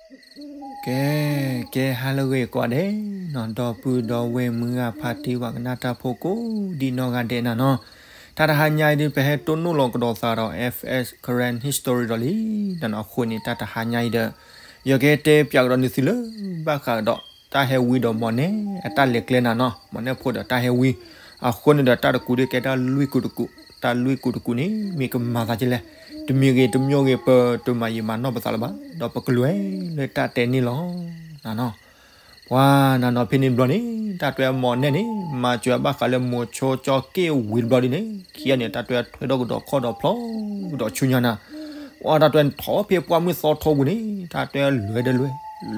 ကဲ, ကဲဟါလၢအဂ့ၤကိးဂၤဒဲးနီၤ, ဒီပုၢ်ဒီဝဲၢ်မုၢ်ဂၤဖါတံၢ် ပှၤကနၣ်တၢ်ဖိကိးဒံနီၢ်ဂၤဒဲးနၤနီၤ, တၢ်တဟါညါအံၤဒုး ပဟဲတိၢ်နီၣ်လီၤကဒီးသးဒီး F S Karen History ဒီးလံ, ဒီးအဃိန့ၣ် တၢ်တဟါညါအံၤဒီး ယကတဲပၠးကဒီးနသုလၢ ဘၣ်ဃးကဒီး တၢ်ဟဲဝံဒီးမီၢ်နဲၣ် အတၢ်လဲၤကျဲနၤနီၤ, မီၢ်နဲၣ်ဖိဒီးတၢ်ဟဲဝံ, အဃိန့ၣ်ဒီးတၢ်တကူးဒုးကဲတၢ်လွံၢ်ကူးတကူး, တၢ်လွံၢ်ကူးတကူးန့ၣ် မ့ၢ်ကမၤသးဒ်လဲၣ်, တမံၤဂ့ၤတမံၤဂ့ၤ ပတမၤယံာ်မၤနီၢ်ပသးလၢၤဘၣ်, ဒီးပကလဲၤလၢတၢ်တဲန့ၣ်လီၤ. နနီၤ, ပှၤနနီၤဖဲန့ၣ်ဘျီန့ၣ် တၢ်တဲမီၢ်နဲၣ်န့ၣ် မၤစၢၤဘၣ်ဃးလၢမိၤဆိကၠီက့ၣ်ဝံၤတဘျီဒ်န့ၣ် ခံဂၤန့ၣ် တၢ်တဲထွဲဒီးကဒီးခီၣ်ဒီးဖျီကဒီးဆူညါနၤ, ပှၤတၢ်တဲထီၣ်ဖဲပှၢ်မုၢ်သီထီပူၤန့ၣ် တၢ်တဲလွဲဒီးလွဲ,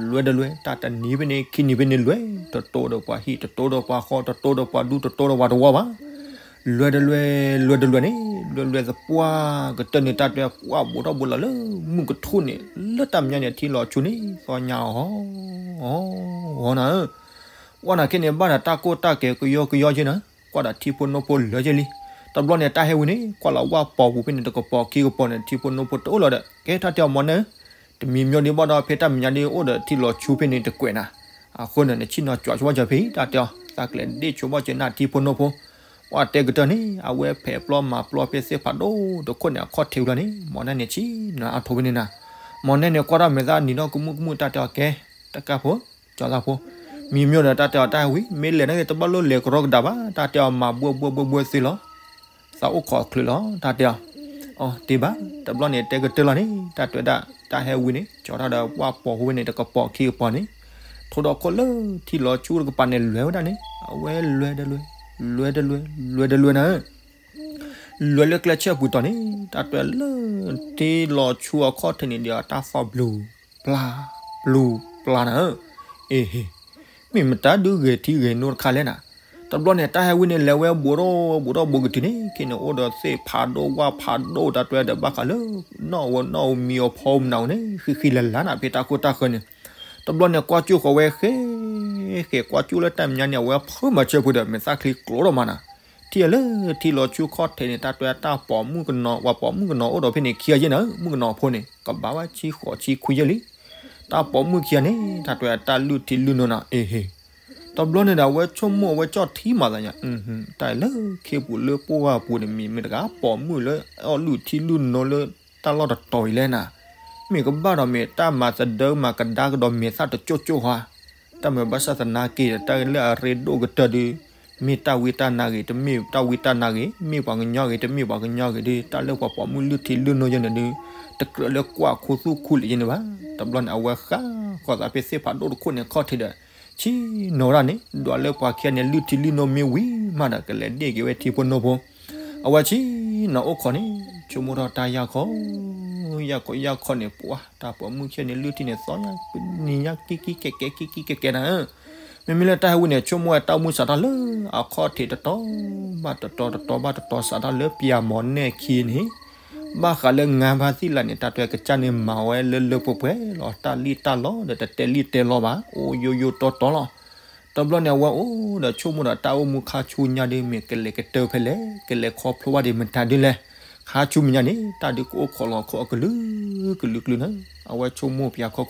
လွဲဒီးလွဲ, တၢ်တနံၤဖဲန့ၣ် ခံနံၤဖဲန့ၣ်လွဲ, တတိၤဒီးပှၤဟံၣ် တတိၤဒီးပှၤဃီ တတိၤဒီးပှၤဒူ တတိၤဒီးပှၤတဝီဘၣ် လွဲတလွဲ, လွဲတလွဲန့ၣ် လွဲလွဲသပှၢ်ကတၢၢ်န့ၣ် တၢ်တဲပှၢ်ဘူးထီၣ်ဘူးလီၤလၢမုၢ်ကထူၣ်န့ၣ် လၢတၢ်မဲာ်ညါန့ၣ်ထံလီၤဆူန့ၣ် သီညါအီၤ, အီၤနၤဧၢ, ပှၢ်နၤခဲန့ၣ် ဘၣ်ဒီးတၢ်ကိၢ်တၢ်ကဲကယီကယီက့နၤ, ကွၢ်ဒီးထံဖိနိဖိလၢက့လံ, တဘျီန့ၣ် တၢ်ဟဲဝံန့ၣ် ကွၢ်လီၤဝၣ်ပိာ်ပူၤဖဲန့ၣ် တကပီၤခံကပီၤန့ၣ် ထံဖိနိဖိတအိၣ်လီၤဒီး ကဲတၢ်တဲအီၤမီၢ်နဲၣ်ဧၢ, တမံၤမီၢ်ဒံးဘၣ်ဒီး ဖဲတၢ်မဲာ်ညါဒ်အိၣ်ဒီးထံလီၤဆူဖဲန့ၣ်တကွဲးနၤ, အဃိန့ၣ် နဆ့ၣ်နီၤကွၢ်ဆိဘၣ်စၢၤဖဲအံၤ တၢ်တဲအီၤ သးကလဲၤဒ့ၣ်ဆိဘၣ်စၢၤနၤထံဖိနိဖိ, ပှၢ်တဲကတၢၢ်န့ၣ် အဝဲဖဲးပျီမၤပျီဖဲသ့ၣ်ဖးဒိၣ်တခိၣ်န့ၣ် အခီၣ်ထံးဝံၤလီၤန့ၣ် မီၢ်နဲၣ်န့ၣ်ဆ့ၣ်နီၤအါထီၣ်ဖဲန့ၣ်နၤ, မီၢ်နဲၣ်န့ၣ် ကွၢ်တၢ်မဲာ်သၣ်နံၤထီၣ်ကမူၣ်ကမူၣ် တၢ်တဲအီၤကဲ, တကၢ်ဖိ, ကၠီသးဖိ, မံၤမၠိဒီးတၢ်တဲအီၤတၢ်ဟဲဝံ မ့ၢ်လဲၤန့ၣ်တဘၣ်လိၣ်လဲၤကရီကဒါဘၣ် တၢ်တဲအီၤမၤဘှဲဘှဲဘှဲဘှဲသ့လီၤ သးအိၣ်ခိးချုးလီၤ တၢ်တဲအီၤ, အီၤတ့ၢ်ဘၣ် တဘျီန့ၣ် တဲကတၢၢ်လီၤန့ၣ် တၢ်တဲဝဲဒၣ် တၢ်ဟဲဝံန့ၣ် ကၠီထီၣ်ဒီးဝၣ်ပိာ်ဟူဝဲန့ၣ် တကပီၤခံကပီၤန့ၣ်, ထိဒီးခိၣ်လၢထံလီၤဆူတကပၤန့ၣ် လဲၤဝဲဒၣ်န့ၣ် အဝဲလဲၤတလဲၤ, လဲၤတလဲၤ, လဲၤတလဲၤနၤဧၢ, လဲၤလၢကျဲဆၢပူၤတီၤန့ၣ် တၢ်တဲလၢ ထံလီၤဆူအခီၣ်ထံးန့ၣ်ဒီး တၢ်သီဘျူး, ပျၢ်, ဘျူးပျၢ်နၤဧၢ, အ့ဟ့ၣ် မ့ၢ်မတၤဒုးဂဲၤထံဂဲၤနိတခါလဲၣ်နၤ, တဘျီန့ၣ် တၢ်ဟဲဝံန့ၣ် လဲၤဝဲဘူးထီၣ်ဘူးထီၣ်ဘူးကတုၤန့ၣ် ခဲန့ၣ်အိၣ်ဒီးသ့ၣ်ဖးဒိၣ်ဝၣ်ဖးဒိၣ် တၢ်တဲဒီးဘၣ်ဃးလၢ နီၣ်ဝဲနီၣ်ဝဲမံအီၤဖီမနၤဝဲန့ၣ် ဃံဃံလၤလၤနၤ ဖဲတၢ်ခိၣ်တၢ်ဃၢၤန့ၣ်, တဘျီန့ၣ် ကွၢ်ကၠိဃီၤဝဲဃဲ ဃဲကွၢ်ကၠိလၢတၢ်မဲာ်ညါန့ၣ် အဝဲဖုမၤဆၢဖိဒီး မဲာ်သၣ်ချံကျိးထီၣ်မးနၤ, ထံၣ်လၢထံလီၤဆူခီၣ်ထံးန့ၣ် တၢ်တဲတၢ်ပိာ်မုၣ်ကနီၤ ပှၤပိာ်မုၣ်ကနီၤအိၣ်ဒီးဖဲန့ၣ်ခံဂၤယဲၢ်နၤ မုၣ်ကနီၤဖိန့ၣ် ကဘၣ်ဝဲဆံဃိးဆံခွံယဲၢ်လံ တၢ်ပိာ်မုၣ်ခံဂၤန့ၣ် တၢ်တဲတၢ်လုၢ်ထံလုၢ်နိနၤ အ့ဟ့ၣ်, တဘျီန့ၣ်ဒီး အဝဲဆိကမိၣ်အဝဲကၠီၣ်ထံမးသးညါ, တၢ်လၢခ့ပူၤလၢပှၢ်ပူၤန့ၣ် မ့ၢ်မ့ၢ်တဂၤပိာ်မုၣ်လၢအီၣ်လုၢ်ထံလုၢ်နိလၢတၢ်လီၢ်တတီၤအံၤလဲၣ်နၤ, မ့ၢ်ကဘၣ်ဒီးမ့ၢ်တၢ်မၤသဒၢမၤကဒါကဒီးမဲာ်သၣ်တကၠိကၠိဧါ တၢ်မၤဘၣ်ဆၣ်သနာ်က့ဒီး တၢ်လၢအရ့ဒိၣ်ကတၢၢ်ဒုး မ့ၢ်တၢ်ဝံတၢ်နါဂ့ၤ တမ့ၢ်တၢ်ဝံတၢ်နါဂ့ၤ မ့ၢ်ပှၤကညီဂ့ၤ တမ့ၢ်ပှၤကညီဂ့ၤဒုး တၢ်လၢပှၤပိာ်မုၣ်လုၢ်ထံလုၢ်နိယဲၢ်န့ၣ်ဒုး တကြၢးလၢကွၢ်ခူသူၣ်ခူလံာ်ယဲၢ်န့ၣ်ဘၣ်. တဘျီန့ၣ် အဝဲဃၣ်ဃီၤသးဖဲသ့ၣ်ဖးဒိၣ်တခိၣ်န့ၣ်ခီၣ်ထံးဒီး ဆ့ၣ်နီၤဝဲဒၣ်န့ၣ် ဒွးလၢပှၤခံဂၤန့ၣ် လုၢ်ထံလုၢ်နိမ့ၢ်ဝံၤမးဒီး ကလဲၤဒ့ၣ်က့ၤဝဲထံဖိနိဖိ အဝဲဆ့ၣ်နီၤအိၣ်ခိးန့ၣ် ဆိကမိၣ်ထီၣ်တၢ်ယၢ်ခီ ယၢ်ခီယၢ်ခီန့ၣ် ပှၤတၢ်ပိာ်မုၣ်ခံဂၤန့ၣ် လုၢ်ထံန့ၣ် သီညါပနံၤညါကံကံကဲကဲကံကံကဲကဲနၤဧၢ, မ့မ့ၢ်လၢတၢ်ဟဲဝံန့ၣ် ဆိကမိၣ်ဝဲတၢ်အိၣ်မူစးထီၣ်လၢ အခီၣ်ထံးတတီၤဘၣ်တတီၤ တတီၤဘၣ်တတီၤ စးထီၣ်လၢပယၤမီၢ်နဲၣ်ခံန့ၣ် ဘၣ်ဃးလၢငါးဘါသံၣ်လးန့ၣ် တၢ်တဲကစၢ်န့ၣ်မၤဝဲလၢလၢပှဲၤပှဲၤလီၤ တၢ်လံၣ်တၢ်လီဒီးတတဲလံၣ်တဲလီဘၣ် အိၣ်ယိယိတီတီလီၤ. တဘျီန့ၣ် အဝဲအိၣ်ဒီးဆိကမိၣ်ဒီးတၢ်အိၣ်မူခါဆူညါဒုး မ့ၢ်ကလဲၤကတၢၢ်ဖဲလဲၣ် ကလဲၤခီဖျိဘၣ်ဒံးမတၤဒုးလဲၣ် ခါဆူမဲာ်ညါန့ၣ် တၢ်ဒုးကအိၣ်ခိးလီၤခိၣ်အကလုာ်ကလုာ်ကလုာ်နၤ အဝဲဆိကမိၣ်ပယၤခီခီ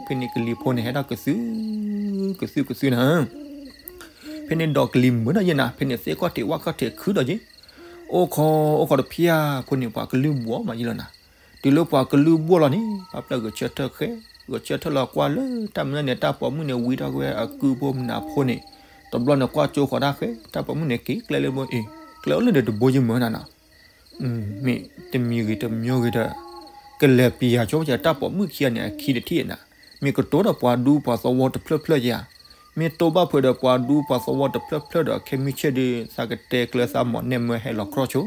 ဖဲန့ၣ်ကလံၤဖိန့ၣ် ဟဲဒၣ်ကသု ကသုကသုနၤ ဖဲန့ၣ်ဒီးကလံၤမုာ်ဒီးယဲၢ်နၤ ဖဲန့ၣ်သ့ၣ်ခီၣ်ထံးဝၣ်ခီၣ်ထံးခုဒီးယဲၢ် အိၣ်ခိးအိၣ်ခိးတဖၠၣ်ဖိန့ၣ် ပှၤကလုၢ်ဘှီၣ်မးယဲၢ်လီၤနၤ တုၤလၢပှၤကလုၢ်ဘှီၣ်လီၤန့ၣ် ပှၤပျဲၢ်ဂဲၤဆၢထၢၣ်ဃဲ ဂဲၤဆၢထၢၣ်လီၤကွၢ်လၢတၢ်မနုၤန့ၣ် တၢ်ပိာ်မုၣ်န့ၣ် ဝံထီၣ်က့ၤဝဲအကုၢ်ဖိမနၤဖိန့ၣ် တဘျီန့ၣ်ကွၢ်ကၠိဃီၤတၢ်ဃဲ တၢ်ပိာ်မုၣ်န့ၣ်က့ၤကျဲလၢဘိအ့ၣ် ကျဲအိၣ်လၢဒီးတဘိယဲၢ်မုာ်နၤနီၤ မ့ၢ်တမံၤဂ့ၤတမံၤဂ့ၤဒီး ကလဲၤပယၤဆိကမိၣ် တၢ်ပိာ်မုၣ်ခံဂၤန့ၣ် အခံတထံၣ်နၤ မ့ၢ်ကတိၤဒီးပှၤဒူပှၤသဝီတဖျၢၣ်ဖျၢၣ်ဧါ မ့ၢ်တိၢ်ဘၣ်ဖုးဒီးပှၤဒူပှၤသဝီတဖျၢၣ်ဖျၢၣ်ဒီး ခဲမုၢ်ဆ့ၣ်ဒုး သးကတဲကျၢၤသးမီၢ်နဲၣ်မၢဟဲလီၤကြီဆိ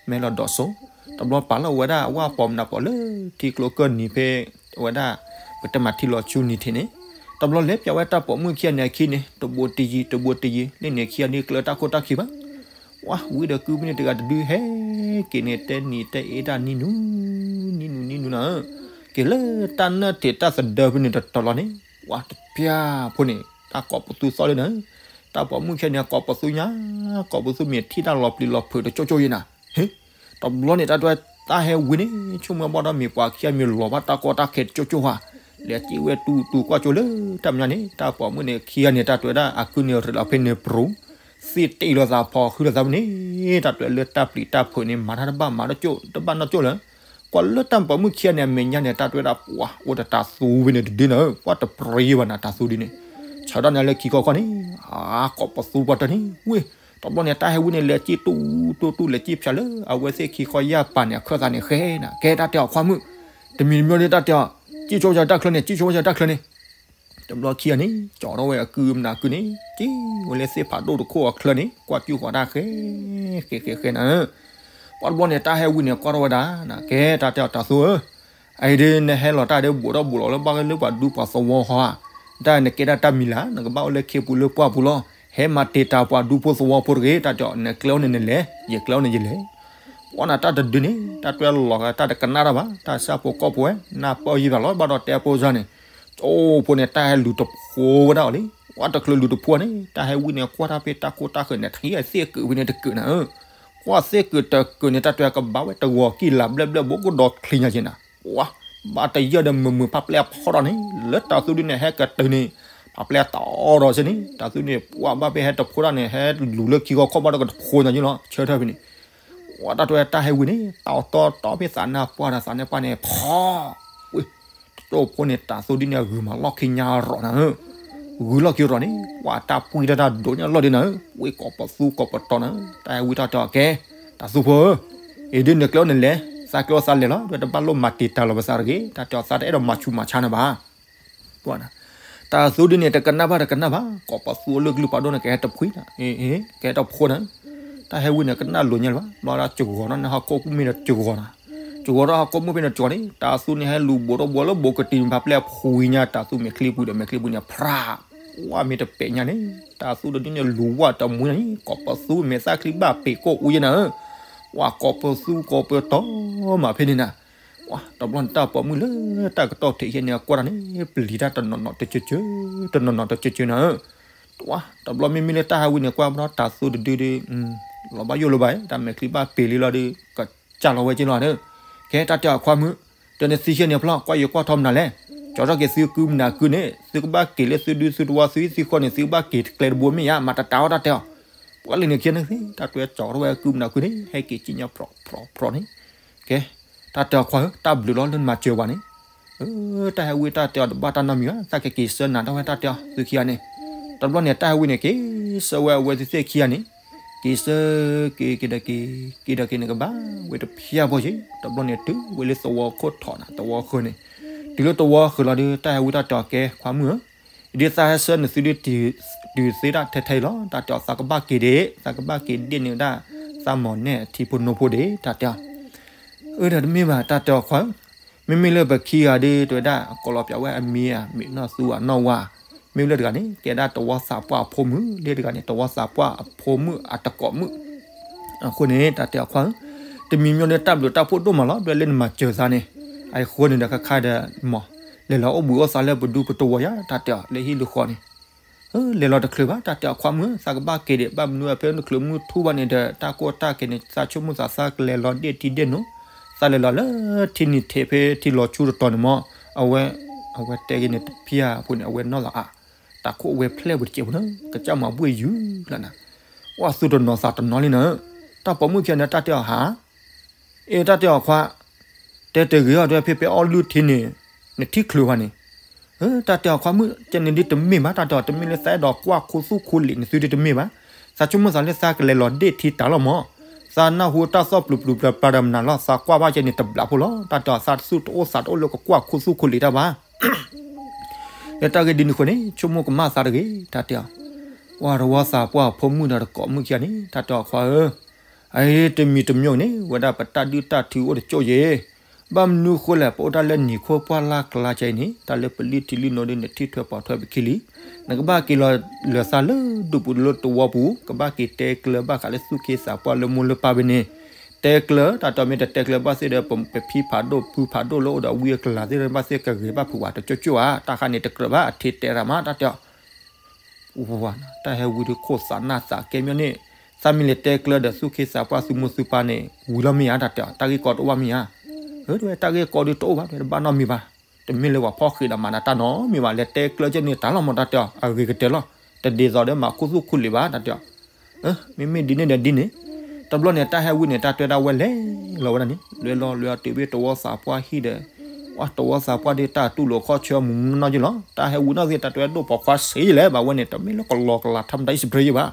မၢလီၤဒီးစိ တဘျီပာ်လီၤဝဲဒၣ်အဝဲပိာ်မနၤပိာ်လၢထံကျိကၢၢ်နံၤဖဲ အဝဲဒၣ် ပတဲမၤထံလီၤဆူနံၤထံးန့ၣ် တဘျီလဲၤပျးဝဲတၢ်ပိာ်မုၣ်ခံဂၤန့ၣ်အခံန့ၣ် တဘိတယံၤ တဘိတယံၤ လၢန့ၣ်ခံဂၤန့ၣ်ကျၢၤတၢ်ခိၣ်တၢ်ခံဘၣ် ဝါ ဝံဒီးကုၢ်မုၣ်န့ၣ်တဂၤတဒုဟဲက့ၤန့ၣ် တဲနံၤတဲအ့တၢ်နံၤနူ နံၤနူနံၤနူနၤဧၢ က့ၤလၢတၢ်နၢၣ်ထံးတၢ်သဒၢဖဲန့ၣ်တတီၤလီၤန့ၣ် ဝါတပျၢ်ဖိန့ၣ် တၢ်ကိးပသူသီၣ်လၢနၤ တၢ်ပိာ်မုၣ်ခံဂၤန့ၣ် ကိးပသူညါ ကိးပသူမ့ၢ်ထံၣ်တၢ်လီၤပျံၤလီၤဖုးတကၠိကၠိယဲၢ်နၤ ဟ့ တဘျီန့ၣ် တၢ်တဲတၢ်ဟဲဝံန့ၣ် ဆိကမိၣ်ဘၣ်ဒီးမ့ၢ်ပှၤခံဂၤမ့ၢ်လီၤဘၣ်တၢ်ကီတၢ်ခဲတကၠိကၠိဧါ လဲၤစ့ဝဲတူတူကွၢ်ကၠိလၢတၢ်မဲာ်ညါန့ၣ် တၢ်ပိာ်မုၣ်န့ၣ်ခံဂၤန့ၣ် တၢ်တဲဝဲဒၣ်အကုန့ၣ်ရ့းလီၤဖဲန့ၣ်ပြူၤ သ့ၣ်တ့ၢ်လိာ်သးဖီဃုလိာ်သးဖဲန့ၣ် တၢ်တဲဝဲလၢတၢ်ပျံၤတၢ်ဖုးန့ၣ် မၤတၢ်တဘၣ်မၤတကၠိၣ် တဘၣ်နီၢ်ကၠိၣ်လၢ ကွၢ်လၢတၢ်ပိာ်မုၣ်ခံဂၤန့ၣ် အမဲာ်ညါန့ၣ် တၢ်တဲဝဲဒၣ်ပှၤအိၣ်ဒီးတၤသူဝဲန့ၣ်တဒုန့ၣ် ပှၤတပြံဘၣ်န့ၣ် တၤသူဒုန့ၣ် ဆၢထၢၣ်န့ၣ်လၢခံခီခီန့ၣ် အကိးပသူပှၤတၢၢ်န့ၣ် ဝ့ၢ် တဘျီန့ၣ် တၢ်ဟဲဝံန့ၣ် လဲၤစ့တူတူတူ လဲၤစ့ဖၠးလၢအဝဲသ့ၣ်ခံခီယၢ်ပာ်န့ၣ် အခၢၣ်သးန့ၣ်ဃဲနၤ ကဲတၢ်တဲအီၤခွါမုၣ် တမံၤတမံၤဒီးတၢ်တဲအီၤ စ့ဆိဝဲစၢ်တၢ်ချၢန့ၣ် စ့ဆိဝဲစၢ်တၢ်ချၢန့ၣ် တဘျီခံဂၤန့ၣ် ကၠီထီၣ်ဝဲအကုမနၤကုန့ၣ် စ့ဝဲလၢသ့ၣ်ဖးဒိၣ်တခိၣ်အချၢန့ၣ် ကွၢ်ကၠူဃီၤတၢ်ဃဲ ဃဲဃဲဃဲနၤ ပှၤတဘျီန့ၣ် တၢ်ဟဲဝံန့ၣ် ကွၢ်ထီၣ်ဝဲဒၣ် နကဲတၢ်တဲအီၤတၤသူဧၢ အအံၤဒ်နဟဲလီၤတၢ်ဒ်ဘူးထီၣ်ဘူးလီၤလၢဘၣ်လၢပှၤဒူပှၤသဝီဃီဧါ တၢ်နကဲဒၣ်တၢ်မံၤလၢ် နကဘၣ်အိၣ်လၢခ့ပူၤလၢပှၢ်ပူၤလီၤ ဟဲမၤတံာ်တာ်ပှၤဒူဖိသဝီဖိတဂ့ၤ တၢ်တဲအီၤ နကျဲအိၣ်န့ၣ်နလဲၤ ယကျဲအိၣ်န့ၣ်ယလဲၤ ပှၤနၤတၢ်တဒုန့ၣ် တၢ်တွဲလီၤဂာ်တၢ်တကနၣ်တၢ်ဘၣ် တၢ်ဆၣ်ဖိကီၢ်ဖိဝဲ နၢ်ပၢၢ်ယံၤဘၣ်လီၤ ဘၣ်ဒီးတဲဖိစၢ်န့ၣ် ကၠိဖိန့ၣ် တၢ်ဟဲလူၤတဖိဝဲဒၣ်အီၤလံ ပှၤတချုးလူၤတဖိန့ၣ် တၢ်ဟဲဝံန့ၣ် ကွၢ်တၢ်ဖဲတၢ်ခိၣ်တၢ်ဃၢၤန့ၣ် ထံၣ်သ့ၣ်ကုာ်ဖဲန့ၣ်တကုာ်နၤဧၢ ကွၢ်သ့ၣ်ကုာ်တကုာ်န့ၣ် တၢ်တဲကဘၣ်ဝဲတဂီၤကံၢ်လၤဘျဲၣ်ဘျဲၣ်ဘိကဒီးချံညါက့နၤ ပှၤ ဘၣ်တယၢၢ်ဒီးမုာ်မုာ်ဖးပျဲၢ်အဖီထီၣ်န့ၣ် လၢတၤသူဒုန့ၣ် ဟဲကတုၤန့ၣ် ဖးပျဲၢ်တီဒီးဆ့န့ၣ် တၤသူန့ၣ် ပှၤဘၣ်ဖဲဟဲတဖိတၢ်န့ၣ် ဟဲလူၤလၢခံဂီၤခီၣ်ဘၣ်ဒီးကတဖိညါက့လီၤ ဆၢထၢၣ်ဖဲန့ၣ် ပှၤတၢ်တဲတၢ်ဟဲဝံန့ၣ် တၢ်အီၣ်တီတီဖဲသးနၢ်ပှၢ်ဒီးသးနၢ်ပှၢ်န့ၣ် ဖီ ဝ့ၢ် ကၠိဖိန့ၣ် တၤသူဒုန့ၣ် ဂုၤမၤလီၢ်ခံညါရီၤနၤဧၢ ဂုၤလီၢ်ခံရီၤန့ၣ် ပှၤတၢ်ပှံၢ်တၢ်တၢ်ဒိးန့ၢ်အလီၢ်ဒုနၤဧၢ ဝ့ၢ်ကိးပသူကိးပတီၤနၤဧၢ တၢ်ဟဲဝံတၢ်တဲအီၤကဲ တၤသူဖိဧၢ အံၤဒ်နကျဲအိၣ်နလဲၤ သးကျဲအိၣ်သးလဲၤလီၤ တဘၣ်လိၣ်မၤတံာ်တာ်လီၤပသးတဂ့ၤ တၢ်တဲအီၤသးတအဲၣ်ဒိးမၤဆူးမၤဆါနၤဘၣ် တၤသူဒုန့ၣ် တကနၣ်ဘၣ်တကနၣ်ဘၣ် ကိးပသူအလၢကလုၢ်ဖးဒိၣ်န့ၣ် ကဟဲတဖှံနၤ ကဟဲတဖိနၤ တၢ်ဟဲဝံန့ၣ် ကနၣ်လိၤညါလၢၤဘၣ် ဘျီဒၣ်စှီၤနီၢ်န့ၣ် ဟီၣ်ခိၣ်မ့ၢ်ဒီးစှီၤနၤ စှီၤဒီးဟီၣ်ခိၣ်မ့ၢ်ဖဲန့ၣ်စှီၤန့ၣ် တၤသူန့ၣ် ဟဲလူၤဘူးဒီးဘူးလၢဘူးကတံၤန့ၣ် ဖးပျဲၢ်ဖှံညါ တၤသူမဲာ်ချံပူၤဒီးမဲာ်ချံပူၤန့ၣ် ဖြး ဝါမ့ၢ်တပဲာ်ညါန့ၣ် တၤသူဒုန့ၣ်လူၤဝဲတမှံနၤန့ၣ် ကိးပသူမဲာ်သၣ်ချံဘၣ်ပ့ၤကိၢ်အူယဲနၤဧၢ ဝါကိးပသူကိးပတီၤမးဖဲန့ၣ်နၤ ဝါ တဘျီန့ၣ် တၢ်ပိာ်မုၣ်လၢတၢ်ကတီၢ်ထံးယဲန့ၣ် အကွၢ်တၢ်န့ၣ် ပျံၤတၢ်တနီၤနီၤတကၢကၢ တနီၤနီၤတကၢကၢနၤဧၢ ဝါ တဘျီမ့မ့ၢ်လၢတၢ်ဟဲဝံန့ၣ် ကွၢ်ဘျီတၤသူတဒုဒု လီၤဘၣ်ယိၣ်လၢၤဘၣ် တၢ်မဲာ်ချံဘၣ်ပ့ၤလံလီၤဒု ကစၢ်လီၤဝဲက့လီၤဒီး ကဲတၢ်တဲအီၤခွါမုၣ် တနသံဆ့န့ၣ်ဖျီၣ် ကွၢ်ယကွၢ်ထီမနုၤလဲၣ် ကၠီထီၣ်က့ၤသုကုမနၤကုန့ၣ် သုကဘၣ်က့ၤလၢသုဒုသုတဝီသုဟံၣ်သုဃီန့ၣ် သုကဘၣ်က့ၤတကျဲတဘိမ့ၢ်ဧါ မၤတတၤအီၣ်တၢ်တဲအီၤ ပှၤလၢန့ၣ်ခံန့ၣ် တၢ်တွဲကၠီထီၣ်ဝဲကုမနၤကုန့ၣ် ဟဲက့ၤစံၣ်ညီၣ်ဖြီဖြီဖြီန့ၣ် ကဲ တၢ်တဲအီၤခွါဧၢ တၢ်ဘျုးလီၤလၢနမၤစၢၤပှၤန့ၣ် တၢ်ဟဲဝံတၢ်တဲအီၤတဘၣ်တၢ်နီတမံၤဘၣ် သးကက့ၤဆၢနၤထီၣ်ဝဲတၢ်တဲအီၤသုခံဂၤန့ၣ် တဘျီန့ၣ် တၢ်ဟဲဝံန့ၣ် က့ၤဆၢဝဲအဝဲသ့ၣ်သ့ၣ်ခံဂၤန့ၣ် က့ၤဆၢ က့ၤက့ၤဒီးက့ၤ က့ၤဒီးက့ၤန့ၣ်ကဘၣ်ဝဲတဖျၢၣ်ဖိယ့ၣ် တဘျီန့ၣ် တုၤဝဲလၢသဝီခိၣ်ထီၣ်နၤ သဝီဃၢၤန့ၣ် တုၤလၢသဝီဃၢၤလီၤဒု တၢ်ဟဲဝံတၢ်တဲအီၤကဲခွါမုၣ်ဧၢ ဒ်သးဟဲဆၢနသုဒု တုၤသ့ဒၣ်ထဲထဲအံၤလီၤ တၢ်တဲအီၤသးကဘၣ်က့ၤဒ့ၣ် သးကဘၣ်က့ၤဒ့ၣ်န့ၣ်ဝဲဒၣ် သးမီၢ်နဲၣ်အထံဖိနိဖိဒ့ၣ် တၢ်တဲအီၤ အၢ ဒီးတမ့ၢ်ဘၣ် တၢ်တဲအီၤခွါဧၢ မ့မ့ၢ်လၢပခံဂၤဒု တဲဝဲဒၣ် ကိးလီၤပၠးဝဲအမံၤဧါ မ့ၢ်နီၢ်သူဧါ နီၢ်ဝါ မ့ၢ်လၢတဂၤန့ၣ် ကဲဒၣ်တဝီသးပှၢ်အဖိမုၣ် လၢတဂၤန့ၣ် တဝီသးပှၢ်အဖိမုၣ်အတကိးမုၣ် အဃိန့ၣ် တၢ်တဲအီၤခွါဧၢ တမံၤမံၤဒီးတၢ်ဘျုးတၢ်ဖှိၣ်ဒိၣ်မးလီၤ ဒွဲလၢနမၤစၢၤသးန့ၣ် အဃိန့ၣ်ဒီးခါခါဒီး မ့ၢ် လဲၤလီၤအိၣ်ဘှံးအိၣ်သါလၢပဒူပတဝီယါ တၢ်တဲအီၤ လၢဟံၣ်လၢဃီန့ၣ် လဲၤလီၤတချုးဘၣ် တၢ်တဲအီၤခွါမုၣ် သးကဘၣ်က့ၤဒံး ဘၣ်မနုၤအဖဲနချုးမုၢ်ထူၣ်ဘၣ်န့ၣ်ဒီး တၢ်ကိၢ်တၢ်ဂီၤန့ၣ် သးဆိကမိၣ်သးသးကလဲၤလီၤဒ့ၣ်ထံဒ့ၣ်နိ သးလဲၤလီၤလၢထံနံၤထံးဖဲထံလီၤဆူတတီၤန့ၣ်မ့ၢ် အဝဲ အဝဲတဲက့ၤန့ၣ်တဖျၢၣ်ဖိန့ၣ် အဝဲနီၢ်လီၤအါ တၢ်ခိၣ်အဝဲဖျဲၣ်ပူၤတစဲးဖိန့ၣ် ကစၢ်မၤဘှ့ၣ်ယုၢ်လီၤနၤ ဝဲသူၣ်တနီၤသးတနီၤလံနၤ တၢ်ပိာ်မုၣ်ခံဂၤန့ၣ် တၢ်တဲအီၤဟါ အ့ တၢ်တဲအီၤခွါ တဲတဂ့ၤအီၤ ဒ်ဖဲဖဲအီၣ်လုၢ်ထံန့ၣ် နထံၣ်ချုးဘၣ်န့ၣ် တၢ်တဲအီၤခွါမုၣ် ကဲန့ၣ်ဒ်တမ့ၢ်ဘၣ် တၢ်တဲအီၤ တမ့ၢ်လၢသးအဲၣ်ဒိးကွၢ်ခိၣ်သူၣ်ခိၣ်လံာ်န့ၣ် သုဒ်တမ့ၢ်ဘၣ် သးဆိကမိၣ်သးလၢသးကလဲၤလီၤဒ့ၣ်ထံတၢ်လီၤမး သးနၢ်ဟူတၢ်သီၣ်ပျူၤပျူၤပျၤပျၤတမနၤလီၤ သးကွၢ်ဘၣ်ကဲန့ၣ်တဘျးဖိလီၤ တၢ်တဲအီၤ သးတသူၣ်တအိၣ်သးတအိၣ်လၢကကွၢ်ခိၣ်သူၣ်ခိၣ်လံာ်တၢ်ဘၣ် လၢတၢ်ဂ့ၢ်ဒ်န့ၣ်အဃိန့ၣ် ဆိကမိၣ်ကမၣ်သးတဂ့ၤ တၢ်တဲအီၤ ဝဲတဝီသးပှၢ်အဖိမုၣ်ဒီးတကိးမုၣ်ခံဂၤန့ၣ် တၢ်တဲအီၤခွါဧၢ အ့ တမံၤတမံၤန့ၣ် ဝဲဒၣ်ပတၢ်ဒုၣ်တၢ်ထုအိၣ်တကၠိၣ်ယဲၢ် ဘၣ်မနုၤဃိလဲၣ် ပအိၣ်တၢ်လၢနံၤခိၣ်ပှၢ်လၢ်ကျါကဲအံၤန့ၣ် တၢ်လၢပလုၢ်ထံလုၢ်နိဒ်န့ၣ် ထံၣ်ထွဲပိာ်ထွဲပခံလံ နကဘၣ်က့ၤလီၤလၢသးလၢဒူၣ်ပူၤလၢတဝီပူၤ ကဘၣ်က့ၤတဲကျၢၤဘၣ်ဃးလၢသူၣ်က့သးပှၢ်လၢမိၢ်လၢပၢ်ဖဲန့ၣ် တဲကျၢၤ တၢ်တဲအီၤမ့ၢ်တတဲကျၢၤဘၣ်သ့ၣ်ဒီး ပဖံဖးဒိၣ်ဖုဖးဒိၣ်လၢအိၣ်ဒီးဝံအကလၤသ့ၣ်ဒီး ဘၣ်သ့ၣ်ကဂ့ၤဘၣ်ဖုးဝဲတကၠိၣ်ကၠိၣ်ဧါ တၢ်ခါန့ၣ်တကြၢးဘၣ် အထံတဲရၤမး တၢ်တဲအီၤ တၢ်ဟဲဝံဒုးခိၣ်သးနၢ်သးကဲမ့ၢ်န့ၣ် သးမ့ၢ်လဲၤတဲကျၢၤဒီးသူၣ်က့သးပှၢ်သုမိၢ်သုပၢ်န့ၣ် ဝံၤလီၤမ့ၢ်ဧါ တၢ်တဲအီၤ တၢ်ဂ့ၢ်ကီတအိၣ်ဘၣ်မ့ၢ်ဧါ တၢ်ဂ့ၢ်ကီဒုးတအိၣ်ဘၣ် တဘၣ်နီတမံၤဘၣ် တမ့ၢ်လၢပှၤဖီၣ်ဃံးဒီးမၤနၤတၢ်နီတမံၤဘၣ်, လဲၤတဲကျၢၢ်ကဲန့ၣ်တၢ်လီၤမး တၢ်တဲအီၤ အဂ့ၤကတၢၢ်လီၤ, တဒ်သိးဒီးမၤခူသူၣ်ခူလံာ်ဘၣ် တၢ်တဲအီၤ. မ့မ့ၢ်ဒ်န့ၣ်ဒီးဒ်န့ၣ်, တဘျီန့ၣ် တၢ်ဟဲဝံၤန့ၣ် တၢ်တဲဒၣ်ဝဲလဲၤလီၤဝဲဒၣ်န့ၣ် လဲၤလီၤလဲၤအီၤတုၤဖဲတဝီသးပှၢ်ဟံၣ်ဒီး, ဝဲတဝီသးပှၢ်ဒီးတၢ်တူၢ်လိာ်ခီၣ်ဆၢမူးမူးနီၢ်နီၢ်က့လီၤ, တၢ်ဟဲဝံၤနီၢ်သ့ၣ် တၢ်တဲဝဲဒိၣ်ပိာ်ခွါစ့ယလဲၣ် ဘၣ်ဝဲန့ၣ် တမ့ၢ်လၢကလီကလးထီၣ်မတၤအံၣ်စပရ့ယဘၣ်.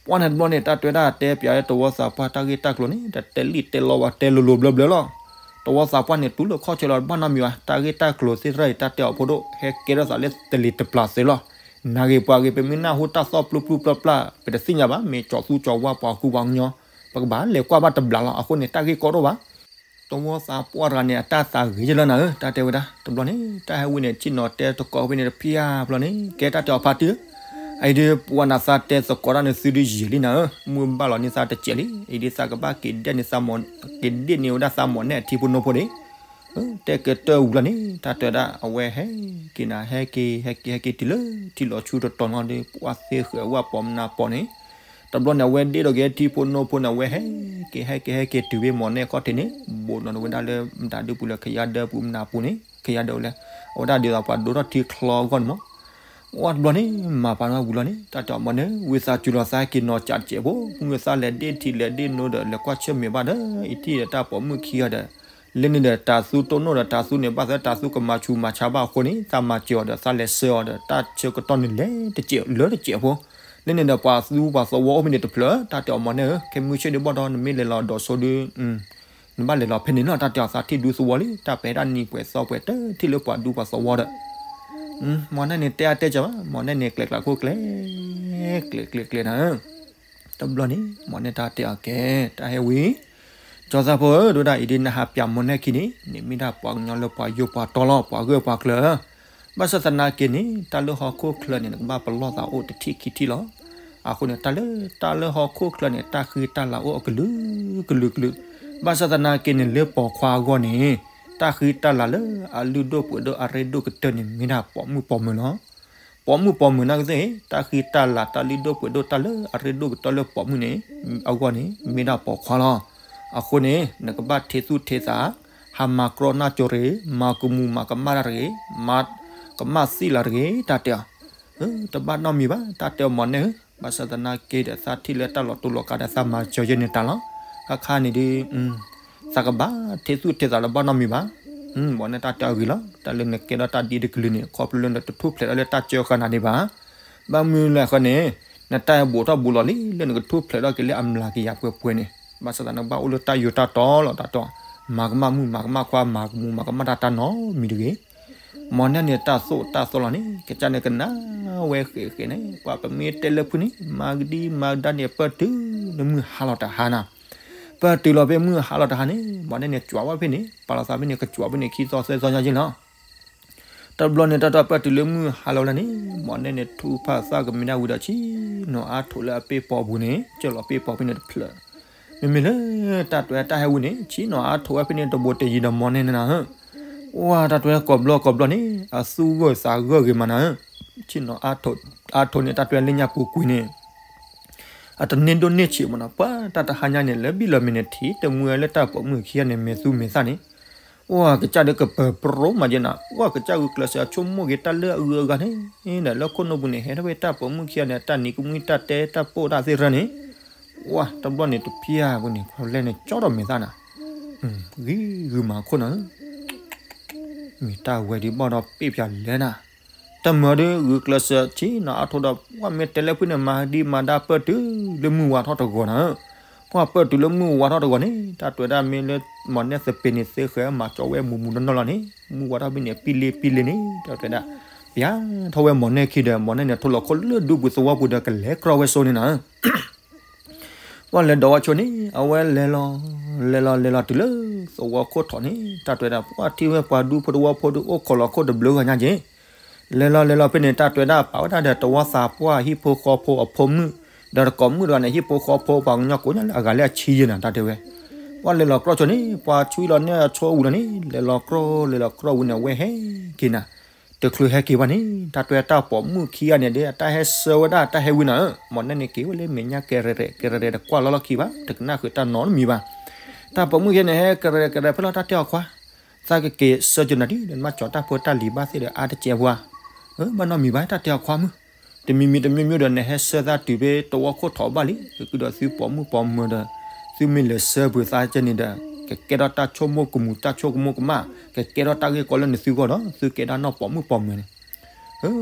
ပှၢ်န့ၣ်တဘျီန့ၣ် တၢ်တဲဝဲဒၣ်တဲပၠးလၢတဝီသးပှၢ်တၢ်ဂ့ၢ်တၢ်ကျိၤန့ၣ် တတဲလံၣ်တဲလီဝဲတဲလိၤလိၤဘျၢဘျၢလီၤ. တဝီသးပှၢ်န့ၣ် တူၢ်လိာ်ခီၣ်ဆၢလီၤတဘၣ်နီတမံၤဘၣ်, တၢ်ဂ့ၢ်တၢ်ကျိၤသ့ၣ်တဖၣ်အံၤ တၢ်တဲအီၤဖိဒိၣ် ဟဲကဲထီၣ်သးလၢတလံၤတပျၢ်သ့လီၤ. နၤဂ့ၤပှၤဂ့ၤ ပမ့ၢ်နၢ်ဟူတၢ်သီၣ်ပျူၢ်ပျူၢ်ပျၢ်ပျၢ် ပတသ့ၣ်ညါဘၣ်, မ့ၢ်ကၠီသူကၠီဝါပှၤကူပှၤကညီ, ပကဘၣ်လဲၤကွၢ်ဘၣ်တဘျီလီၤ. အဃိန့ၣ် တၢ်ဂ့ၢ်ကီဒိၣ်ဘၣ် တဝီသးပှၢ်တဂၤန့ၣ် အတၢ်သးဂ့ၤယလၢနၤဧၢ တၢ်တဲဝဲဒၣ်. တဘျီန့ၣ် တၢ်ဟဲဝံၤန့ၣ် ဆ့ၣ်နီၤတဲသကိးဖဲန့ၣ်တဖျၢၣ်ဘျီန့ၣ် ကဲတၢ်တဲအီၤဖါတံၢ်ဧၢ, အအံၤဒုးပှၤနၤသးတဲသကိးတၢ်န့ၣ် သုဒုးယံာ်လံနၤဧၢ, မုၢ်ဘၣ်လီၤန့ၢ်သးတစဲးလံ, အအံၤဒုးသးကဘၣ်က့ၤဒဲးန့ၢ်သးမီၤ, က့ၤဒဲးန့ၢ်ဝဲဒၣ်သးမီၤနဲၣ်အထံဖိနိဖိန့ၣ် တဲကတၢၢ်ဝံၤလီၤန့ၣ် တၢ်တဲဒၣ် အဝဲဟဲက့ၤနၤ ဟဲက့ၤ ဟဲက့ၤ ဟဲက့ၤတုၤလၢထံလီၤဆူတတီၤနီၤဒီး ပှၤသ့ဃဲၤဝဲပိာ်မနၤပိာ်န့ၣ်, တဘျီန့ၣ် အဝဲဒ့ၣ်ဒီးက့ၤထံဖိနိဖိန့ၣ် အဝဲဟဲက့ၤ ဟဲက့ၤ ဟဲက့ၤတုၤဖဲမီၤနဲၣ်ခီၣ်ထံးန့ၣ် ဘိးနီၤန့ၣ်ဝဲဒၣ်လၢမတၤဒုပူၤလၢ ခယါဒၢပူၤမနၤပူၤန့ၣ် ခယါဒၢဝဲလဲၣ်, အဝဲဒၣ်ဒ်သိးပှၤဒိထီၣ်ထံချီအဂီၢ်န့ၣ်မး ဝဲတဘျီန့ၣ် မၤပာ်ဝံၤလီၤန့ၣ် တၢ်တဲအီၤမီၤန့ၣ် ဝံသးစူၤလီၤ သးဟဲက့ၤနီၤကးတစဲးဖိ, မုၢ်သးလဲၤဒ့ၣ်ထံလဲၤဒ့ၣ်နိဒီး လဲၤကွၢ်ဆၢၣ်မဲာ်ဘၣ်ဒီး အံၤထံၣ်ဒီးတၢ်ပိာ်မုၣ်ခံဂၤဒီး လၢန့ၣ်ဒီးတၤသူတိၢ်နီၣ်ဒီးတၤသူန့ၣ် ဘၣ်သးတၤသူကမၤဆူးမၤဆါဘၣ်အဃိန့ၣ် သးမၤစၢၤအီၤဒီး သးလဲၤဆှၢအီၤဒီး တၢ်ဆၢကတီၢ်န့ၣ်လဲၤတစဲးလၢတစဲးဖိ, လၢန့ၣ်ဒီးပှၤသူပှၤသဝီအိၣ်ဖဲန့ၣ်တဖျၢၣ် တၢ်တဲအီၤမီၤန့ၣ်ဧၢ ခဲမုၢ်ဆ့ၣ်ဒုးဘၣ်ဒီး နမ့ၢ်လဲၤလီၤဒီးဆိဒု နဘၣ်လဲၤလီၤဖဲန့ၣ်နီၤ တၢ်တဲအီၤ သးထံၣ်ဒူသဝီလံ တၢ်ပဲာ်ဒၣ်နံၤပှဲၤသီပှဲၤတထံၣ်လၢပှၤဒူပှၤသဝီဒီး မီၤနဲၣ်န့ၣ်တဲအါတဲစၢၤဘၣ် မီၤနဲၣ်န့ၣ် ကျဲးကျးခိၣ်ကျဲ ကျဲးကျဲးကျဲးနၤဧၢ, တဘျီန့ၣ် မီၤနဲၣ်တၢ်တဲအီၤကဲ တၢ်ဟဲဝံၤ ကၠီသးဖိဧၢ ဒိဒၣ်အံၤဒ်နဟးပၠးမီၤနဲၣ်ခံန့ၣ် နမ့ၢ်ဒၣ်ပှၤကညီလၢပှၤယိၣ်ပှၤတီလီၤ ပှၤဂၢၢ်ပှၤကျၢၤဧၢ, ဘၣ်ဆၣ်သနာ်က့န့ၣ် တၢ်လၢဟီၣ်ခိၣ်ချၢန့ၣ် နကဘၣ်ပလီၢ်သးအိၣ်တထံၣ်ခံထံၣ်လီၤ. အဃိန့ၣ် တၢ်လၢ တၢ်လၢဟီၣ်ခိၣ်ချၢန့ၣ် တၢ်ဃံတၢ်လၤအိၣ်အကလုာ်ကလုာ်ကလုာ်, ဘၣ်ဆၣ်သနာ်က့န့ၣ် လၢပိာ်ခွါအဂီၢ်န့ၣ် တၢ်ဃံတၢ်လၤလၢအလုၢ်ဒိၣ်ပှ့ၤဒိၣ်အရ့ဒိၣ်ကတၢၢ်န့ၣ် မ့ၢ်ဒၣ်ပိာ်မုၣ်ပိာ်မုၣ်လီၤ. ပိာ်မုၣ်ပိာ်မုၣ်နာ်ကသ့ၣ် တၢ်ဃံတၢ်လၤတၢ်လုၢ်ဒိၣ်ပှ့ၤဒိၣ်တၢ်လၢအရ့ဒိၣ်ကတၢၢ်လၢပိာ်မုၣ်န့ၣ် အဂီၢ်န့ၣ် မ့ၢ်ဒၣ်ပိာ်ခွါလီၤ. အဃိန့ၣ် နကဘၣ်ထ့သူၣ်ထ့သး ဟးမၤကြီနၢ်ကၠိရ့ၣ် မၤကမူၤမၤကမၣ်တၢ်တဂ့ၤ, မၤကမၣ်သံလၢတဂ့ၤ တၢ်တဲအီၤ တဘၣ်နီတမံၤဘၣ် တၢ်တဲအီၤမီၤနဲၣ်ဧၢ, ဘၣ်ဆၣ်သနာ်က့ဒီး သးထံၣ်လၢတၢ်လီၤတူာ်လီၤကာ်ဒီး သးမၤစၢၤယဲန့ၣ်တၢ်လီၤ. ခါခါန့ၣ်ဒုး သးကဘၣ်ထ့သူၣ်ထ့သးလၢဘၣ်နီတမံၤဘၣ်. မီၤနဲၣ်တၢ်တဲအဂ့ၤလီၤ. တၢ်လၢနကဲထီၣ်တၢ်ဒ်တကလုာ်န့ၣ် ခီဖျိလၢနတထူၣ်ဖျဲးထီၣ်လၢတၢ်စၢဃာ်နၤဒံးဘၣ်. ဘၣ်မနုၤလဲၣ်အဃိန့ၣ် နတၢ်ဘူးထီၣ်ဘူးလီၤလံ လၢနကထူၣ်ဖျဲးထီၣ်က့ၤလၢအမျးကယၤပှဲၤပှဲၤန့ၣ် ဘၣ်ဆၣ်သးနကဘၣ်အိၣ်လၢတၢ်ယူးတၢ်တီၤလီၤ တၢ်တီၤ မၤကမၣ်မုၣ်မၤကမၣ်ခွါ မၤကမူၤမၤကမၣ်တၢ်တၢ်နီတမံၤတဂ့ၤ. မီၤနဲၣ်န့ၣ် တၢ်သိၣ်တၢ်သီလီၤန့ၣ် ကစၢ်န့ၣ်ကနၣ်ဝဲဃဲးဃဲးန့ၣ် ပှၤပမ့ၢ်တဲလၢဖုန့ၣ် မၤကဒံမၤကဒါန့ၣ် ပၢၢ်တုၤလၢမုၢ်ဟါလီၤတဟါနၤ. ပၢၢ်တုၤလီၤဖဲမုၢ်ဟါလီၤတဟါန့ၣ် မီၤနဲၣ်န့ၣ် ကွၢ်ဝဲဖဲန့ၣ် ပာ်လီၤသးဖဲန့ၣ် ကကွၢ်ဖဲန့ၣ် ခံသီသၢသီညါယ့ၣ်လီၤ. တဘျီန့ၣ် တၢ်တီပၢၢ်တုၤလၢမုၢ်ဟါလီၤဝဲဒၣ်န့ၣ် မီၤနဲၣ်န့ၣ် ထူဖးသးကမ့ၢ်ဒၣ်ဝံၤဒီး ဆ့ၣ်နီၤအါထိးလၢအပ့ၢ်ပီၤပူၤန့ၣ် ကၢၢ်လီၤပ့ၢ်ပီၤဖဲန့ၣ်တဖျၢၣ်. မ့မ့ၢ်လၢ တၢ်တဲတၢ်ဟဲဝံၤန့ၣ် ဆ့ၣ်နီၤအါထိးဝဲဖဲန့ၣ်တဘိးတယံၤဒီးမီၤနဲၣ်န့ၣ်နၤဧၢ. ဝဲတၢ်တဲကိးဘျီကိးဘျီန့ၣ် အသူၣ်ဂၢၢ်သးဂၢၢ်ဂ့ၤမးနၤဧၢ. ဆ့ၣ်နီၤအါထိးန့ၣ် တၢ်တဲလၢညါပူၤကွံာ်န့ၣ် အတန့ၢ်ဒိၣ်န့ၢ်ဆံးမးနီၤ ပှၤတၢ်တဟါညါန့ၣ် လၢဘံၣ်လီၤမ့ၢ်န့ၣ် ထံၣ်တမှံဝဲလၢတၢ်ပိာ်မုၣ်ခံဂၤန့ၣ် မဲာ်သူမဲာ်သၣ်န့ၣ် ဝဲကစၢ်ဒီးကပၢၤပြိမးယဲနၤ ဝဲကစၢ်ဂုာ်ကျဲးစၢးဆိကမိၣ်က့ၤတၢ်လၢအဂုၤအဂၤန့ၣ် ဒီးလၢခိၣ်နူာ်ပူၤန့ၣ် ဟဲထီၣ်ဝဲတၢ်ပိာ်မုၣ်ခံဂၤန့ၣ် တၢ်နံၤကမှံတၢ်တဲတၢ်ပိာ်တၢ်သ့ၣ်ရၢန့ၣ် ဝဲတဘျီန့ၣ်တဖျၢၣ်ပူၤန့ၣ် ခီလဲၣ်န့ၣ် ကၠီဒီးမဲာ်သၣ်နၤ ဂံၤဂုာ်မၤခိၣ်နၤဧၢ မ့ၢ်တၢ်ဝဲဒ်ဘၣ်ဒီးပ့ၢ်ပၠးလဲၣ်နၤ တမၢဒီးဂုာ်ကျဲးစၢးဆ့ၣ်နီၤအါထိးဒီး ပှၤမ့ၢ်တဲလၢဖုန့ၣ် မၤဒံးမၤဒါပၢၢ်တုၤလၢမုၢ်ဝါထီၣ်တဂီၤနၤဧၢ. ပှၤပၢၢ်တုၤလၢမုၢ်ဝါထီၣ်တဂီၤန့ၣ် တၢ်တဲဒၣ်မ့ၢ်လၢ မီၤနဲၣ်သပ့ၤန့ၣ်သ့ဃဲမၤကၠီဝဲမူးမူးနီၢ်နီၢ်လီၤန့ၣ် မုၢ်ဝါထီၣ်ဖဲန့ၣ် ပံလ့ပံလ့န့ၣ် တၢ်တဲဒၣ် ပျါထီၣ်ဝဲမီၤနဲၣ်ခံဒီး မီၤနဲၣ်န့ၣ် ထိၣ်လီၤခိၣ်လၢဒူပူၤသဝီပူၤဒီးကလဲၤကြီဝဲစိန့ၣ်နၤဧၢ ပှၤလဲၤဒီးဝဲဆိန့ၣ် အဝဲလဲၤလီၤ လဲၤလီၤလဲၤလီၤတုၤလၢသဝီခိၣ်ထီၣ်န့ၣ် တၢ်တဲဒၣ်ပှၤထံၣ်ဝဲပှၤဒူဖိတဝီဖိဒုးအိၣ်ခိးလီၤခိၣ်တဘျုးဂၤညါက့ၤ လဲၤလီၤလဲၤလီၤဖဲန့ၣ် တၢ်တဲဒၣ်ပာ်ဝဲဒၣ်ဒီးတဝီသးပှၢ်ဟံၣ်ဖိဃီဖိအဖိမုၣ် ဒီးတကိးမုၣ်တဂၤန့ၣ် ဟံၣ်ဖိဃီဖိပှၤကညီကိးညါလၢအဂၤလၢအဆံယဲၢ်နၤ တၢ်တဲဝဲ ပှၤလဲၤလီၤကြီဆိန့ၣ် ပှၤဆွံလီၤန့ၢ်အဆိဝံၤလီၤန့ၣ် လဲၤလီၤကြီ လဲၤလီၤကြီဝံၤန့ၣ် အဝဲဟဲက့ၤနၤ တချုးဟဲက့ၤဘၣ်န့ၣ် တၢ်တဲတၢ်ပိာ်မုၣ်ခံဂၤန့ၣ်ဒီး အတၢ်ဟဲဆှၢဝဲဒၣ်တၢ်ဟဲဝံၤနၤဧၢ မီၤနဲၣ်န့ၣ်က့ၤဝဲလၢမဲာ်ညါကဲရဲၣ်ရဲၣ် ကဲရဲၣ်ရဲၣ်တကွၢ်လီၤလီၢ်ခံဘၣ် တကနၣ်ဃုာ်တၢ်နီတမံၤဘၣ် တၢ်ပိာ်မုၣ်ခံဂၤန့ၣ် ဟဲကရဲၣ်ကရဲၣ်ဖဲလီၤ တၢ်တဲအီၤခွါ သးကက့ၤဆှၢကနၤဒ် နမ့ၢ်ကၠီၤတၢ်ဖိတၢ်လံၤဘၣ်သ့ၣ်ဒီးအါတကဲးပှၤ, ဘၣ်နီတမံၤဘၣ် တၢ်တဲအီၤခွါမုၣ်, တမံၤမံၤတမံၤမံၤဒီး နဟဲဆှၢသးတုၤဖဲတဝီခိၣ်ထီးဘၣ်လံ, ကကုဒီးသုပိာ်မုၣ်ပိာ်မၢၤဒီး, သုမ့ၢ်လဲၤဆှၢပှၤသးကဲန့ၣ်ဒီး, ကကဲထီၣ်တၢ်ဆိကမိၣ်ကမူၤတၢ်ဆိကမိၣ်ကမၣ်, ကကဲထီၣ်တၢ်ဂ့ၢ်ကီလၢနသုဂီၢ်ဒီး သုကဲဒၣ်နီၢ်ပိာ်မုၣ်ပိာ်မၢၤန့ၣ်,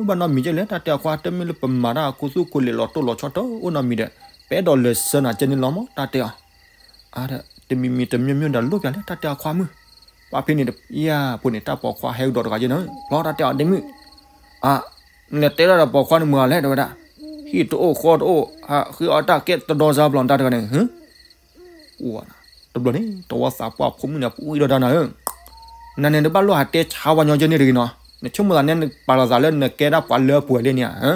ဘၣ်နီတမံၤကဲလဲၣ် တၢ်တဲအီၤခွါ, တမ့ၢ်လၢပမၤတၢ်အခိၣ်သူၣ်ခိၣ်လ့ၤလီၤတိၢ်လီၤဆီတအိၣ်နီတမံၤဒီး, ပအဲၣ်ဒိးလဲၤဆှၢနၤကဲန့ၣ်လီၤမး တၢ်တဲအီၤ တမံၤမံၤတမံၤမံၤဒီး လိၣ်ပၠးလၢတၢ်တဲအီၤခွါမုၣ်, ပှၤဖဲန့ၣ် ယၤဖိန့ၣ် တၢ်ပိာ်ခွါဟဲကဒီးတဂၤကဲန့ၣ်, ဖျီတၢ်တဲအီၤဒ့မုၣ်, အ, နတဲဒၣ်ဒီးပိာ်ခွါန့ၣ်မုာ်အီၤလဲၣ် တဲဝဲဒၣ်, ဟံၣ်တအိၣ်ဃီတအိၣ်, ဃ့အီၣ်တၢ်ကဲတဒီစါဘျီနတၢ်တဂၤန့ၣ်, တဘျီန့ၣ် တဝီသးပှၢ်ဖိမုၣ်န့ၣ် ပူၤအံၤဒီးတၢ်နၤဧၢ နန့ၣ်တဘၣ်လိၣ်ဟးတဲဆါဝဲညီကဲန့ၣ်တဂ့ၤနီၤ, နဆိကမိၣ်သးန့ၣ် နပာ်လီၤသးလၢနကဲဒၣ်ပှၤလၢပှဲၤလံန့ၣ်ဧါ,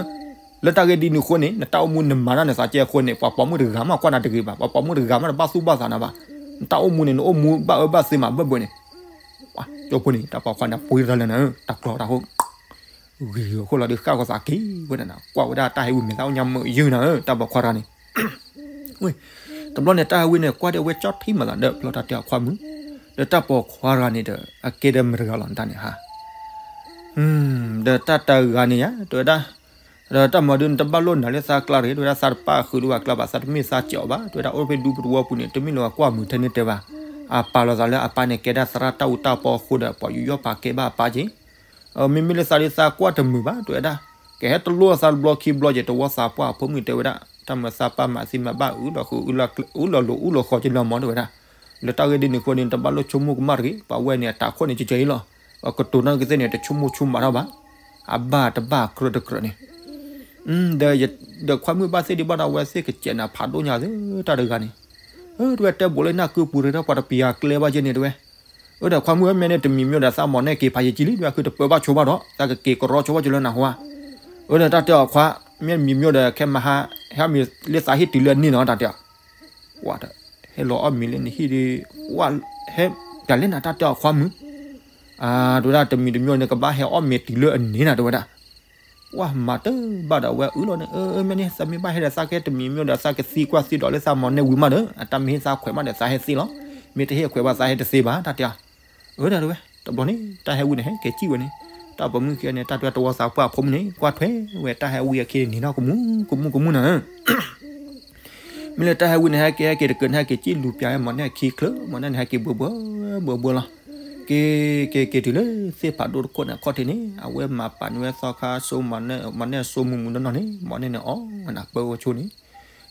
လၢတၢ်ဂ့ၢ်ဒ်န့ၣ်အဃိန့ၣ် နတၢ်အိၣ်မူနမၤတၢ်နသးကဲအဃိန့ၣ် ပှၤပိာ်မုၣ်တဂၤမးကွၢ်နၤတဂ့ၤဘၣ်, ပှၤပိာ်မုၣ်တဂၤမးတဘၣ်သူၣ်ဘၣ်သးနၤဘၣ်, နတၢ်အိၣ်မူန့ၣ် နအိၣ်မူဘၣ်အၢဘၣ်သီမးဘၢၣ်ဘၢၣ်န့ၣ်, ကၠိဖိန့ၣ် တၢ်ပိာ်ခွါန့ၣ် ပှ့ၤတၢ်လၢနၤဧၢ တၢ်ကျီတၢ်ခိၣ် ဂ့ၤဂ့ၤအဃိလီၤဒီး ဃၣ်ဃီသးက့ၤဝဲဒၣ်နၤ, ကွၢ်ဝဲဒၣ်တၢ်ဟဲဝံၤမဲာ်သၣ်အိၣ်ညါမုာ်ယုၢ်နၤဧၢ တၢ်ပိာ်ခွါတဂၤန့ၣ်, တဘျီန့ၣ် တၢ်ဟဲဝံၤန့ၣ် ကွၢ်ဒီးအဝဲကၠီထံမၤသးဒီး ဖျီတၢ်တဲအီၤခွါမုၣ်, ဒီးတၢ်ပိာ်ခွါတဂၤန့ၣ်ဒီး အကဲဒီးမတၤတဂၤလီၤနတၢ်န့ၣ်ဟါ, ဒီးတၢ်တဂၤန့ၣ်ယါ တဲဝဲဒၣ်, ဒီးတၢ်မၤဒုးနတဘၣ်လိၣ်နၤလၢသးကျါတဂ့ၤ တဲဝဲဒၣ် သးတပာ်ဃုာ်ဒိၣ်ဘၣ်ကျါဘၣ် သးတမ့ၢ်သးစဲးအီၤဘၣ် တဲဝဲဒၣ် အိၣ်ဖဲဒူပတဝီပူၤန့ၣ် တမ့ၢ်လၢပှၤကွၢ်မုာ်ထဲန့ၣ်တဲဘၣ်, အပာ်လီၤသးလၢအပၢ်န့ၣ် ကဲဒၣ်သရၣ်တၢ်အူတၢ်ပီအဃိဒီး ပှၤယူးယီၣ်ပာ်ကဲဘၣ်အပၢ်က့ၤ မ့မ့ၢ်လၢသးဒ်သးကွၢ်တမုာ်ဘၣ် တဲဝဲဒၣ်, ကဟဲတလိၣ်သးတဘျီခံဘျီက့ၤ တဝီသးပှၢ်အဖိမုၣ်တဲဝဲဒၣ် တၢ်မၤသးပၢ်မၤသံမၤဘၣ် အုၣ်လီၤဃုာ်အုၣ်လီၤလိၤအုၣ်လီၤဃီကလီၤမီၤတဲဝဲဒၣ်, လၢတၢ်ဂ့ၢ်ဒ်န့ၣ်အဃိန့ၣ် တဘၣ်လိၣ်ဆိကမိၣ်ကမၣ်တဂ့ၤ ပှၤဝဲန့ၣ် အတၢ်ခိၣ်န့ၣ်ကဲကဲအံၤလီၤ, ပှၤကတိၤနီၢ်ကသ့ၣ်န့ၣ် တဆိကမိၣ်ဆိကမးထီၣ်ဘၣ်, အဘၣ်တဘၣ်ကြၢးတကြၢးန့ၣ် ဒီးခွါမုၣ်ဘၣ်သ့ၣ်ဒံးဘၣ်ဒီး အဝဲသ့ၣ်ကစဲးနၤဖးဒိၣ်ညါသ့ တၢ်တဂၤန့ၣ်, အၢ တဝဲတဲဘိးလၢနၢ်ကုပူၤရ့ဒီးပှၤတပျၤကျဲဘၣ်ကဲန့ၣ်တဝဲ, အၢဒီးခွါမုၣ်ဧၢ မ့ၢ်န့ၣ်တမံၤမ့ၢ်ဒီးသးမၤန့ၢ်က့ၤဖးယံာ်ကံလံ တဝဲခုတပၢဘၣ်ဆိဘၣ်ဒီး သးကက့ၤကရီဆိဘၣ်ကလၢနၤဟါ, အၢဒီးတၢ်တဲအီၤခွါ, မ့ၢ်မံၤမ့ၢ်ဒီးခဲမဟါ, ဟဲမံၤလၢသးဟ့ၣ်တုၤလၢအန့ၣ်နီၤ တၢ်တဲအီၤ ဝဲဒီး ဟဲလီၤအီၣ်မ့ၤလၢနဟံၣ်ဒီး, ဝဲဟဲ, တၢ်လဲၣ်နၤတၢ်တဲအီၤခွါမုၣ်, တဝဲဒၣ်တမံၤတမံၤန့ၣ် ကဘၣ်ဟဲအီၣ်မ့ၤတုၤလၢအန့ၣ်နၤ တဝဲဒၣ်, ဝဲမၤတဘၣ်ဒီးဝဲအုၣ်လီၤန့ၣ်, အၢ မ့ၢ်န့ၣ် သးမ့ၢ်ဘၣ်ဟဲဒီးသးကဟဲတမံၤမ့ၢ်ဒီးသးကသံကွၢ်သံဒိးလၢသးမၤန့ၢ်ဝံၤမးဒီး အတၢ်မ့ၢ်ဟ့ၣ်သးခွဲးမးဒီးသးဟဲသ့လီၤ, မ့ၢ်တဟ့ၣ်ခွဲးဘၣ်သးဟဲတသ့ဘၣ် တၢ်တဲအီၤ, အၢဒီးတဝဲ, တဘျီန့ၣ် တၢ်ဟဲဝံၤန့ၣ် ဟဲက့ၤစံၣ်ဝဲန့ၣ်, တၢ်ပိာ်မုၣ်ခံဂၤန့ၣ် တၢ်တဝဲတဝီသးပှၢ်အဖိမုၣ်န့ၣ် ကွၢ်ထွဲဝဲတၢ်ဟဲဝံၤအခံန့ၣ် နံၤနီၢ်ကမူၤကမူၤကမူၤနၤ မ့ၢ်လၢတၢ်ဟဲဝံၤန့ၣ် ဟဲက့ၤဟဲက့ၤတကၢၢ်န့ၣ် ဟဲက့ၤစံၣ်လူၤပၠးဝဲမၤန့ၢ်အခံချၢ မၤန့ၢ်န့ၣ် ဟဲက့ၤဘှဲဘှဲဘှဲဘှဲလီၤ, က့ၤက့ၤက့ၤတုၤလၢသ့ၣ်ဖးဒိၣ်တခိၣ်န့ၣ် အခီၣ်ထံးန့ၣ် အဝဲမၤပာ်န့ၢ်ဝဲသီခါစိမၤန့ၢ်န့ၣ် အီၣ်ဝဲနၤပၢဝဲဆိန့ၣ်,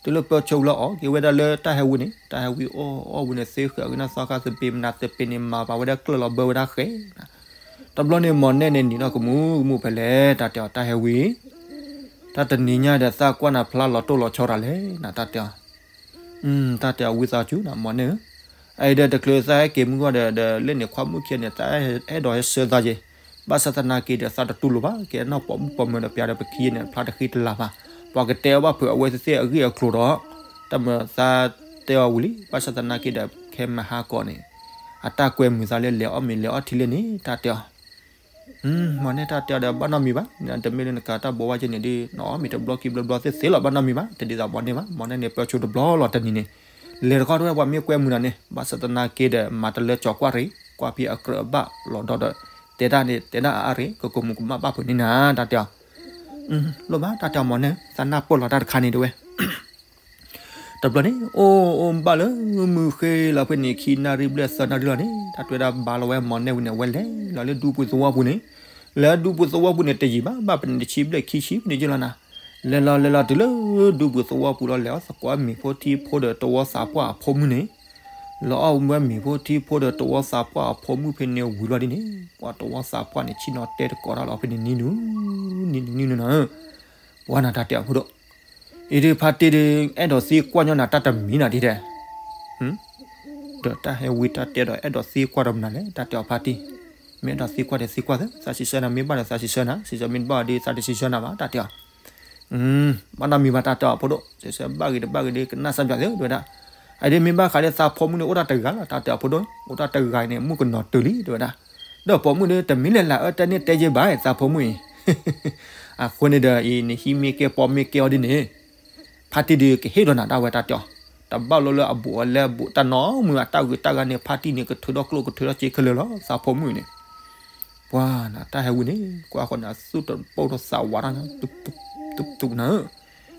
တုၤလၢပၢဆိလၢအီၣ်က့ၤဝဲဒၣ်လၢတၢ်ဟဲဝံၤန့ၣ် တၢ်ဟဲဝံၤအီၣ်အီၣ်ဝံၤန့ၣ် သ့ဃာ်ကနၣ်သီခါသပ့ၤမနၤသပ့ၤန့ၣ် မၤပာ်ဝဲဒၣ်ကျၢၢ်လီၤဘၢဝဲဒၣ်ဃဲ တဘျီန့ၣ် မၤန့ၢ်န့ၣ် နံၤနီၢ်ကမူၤကမူၤဖဲလဲၣ် တၢ်တဲအီၤ တၢ်ဟဲဝံၤ, တၢ်တနံၤညါဒီး သးကွၢ်နၤဖျါလီၤတိၢ်လီၤဆီတၢ်လဲၣ် နတၢ်တဲအီၤ, တၢ်တဲအီၤ ဝံသးစူၤနၤ မၤန့ၢ်ဧၢ, အအံၤဒီးတချုးသးဟဲက့ၤမုၢ်ဂီၢ်ဒီး ဒီးလၢန့ၣ်ခွါမုၣ်ခံဂၤန့ၣ် သးအဲၣ်ဒိးဟဲဆှၢသးက့ၤ, ဘၣ်ဆၣ်သနာ်က့ဒီး သးတတူၢ်လိာ်ဘၣ် ကဲနီၢ်ပိာ်မုၣ်ပိာ်မၢၤဒီး ပျးဒီးပခံဂၤန့ၣ် ဖျါတဃံတလၤဘၣ်, ပှၤကတဲအီၤဘၣ်ဖုးအဝဲသ့ၣ်အဂ့ၢ်အကျိၤဒီး, တၢ်မၤသးတဲအီၤဝံၤလံ ဘၣ်ဆၣ်သနာ်က့ဒီး ခဲမဟါကီးန့ၣ် အတၢ်ကွဲမုာ်သးလၢလဲၤအီၣ်မ့ၤလဲၤအီထံလၢန့ၣ် တၢ်တဲအီၤ မၤန့ၢ်တၢ်တဲအီၤဒီး ဘၣ်နီတမံၤဘၣ်, တမ့ၢ်လၢနကးတၢ်ဘိးဘၣ်ကဲန့ၣ်ဒီး နအီၣ်မ့ၤတဘျီခံဘျီဘျီသ့သ့လီၤ ဘၣ်နီတမံၤဘၣ်, တဒ်သိးမၤန့ၢ်ဘၣ်, မၤန့ၢ်န့ၣ်ပၢဆိတဘျီလီၤတနံၤန့ၣ်, လဲၤတခီတဝဲပှၤမ့ၢ်ကွဲမုာ်နၤန့ၣ် ဘၣ်ဆၣ်သနာ်က့ဒီး မၤတလၢကၠီၤကွၢ်ရ့ၣ်, ကွၢ်ဖဲအကြၢးအဘၣ်လီၤဒီး တဲဒၣ်န့ၣ် တဲဒၣ်အအါရ့ၣ် ကကမူၤကမၣ်ဘၣ်ဖုးန့ၢ်နၤ တၢ်တဲအီၤ, လိၣ်ဘၣ်တၢ်တဲအီၤမၤန့ၢ် သးနၢ်ပၢၢ်လီၤတၢ်တခါန့ၣ်တဝဲ တဘျီန့ၣ် အိၣ်အိၣ်ဘၣ်လၢမုၢ်ဃ့လီၤဖဲန့ၣ် ခံနၣ်ရံၣ်ဘျဲၣ်သၢနၣ်ရံၣ်လီၤန့ၣ် တၢ်တွဲဒၣ်ဘါလီၤဝဲမၤန့ၢ်ဝံၤန့ၣ် အဝဲလဲၤလီၤလၢဒူပူၤသဝီပူၤန့ၣ်, လၢဒူပူၤသဝီပူၤန့ၣ် တယံာ်ဘၣ် ဘၣ်ပနံးတဆံဘျဲၣ်ခံဆံပနံးကလီၤနၤ, လဲၤလီၤလဲၤလီၤတုၤလၢဒူပူၤသဝီပူၤလီၤ လဲၤအီၣ်သကိးမ့ၤဖိထံဖိဒီးတဝီသးပှၢ်အဖိမုၣ်န့ၣ်, လီၤအီၣ်ဝဲမ့ၤဖိထံဖိဒီးတဝီသးပှၢ်အဖိမုၣ်ဖဲန့ၣ်ဝံၤလီၤဒ်န့ၣ် ပှၤတဝီသးပှၢ်န့ၣ် ဆ့ၣ်နီၤတဲတကိးတၢ်လီၤဖဲန့ၣ် နံၤနူၤ, နံၤနူၤနံၤနူၤနၤ, ပှၤနၤတၢ်တဲအီၤဖိဒိၣ် အံၤဒုးဖါတံၢ်ဒုး အဲၣ်ဒိးသံကွၢ်ညီနၤတၢ်တမံၤနၤဒ်လဲၣ်, ဒီးတၢ်ဟဲဝံတၢ်တဲဒီး အဲၣ်ဒိးသံကွၢ်ဒီးမနုၤလဲၣ် တၢ်တဲအီၤဖါတံၢ်, မ့ၢ်အဲၣ်ဒိးသံကွၢ်ဒီးသံကွၢ်သၢ သးစံးဆၢနၤ မ့ၢ်ဘၣ်ဒီးသးစံးဆၢနၤ စံးဆၢမ့ၢ်တဘၣ်ဒီးသးတစံးဆၢနၤဘၣ် တၢ်တဲအီၤ, ဘၣ်နီတမံၤဘၣ် တၢ်တဲအီၤဖိဒိၣ် စံးဆၢဘၣ်ဂ့ၤတဘၣ်ဂ့ၤဒီး ကနၣ်စၢ်ပၠးသ့ တဲဝဲဒၣ်, အဒ်မ့ၢ်ဘၣ်ဃးဒီးသးဖိမုၣ်န့ၣ် အိၣ်တၢ်တဂၤလီၤ တၢ်တဲအီၤဖိဒိၣ် အိၣ်တၢ်တဂၤန့ၣ် မုၣ်ကနီၤတုၤလံ တဲဝဲဒၣ်, ဒီးပိာ်မုၣ်ဒီး တမ့ၢ်လၢလၢအၢတဲန့ၢ်တဲယဲဘၣ် သးဖိမုၣ်အံၤ အဃိန့ၣ်ဒီး အံၤနဟံးမ့ၢ်ကဲပိာ်မ့ၢ်ကဲအီၤဒ်န့ၣ်, ဖါတံၢ်ဒုးကဟ့ၣ်ဒီးနၤဒၣ်ဝဲတၢ်တဲအီၤ, တဘၣ်လိာ်လၢအဘူးအလဲအဘူး တၢ်နီတမံၤဘၣ် တၢ်ဂ့ၤတၢ်ဂၤန့ၣ် ဖါတံၢ်န့ၣ် ကထုးထီၣ်ကျိၣ်ကထုးထီၣ်စ့ခဲလၢာ်လီၤ သးဖိမုၣ်န့ၣ်. ပှၤနၤတၢ်ဟဲဝံန့ၣ် ကွၢ်ဃီန့ၣ် အသူၣ်တပိၢ်တသးဝးတၢ်နၤ တူၢ်တူၢ်နၤဧၢ,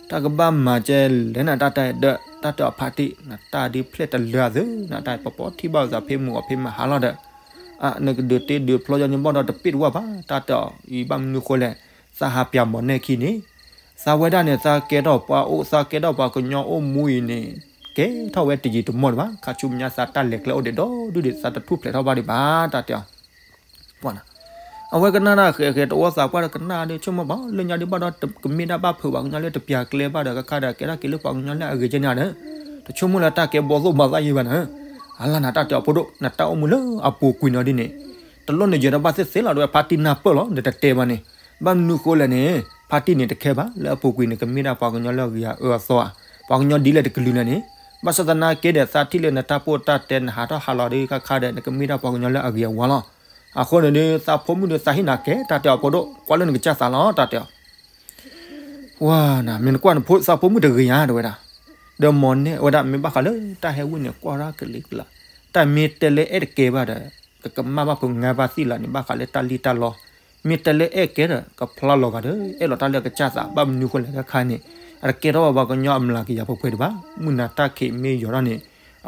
တၢ်ကဘၣ်မၤကဲလဲၣ်နၤ တၢ်တဲဒီး တၢ်တဲအီၤဖါတံၢ် နတၢ်ဒုးဖျဲၣ်တလၢအသး နတၢ်ပပီထံၣ်ဘၣ်သးဖဲမုၢ်အီၤဖဲမဟါလီၤဒီး အ နကဒုးတ့ဒုးဖျီယီၤန့ၣ်ဘၣ်ဒီးတပ့ၢ်တဝၢ်ဘၣ် တၢ်တဲအီၤ အံၤဘၣ်မနုၤဃိလဲၣ်, သးဟးပၠးမီၢ်နဲၣ်ခံန့ၣ် သးဝဲဒၣ်န့ၣ် သးကဲထီၣ်ပှၤအိၣ် သးကဲထီၣ်ပှၤကညီအိၣ်မူအံၤန့ၣ် ကဲထီၣ်ဝဲတယံာ်တမီၢ်ဒံးဘၣ် ခါဆူမဲာ်ညါသးတၢ်လဲၤကျဲအိၣ်ဒံးဒီဒူၣ်ဒံး သးတထူၣ်ဖျဲးထီၣ်ဘၣ်ဒံးဘၣ် တၢ်တဲအီၤ. ပှၤနၤ အဝဲကနၣ်တၢ်ဃဲးဃဲး တဝီသးပှၢ်ဒီးကနၣ်ဒီး ဆိကမိၣ်ဘၣ် လၢညါဒံးဘၣ်ဒီး ကမ့ၢ်ဒၣ်ဘၣ်ဖုးပှၤကညီလၢတပၠးကျဲဘၣ်ဒီး ကခါဒီးကဲထီၣ်က့ၤလၢပှၤကညီလၢအဂ့ၤကဲန့ၣ်ဒီး တဆိကမိၣ်လၢတၢ်ကဲဘီသိၣ်မၤသးယံၤဘၣ်နၤ. အလါနၤတၢ်တဲအီၤဖိဒိၣ် နတၢ်အိၣ်မူလၢအပူၤကွံာ်နီၤဒ်န့ၣ် တလိၣ်န့ၣ်ယဲဒီးဘၣ်သ့ၣ်သ့ၣ်လီၤ ဒီးဝဲဖါတံၢ်နၢ်ပၢၢ်လီၤ နတတဲဘၣ်န့ၣ်. ဘၣ်မနုၤဃိလဲၣ်န့ၣ် ဖါတံၢ်န့ၣ်တခဲဘၣ် လၢအပူၤကွံာ်န့ၣ် ကမ့ၢ်ဒၣ်ပှၤကညီလၢအဂ့ၤအအၢအသီဧါ, ပှၤကညီဒ်လဲၣ်တကလုာ်လဲၣ်န့ၣ်. ဘၣ်ဆၣ်သနာ်က့ဒီး သးထံၣ်လၢနတၢ်ပိၢ်တၢ်တဲ နဟးထီၣ်ဟးလီၤဒီး ခါခါဒီး နကမ့ၢ်ဒၣ်ပှၤကညီလၢအဂ့ၤအဝါလီၤ. အဃိန့ၣ်ဒီး သးဖိမုၣ်ဒီး သးဟ့ၣ်နၤကဲ တၢ်တဲအီၤဖိဒိၣ် ကွၢ်လၢနကစၢ်သးလီၤ တၢ်တဲအီၤ. ဝါနၤ မ့ၢ်နကွၢ်နဖိ သးဖိမုၣ်တဂ့ၤဧါ တဲဝဲဒၣ်. ဒီးမီၢ်နဲၣ်ဝဲဒၣ် မ့ၢ်ဘၣ်ဃးလၢတၢ်ဟဲဝံန့ၣ် ကွၢ်ရၢ်ကလံၤကလး, တၢ်မ့ၢ်တဲလၢအဲၣ်တကဲဘၣ်ဒီး ကကမၣ်ဘၣ်ဖုးငါဘၣ်သံလီၤန့ၣ် ဘၣ်ဃးလၢတၢ်လံၣ်တၢ်လီ. မ့ၢ်တဲလၢအဲၣ်ကဲဒီး ကဖျါလီၤဂာ်ဒီး အဲၣ်လီၤတၢ်လၢအကစၢ်သး ဘၣ်မနုၤဃိလဲၣ် ခါခါန့ၣ် အတကဲထီၣ်ဘၣ်ပှၤကညီအမျးကယၤပှဲၤပှဲၤဒံးဘၣ်. မုၢ်နၤတၢ်ခံးမ့ၢ်ယီၤထီၣ်န့ၣ်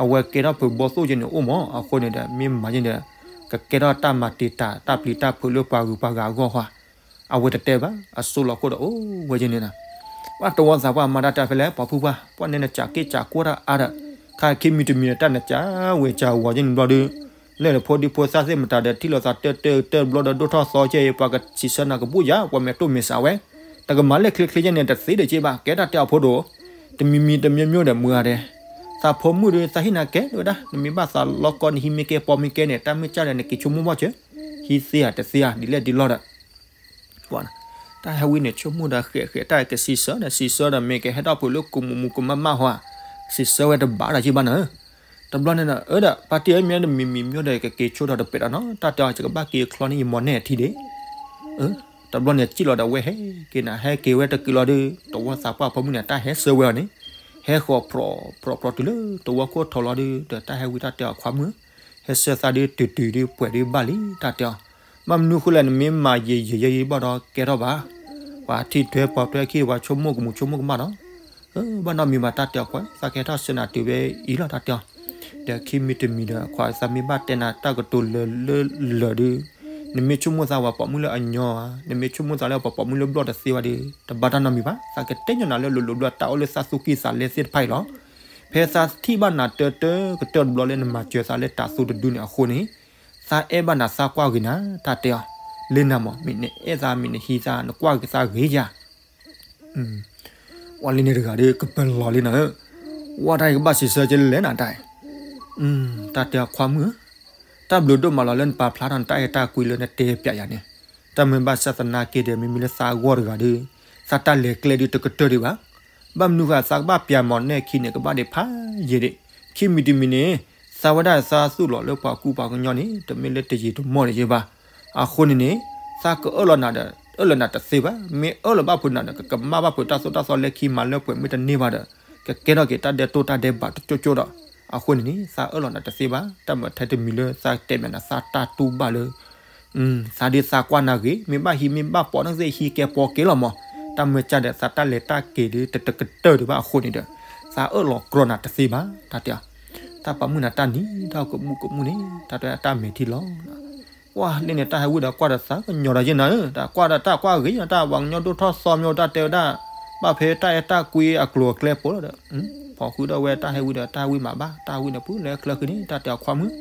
အဝဲကဲထီၣ်ဖုးဘီသိၣ်ကဲန့ၣ်အိၣ်မး အဃိန့ၣ်ဒီး မ့ၢ်မၤကဲဒီး ကကဲထီၣ်တၢ်မၤတံာ်တာ် တၢ်ပျံၤတၢ်ဖုးလၢပှၤဂုၤပှၤဂၤအဂီၢ်ဃီ အဝဲတတဲဘၣ် အစိလီၤခိၣ်ဒီးအိၣ်ဝဲကဲန့ၣ်နၤ. ဘၣ်တဝီသးပှၢ်မၤတၢ်တဲဖဲလဲၣ် ပှၤဖုပှၢ် ပှၢ်န့ၣ်နစးက့ၣ်စးကွၢ်တၢ်အါဒီး ခါခံမံၤတမံၤဒီး တၢ်နစးဝဲစးဝီၤကဲန့ၣ်ဘျီဒီး လၢနဖိဒံဖိသၣ်သ့ၣ်မတၤဒီး ထံၣ်လိာ်သးတၢၢ်တၢၢ်တၢၢ်ဘျီဒီး ဒိၣ်ထီၣ်သီကဲအံၤ ပှၤကစံးဆၢနၤကဘူၣ်ယၤ ပှၤမဲာ်တိၢ်မဲာ်စးဝဲ တကမၤလဲၣ်ချ့ချ့ကဲန့ၣ် တသ့ဒံးက့ဘၣ် ကဲတၢ်တဲအီၤဖိဒိၣ် တမံၤမံၤတမံၤမံၤဒီး မုၢ်ဂၤဒဲး သးဖိမုၣ်ဒီး သးဟ့ၣ်နၤကဲ တဲဝဲဒၣ် နမ့ၢ်ဘၣ်သးလီၤကီ နဟံးမ့ၢ်ကဲပိာ်မ့ၢ်ကဲန့ၣ် တၢ်မ့ၢ်ကၢ်ဒီး နက့ၤဆိကမိၣ်ဘၣ်စၢၤ ဟံးသ့ဧါတသ့ဧါ ဒ်လဲၣ်ဒ်လဲၣ်ဒီး တၢ်ဟဲဝံန့ၣ် ဆိကမိၣ်ဒီးဃဲးဃဲး တၢ်ကစံးဆၢဒီး စံးဆၢဒီး မ့ၢ်ကဟဲထီၣ်ဖုးလၢကူးမူးမူးကမၣ်မၣ်ဟီ စံးဆၢဝဲတဘၣ်ဒီးက့ဘၣ်နၤ. တဘျီန့ၣ်ဒီး အၢဒီး ပၢ်တံၢ်ဧၢ မ့ၢ်တမံၤမံၤမံၤဒီး ကက့ၤဆိဒီးတပဲာ်ဒီးနီၤ တၢ်တဲအီၤ ယကဘၣ်က့ၤချီန့ၢ်ယမီၢ်နဲၣ်ထံဒံး တဘျီန့ၣ် စံၣ်လီၤဒီးဝဲဟဲက့ၤနၤ ဟဲက့ၤဝဲတက့ၤလီၤဒီး တဝီသးပှၢ်ဖိမုၣ်န့ၣ် တၢ်ဟဲဆၢဝဲအီၤန့ၣ် ဟဲဃီၤပြီၤပြီၤပြီၤတုၤလၢတဝီခိၣ်ထီလီၤဒီး ဒီးတၢ်ဟဲဝံတၢ်တဲအီၤ ခွါမုၣ်ဧၢ, ဟဲဆၢသးဒုးတုၤတုၤဒုးပှဲၤဒုးဘၣ်လံ တၢ်တဲအီၤ. ဘၣ်မနုၤဃိလဲၣ် နမ့ၢ်မၤယံာ်ယံာ်ယံာ်ယံာ်ဘၣ်ဒီးကဲထီၣ်ဘၣ်. ပှၤထံၣ်ထွဲပှၤထွဲခံ ပှၤဆိကမိၣ်ကမူးဆိကမိၣ်ကမၣ်ဒီး ဘၣ်နီတမံၤဘၣ် တၢ်တဲအီၤ ခွါ သးကဟဲထီၣ်ဆှၢနၤတုၤဖဲအံၤလီၤ တၢ်တဲအီၤ. ဒီးခံမံၤတမံၤဒီး ခွါ သးမ့ၢ်ဘၣ်တဲနၤတၢ်ကတိၤလၢာ်လၢာ်ဒီး နမ့ၢ်ဆိကမိၣ်သးပှၤပိာ်မုၣ်လၢအညီဧါ, နမ့ၢ်ဆိကမိၣ်သးလၢပှၤပိာ်မုၣ်လၢဘျီၣ်တသ့ဘၣ်ဒီး တဘၣ်တၢ်နီတမံၤဘၣ်. သးကတဲညီနၤလၢလိၤလိၤဘျီၣ် တၢ်အိၣ်လၢသးသူၣ်ကံၢ်သးလဲသ့ၣ်တဖၣ်အံၤလီၤ. ဖဲသးထံၣ်ဘၣ်နၤတၢၢ်တၢၢ်ကတၢၢ်တဘျီလၢနမၤစၢၤသးလၢတၤသူတဒုန့ၣ်အဃိန့ၣ် သးအဲၣ်ဘၣ်နၤ သးကွၢ်ဂ့ၤနၤ တၢ်တဲအီၤ. လၢနၤမး မ့ၢ်နအဲၣ်သး မ့ၢ်နဟံးသး နကွၢ်ဂ့ၤသးဂ့ၤယၤ ဝဲလံန့ၣ်တဂၤဒီး ကပလီၤလံနၤဧၢ, ဝဲတၢ်အံၤကဘၣ်စံးဆၢကဲလဲၣ်နၤတၢ်အံၤ, တၢ်တဲအီၤ ခွါမုၣ်ဧၢ, တၢ်ဘျုးဒိၣ်မးလီၤလၢနပာ်ဖျါထီၣ်နတၢ်အဲၣ်တၢ်ကွံလၢနတဲပျးယၤန့ၣ်, တၢ်မ့ၢ်ဘၣ်ဆၣ်သနာ်က့ဒီး မ့မ့ၢ်လၢသးအဂီၢ်တဂၤဒီး သးတၢ်လဲၤကျဲဒုးတကတၢၢ်ဒံးဘၣ်, ဘၣ်မနုၤဃိသးကဘၣ်ပျးမီၢ်နဲၣ်ခံန့ၣ် ကဘၣ်ဒံးဖးယံာ်ဒံး, ခံမံၤတမံၤန့ၣ် သးဝဲဒၣ်သးသူၣ်လီၤလၢပှၤကူပှၤကညီန့ၣ် တမ့ၢ်လၢတယံာ်တမီၢ်ဒံးဘၣ်, အဃိန့ၣ်န့ၣ် သးကအၢၣ်လီၤနၤဒီး အၢၣ်လီၤနၤတသ့ဘၣ်, မ့ၢ်အၢၣ်လီၤဘၣ်ဖုးနၤဒီး ကကမၣ်ဘၣ်ဖုးတၢ်သိၣ်တၢ်သီလၢခံမၤလၢပှဲၤမ့ၢ်တန့ၢ်ဘၣ်ဒီး ကကဲထီၣ်က့ၤတၢ်ဒဲးတိၢ်တၢ်ဒဲးဘးတကၠိၢ်ကၠိၢ်ဒီး, အဃိန့ၣ်န့ၣ် သးအၢၣ်လီၤနၤတသ့ဘၣ်, တၢ်မၤထဲတမံၤလၢသးတဲမ့ၢ်နၤ သးတၢ်တူၢ်ဘၣ်လၢ သးဒုးသးကွၢ်နၤဂ့ၤ, မ့ၢ်ဘၣ်ဟံးမ့ၢ်ဘၣ်ပိာ်န့ၣ်သ့ၣ် ဟံးကဲပိာ်ကဲလီၤမး, တၢ်မၤကၢ်ဒီးသးတၢ်လဲၤတၢ်က့ၤဒုးတကတၢၢ်ဒံးဘၣ်အဃိန့ၣ်ဒီး သးအၢၣ်လီၤကြီနၤတသ့ဘၣ်, တၢ်တဲအီၤ, တၢ်ပာ်မုၣ်နၤတၢ်နံၤ တၢ်ကမူးကမူးန့ၣ် တၢ်တဲတၢ်မဲာ်ထံလီၤ ဝဲလၢန့ၣ် တၢ်ဟဲဝံဒီးကွၢ်ဒီးသးကညီၤဒီးယဲနၤဧၢ, တၢ်ကွၢ်ဒီးတၢ်ကွၢ်ဂ့ၤ တၢ်ပှၤကညီဒိၣ်ထီၣ်သီမ့ၢ်တၢ်တဲဝဲဒၣ်, ဘၣ်ဖဲတၢ်အဲၣ်တၢ်ကွံအကျိၤအကျဲပိာ်လီၤဒီး, ဖီၣ်ဃုာ်ဒီးဝဲတၢ်ဟဲဝံဒီး တၢ်ဟဲဝံမးဘၣ်, တၢ်ဟဲဝံန့ၣ် ပူၤလဲၤချၢဃုာ်န့ၣ် တၢ်တဲအီၤခွါမုၣ်,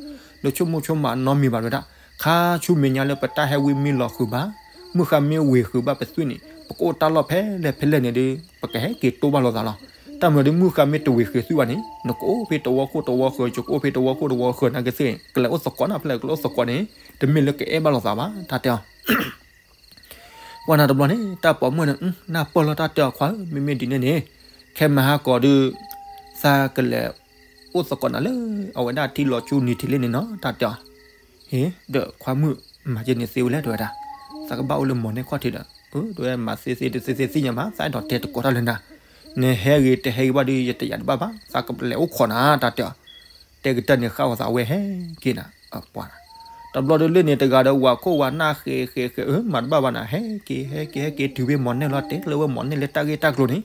ဒီးဆိကမိၣ်ဆိကမးနီတမံၤဘၣ်ဝဲဒၣ်, ခါဆူမဲာ်ညါလၢပတၢ်ဟဲဝံမ့ၢ်လီၤဃုာ်ဘၣ်, မုၢ်ဃါမ့ၢ်ဝ့ၤဃုာ်ဘၣ်ပသွံၣ်န့ၣ် ပကအိၣ်တၢ်လီၢ်ဖဲလဲၣ်ဖဲလဲၣ်န့ၣ်ဒီး ပကဟဲက့ၤတိၢ်ဘၣ်လိာ်သးလီၤ. တၢ်မၤဒီးမုၢ်ဃါမ့ၢ်တဝ့ၤဃုာ်သွံၣ်ဘၣ်န့ၣ် နကအိၣ်ဖဲတဝီခိၣ်တဝီဃၢၤ ယကအိၣ်ဖဲတဝီခိၣ်တဝီဃၢၤ နာ်က့သ့ၣ် ကလဲၤအိၣ်သကိးနၤ ဖဲလဲၣ်ကလဲၤအိၣ်သကိးန့ၣ် တမ့ၢ်လၢကအဲၣ်ဘၣ်လိာ်သးဘၣ် တၢ်တဲအီၤ ပှၤနၤတဘျီန့ၣ် တၢ်ပိာ်မုၣ်န့ၣ် နၢ်ပၢၢ်လီၤ တၢ်တဲအီၤခွါဧၢ, မ့မ့ၢ်ဒ်န့ၣ်န့ၣ် ခဲမုၢ်ဟါကီးဒီး သးကလဲၤအိၣ်သကိးနၤလၢ အဝဲဒၣ်ထံလီၤဆူနံၤထံးလံန့ၣ်နီၤ တၢ်တဲအီၤ. ဟ့ ဒီးခွါမုၣ် မၤကဲန့ၣ်သ့ဝဲလဲၣ် တဲဝဲဒၣ်, သးကဘၣ်အိၣ်လၢမီၢ်နဲၣ်ခီၣ်ထံးဒီး တဲဝဲ မၤသ့သ့တသ့သ့သ့ၣ်ညါဘၣ် သးအဲၣ်ဒိးတဲတကိးတၢ်လၢနၤ. နဟဲဂ့ၤတဟဲဂ့ၤဘၣ်ဒီး ယတယာ်တဘၣ်ဘၣ်, သးကလဲၤအိၣ်ခိးနၤ တၢ်တဲအီၤ. တဲကတၢၢ်န့ၣ်ဃၣ်ဝဲသးဝဲဟဲက့ၤနၤ, ပှၤနၤ. တဘျီဒီးလၢန့ၣ်တဂၤဒီး ဝၤခိၣ်ဝၤနၢ်ဃဲဃဲဃဲ အၢ မၤတဘၣ်ဘၣ်နၤ, ဟဲက့ၤ ဟဲက့ၤ ဟဲက့ၤတုၤဖဲမိၢ်နဲၣ်လီၤ, တဲကျၢၤဝဲမိၢ်နဲၣ်လၢတၢ်ဂ့ၢ်တၢ်ကျိၤန့ၣ်.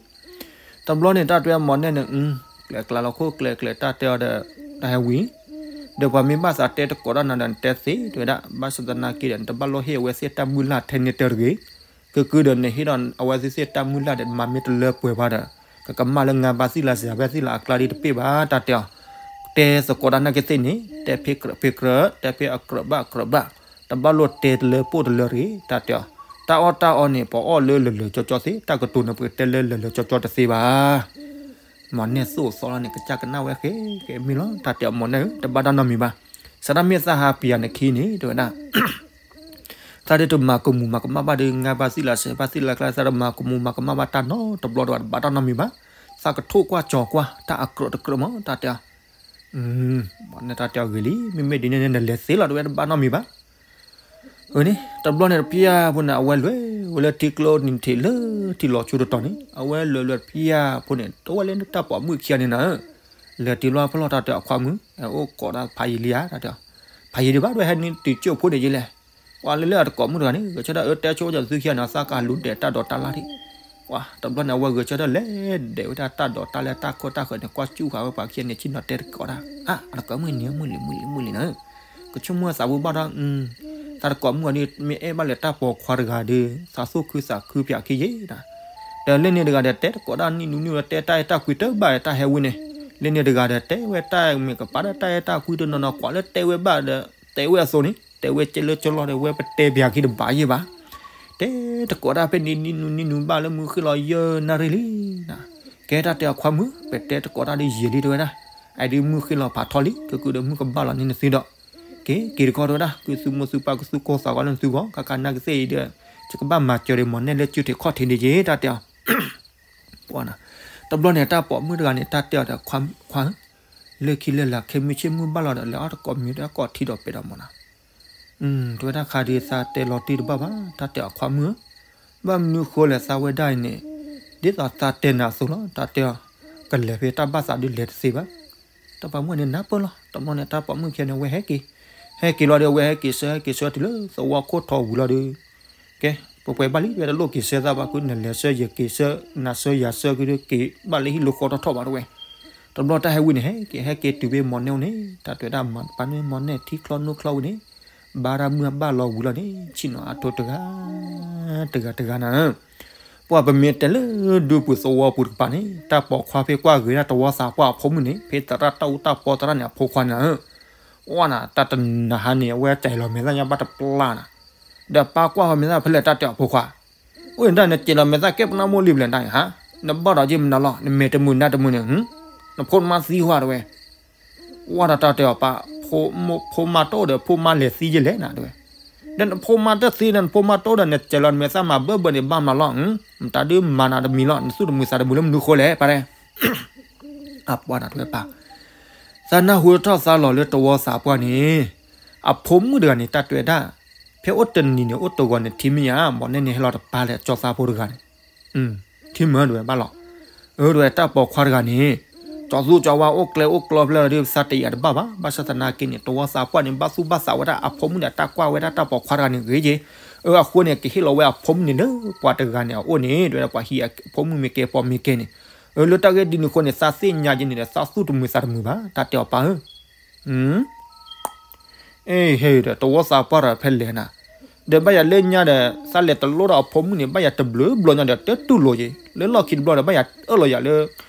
တဘျီန့ၣ် တၢ်တဲမိၢ်နဲၣ်န့ၣ် ကျဲၤကျါလီၤခိၣ်ကျဲၤကျဲၤ တၢ်တဲအီၤဒီး တၢ်ဟဲဝံၤ ဒီးပှၤမ့ၢ်ဘၣ်သးတဲတကိးတၢ်နၤဒီး နတဲသ့တဲဝဲဒၣ်, ဘၣ်ဆၣ်သနာ်က့ဒီး နတဘၣ်လိၣ်ဟ့ၣ်အဝဲသ့ၣ်တၢ်မုၢ်လၢ်ထဲန့ၣ်တၢ်တဂ့ၤ. ကကုဒီးနဟ့ၣ်ဒီးအဝဲသ့ၣ်သ့ၣ်တၢ်မုၢ်လၢ်ဒီး မၤမ့ၢ်တလၢပှဲၤဘၣ်ဒီး ကကမၣ်လၢငါဘၣ်သ့ၣ်လၢစၤဘၣ်သ့ၣ်လၢအကျါဒ်တပ့ၢ်ဘၣ် တၢ်တဲအီၤ. တဲသကိးတၢ်နာ်က့သ့ၣ်န့ၣ် တဲဖဲကြၢးဖဲကြၢး တဲဖဲအကြၢးဘၣ်အကြၢးဘၣ်, တဘၣ်လိၣ်တဲတလၢပှဲၤတလၢတဂ့ၤ တၢ်တဲအီၤ. တၢ်အီၣ်တၢ်အီန့ၣ် ပအီၣ်လၢလၢာ်လၢာ်ကၠီကၠီသ့, တၢ်ကတိၤန့ၣ် ပကတဲလၢလၢာ်လၢာ်ကၠီကၠီတသ့ဘၣ်. မိၢ်နဲၣ်သိၣ်သီလီၤန့ၣ် ကစၢ်ကနၣ်ဝဲဃဲဃဲမ့ၢ်လီၤ တၢ်တဲအီၤ မိၢ်နဲၣ်ဧၢ တဘၣ်တၢ်နီတမံၤဘၣ်. စးထီၣ်မ့ၢ်သးဟးပယၤနခံန့ၣ် တဲဝဲဒၣ် သးဒ်တမၤကမူၤမၤကမၣ်ဘၣ်ဒီး ငါဘၣ်သ့ၣ်လၢစၤဘၣ်သ့ၣ်လၢကျါ သးတမၤကမူၤမၤကမၣ်ဘၣ်တၢ်နီတဘျီဒီး တဘၣ်တၢ်နီတမံၤဘၣ်. သးကထိၣ်ကွၢ်ကၠီၤကွၢ် တၢ်အကြၢးတကြၢးမး တၢ်တဲအီၤ. မိၢ်နဲၣ်တၢ်တဲအီၤဂ့ၤလံ, မ့မ့ၢ်ဒ်န့ၣ်န့ၣ် နလဲၤသ့လီၤ တဲဝဲ တဘၣ်နီတမံၤဘၣ်. န့ၣ် တဘျီန့ၣ်တဖျၢၣ်ဖိန့ၣ် အဝဲလဲၤဝဲလၢထံကျိနံၤထံးလၢထံလီၤဆိတတီၤန့ၣ် အဝဲလဲၤလၢတဖျၢၣ်ဖိန့ၣ် တအိၣ်ဝဲလၢတၢ်ပိာ်မုၣ်ခံဂၤန့ၣ်နၤဧၢ. လဲၤတုၤလီၤဖဲလီၤ တၢ်တဲအီၤ ခွါမုၣ် အိၣ်ကိးတၢ်ဖးယံာ်လံဧါ တၢ်တဲအီၤ. ဖးယံာ်ဒံးဘၣ် ဒ်ဟဲနုာ်တုၤကၠိဖိန့ၣ်ယဲလဲၣ်. ပှၤလၢလၢအတကိးမုၣ်တဂၤန့ၣ် ဂဲၤဆၢထၢၣ်အၢ တဲဆိကမိၣ်သုခံဂၤန့ၣ် သးကလူၤဒဲးတၢ်ဒိးတၢ်လၣ်ဒံး. ပှၤတဘျီန့ၣ် အဝဲဂဲၤဆၢထၢၣ်လဲၤဒဲးဝဲဒၣ်တၢ်ဒိးတၢ်လၢတၢ်ခိၣ်တၢ်ဃၢၤန့ၣ် ကွၢ်စူၣ်ဃာ်ဝဲပှၤခံဂၤန့ၣ် ဆ့ၣ်နီၤတဲတကိးတၢ် အါ အတကိးမုၣ်န့ၣ် မုၢ်လံမုၢ်လံမုၢ်လံနၤဧၢ. ကဆိကမိၣ်သးပူၤဘၣ်ဒီး သးတကိးမုၣ်အီၤဒ် မ့ၢ်အဲၣ်ဘၣ်လၢတၢ်ပိာ်ခွါတဂၤဒီး သးသူၣ်ခုသးခုပၠးခံယဲၢ်နၤ. ဒီးလၢန့ၣ်တဂၤဒီး တဲတကိးတၢ်နံၣ်နူနံၣ်ဝဲ တဲတၢ်အဲၣ်တၢ်ကွံတဘၣ်တၢ်ဟဲဝံန့ၣ်. လၢန့ၣ်တဂၤဒီး တဲဝဲတၢ်မ့ၢ်ကပာ်ဒီးတၢ်အဲၣ်တၢ်ကွံတနီၤနီၤ ကွၢ်လၢတဲဝဲဘၣ်ဒီး တဲဝဲအသိးန့ၣ် တဲဝဲကဲလၢကၠီလီၤဒီး ဝဲပတဲပၠးခံတဘၣ်ယဲၢ်ဘၣ်. တဲတကိးတၢ်ဖဲန့ၣ် နံၣ်နူနံၣ်နူဘၣ်လၢမုၢ်ဃ့ၢ်လီၤယဲၢ်နၣ်ရံၣ်လံ ကဲတၢ်တဲအီၤ ခွါမုၣ် ပတဲတကိးတၢ်ဒ်ယံာ်လံ တဲဝဲဒၣ်. အဒုးမုၢ်ဃ့ၢ်လီၤဖးထီလံ ကကုဒီးမုၢ်ကဘၣ်လီၤန့ၢ်နသုဒီး က့ၤက့ၤတခီ တဲဝဲဒၣ် ကုသူမိၢ်သုပၢ်ကသူကိၢ်သးဂီၤလၢနသုဂီၢ် ခါခါနာ်က့သ့ၣ်အံၤဒီး ယကဘၣ်မၤစၢၤဒီးမိၢ်နဲၣ်လၢစုထံးခီၣ်ထံးဒ်ယဲၢ် တၢ်တဲအီၤ. တဘျီန့ၣ် တၢ်ပိာ်မုၣ်တဂၤန့ၣ် တၢ်တဲအီၤဒီး ခွါ လၢခံလၢလာ် ခဲမုၢ်ဆ့ၣ်မုၢ်ဘၣ်လီၤဒီး လဲၤအီၣ်တကိးမ့ၤတၢ်ကိးထံဒီးပဲဒီးမၢ်နီၤ. တဲဝဲဒၣ် ခါဒုးသးတဲလီၤတံၢ်တဘၣ်ဘၣ် တၢ်တဲအီၤ ခွါမုၣ်ဧၢ, ဘၣ်မနုၤဃိလဲၣ် သးဝဲဒၣ်အံၤန့ၣ် ဒ်သိးသးတဲနၤအသိးလီၤ တၢ်တဲအီၤ. ကလဲၤဖဲတၢ်ဘၣ်သးဒုးလဲၤတသ့ဘၣ်. တၢ်ပိာ်မုၣ်န့ၣ်နၢ်ပၢၢ်လီၤ. တဘျီန့ၣ် တၢ်ပိာ်မုၣ်ခံဂၤန့ၣ် အဝဲဟဲက့ၤ, ဟဲက့ၤလီၤဒီး အဝဲဟဲက့ၤဆၢ ဟဲက့ၤဆၢတုၤလၢသဝီခိၣ်ထီၣ်ဝံၤလီၤဒီး ကဲ ပှဲၤပှဲၤဘၣ်လံ တဝဲတလိၣ်က့ၤဆၢသးဘၣ် ကုနလဲၤဆၢယက့ၤဆၢ နၤဆၢယၤဆၢက့ၤဒီး က့ၤဘၣ်လၢဟံၣ်လၢဃီထီၣ်ထီၣ်ဘၣ်တဝဲ. တဘျီတၢ်ဟဲဝံၤန့ၣ် ဟဲက့ၤ ဟဲက့ၤတုၤဖဲမိၢ်နဲၣ်န့ၣ် တၢ်တဲဝဲဒၣ် မၤတပာ်န့ၢ်မိၢ်နဲၣ်ထံချီနိချီဝံၤန့ၣ် ဘါတၢ်မုၢ်ဘၣ်လီၤဝံၤလီၤန့ၣ် ဆ့ၣ်နီၤအါထီၣ်တဂၤ တဂၤတဂၤနၤဧၢ. ပှၤပမ့ၢ်တဲလၢဒူပူၤသဝီပူၤတကပၤန့ၣ် တၢ်ပိာ်ခွါဖဲကွၢ်ဂ့ၤဒၣ်တဝီသးပှၢ်အဖိမုၣ်န့ၣ် ဖဲသရၣ်တၢ်အူတၢ်ပီသရၣ်န့ၣ် အဖိခွါနၤဧၢ. ဝဲနၤ တၢ်တနၤဟါန့ၣ် အဝဲစဲးလီၤမဲာ်သၣ်ညါဘၣ်တပျၢ်နၤ ဒီးပၢ်ကွၢ်ဃီမဲာ်သၣ်ဖဲလဲၣ် တၢ်တဲအီၤ ဖိခွါ, အိၣ်န့ၣ်တၢ်နစဲးလီၤမဲာ်သၣ်ကဲပနၢ်မိၢ်လံဘျဲၣ်နၤဧါ, နဘၣ်ဒီးယ့ၢ်မနုၤလီၤ နမဲာ်တမုာ်နါတမုာ်န့ၣ်, နဖိနမါသံကွၢ်တဝဲ. ဝဲဒီးတၢ်တဲအီၤပၢ်, ဖိမါတအိၣ်ဒီးဖိမါလဲၤသံယဲၢ်လဲၣ်နၤတဝဲ. ဒီးနဖိမါတသံဒီးနဖိမါတအိၣ်ဒီး နစဲးလီၤမဲာ်သၣ်မၤဘၢဘၢန့ၣ် ဘၣ်မနုၤလီၤ, မတၤဒုးမၤနၤတမံၤလီၤ, နသူၣ်တမုာ်သးတမုာ်လၢမနုၤဃိလဲၣ် ပၢ်တဲ. အပှၢ်နၤတဝဲပၢ် သးနၢ်ဟူထီၣ်သါလီၤလၢတဝီသးပှၢ်န့ၣ် အဖိမုၣ်တဂၤန့ၣ် တၢ်တဲဝဲဒၣ် ဖဲအိၣ်တနံၤန့ၣ် အိၣ်တဂီၤန့ၣ် ထံမ့ၢ်ယါ မိၢ်နဲၣ်န့ၣ် ဟဲလီၤတပၢ်လၢကၠီသးဖိတဂၤန့ၣ်, ထံမၢတဝဲဘၣ်လီၤ. အၢ တဝဲတၢ်ပိာ်ခွါတဂၤန့ၣ် ကၠီသူကၠီဝါအိၣ်ကျဲအိၣ်ကျီဖဲလဲၣ်ဒီး သးတယာ်တဘၣ်ဘၣ်, ဘၣ်ဆၣ်သနာ်က့န့ၣ် တဝီသးပှၢ်န့ၣ် ဘၣ်သူၣ်ဘၣ်သးဝဲဒၣ်အဖိမုၣ်န့ၣ် တၢ်ကွၢ်ဝဲဒၣ်တၢ်ပိာ်ခွါတဂၤန့ၣ်ဂ့ၤက့ၤ. အၢ အဃိန့ၣ် ကဟ့ၣ်လီၤဝဲအဖိမုၣ်န့ၣ်လၢပှၤတဂၤန့ၣ်အအိၣ်န့ၣ် တဝဲဒၣ်ပှၤဟံးအဖိမုၣ်မ့ၢ်ကဲပိာ်မ့ၢ်ကဲန့ၣ်, အၢ လၢတၢ်ဂ့ၢ်ဒ်န့ၣ်အဃိန့ၣ် သးသ့ၣ်ညါက့ၤန့ၣ်ဒီး သးသူၣ်တမုာ်သးတမုာ်ဘၣ် တၢ်တဲအီၤပၢ်ဧၢ. အ့ ဟဲဒီး တဝီသးပှၢ်ဒီးဖဲလဲၣ်နၤ, ဒီးဘၣ်ယၤလၢညါဒီး သးလဲၤတလိဒီးအဖိမုၣ်န့ၣ် ဘၣ်ယၤတဘျုးဘျီညါဒီး တတူၢ်လိာ်က့ၤ လၢလီၢ်ခံတဘျီဒီး ဘၣ်ယၤအၢၣ်လီၤယၤလၢ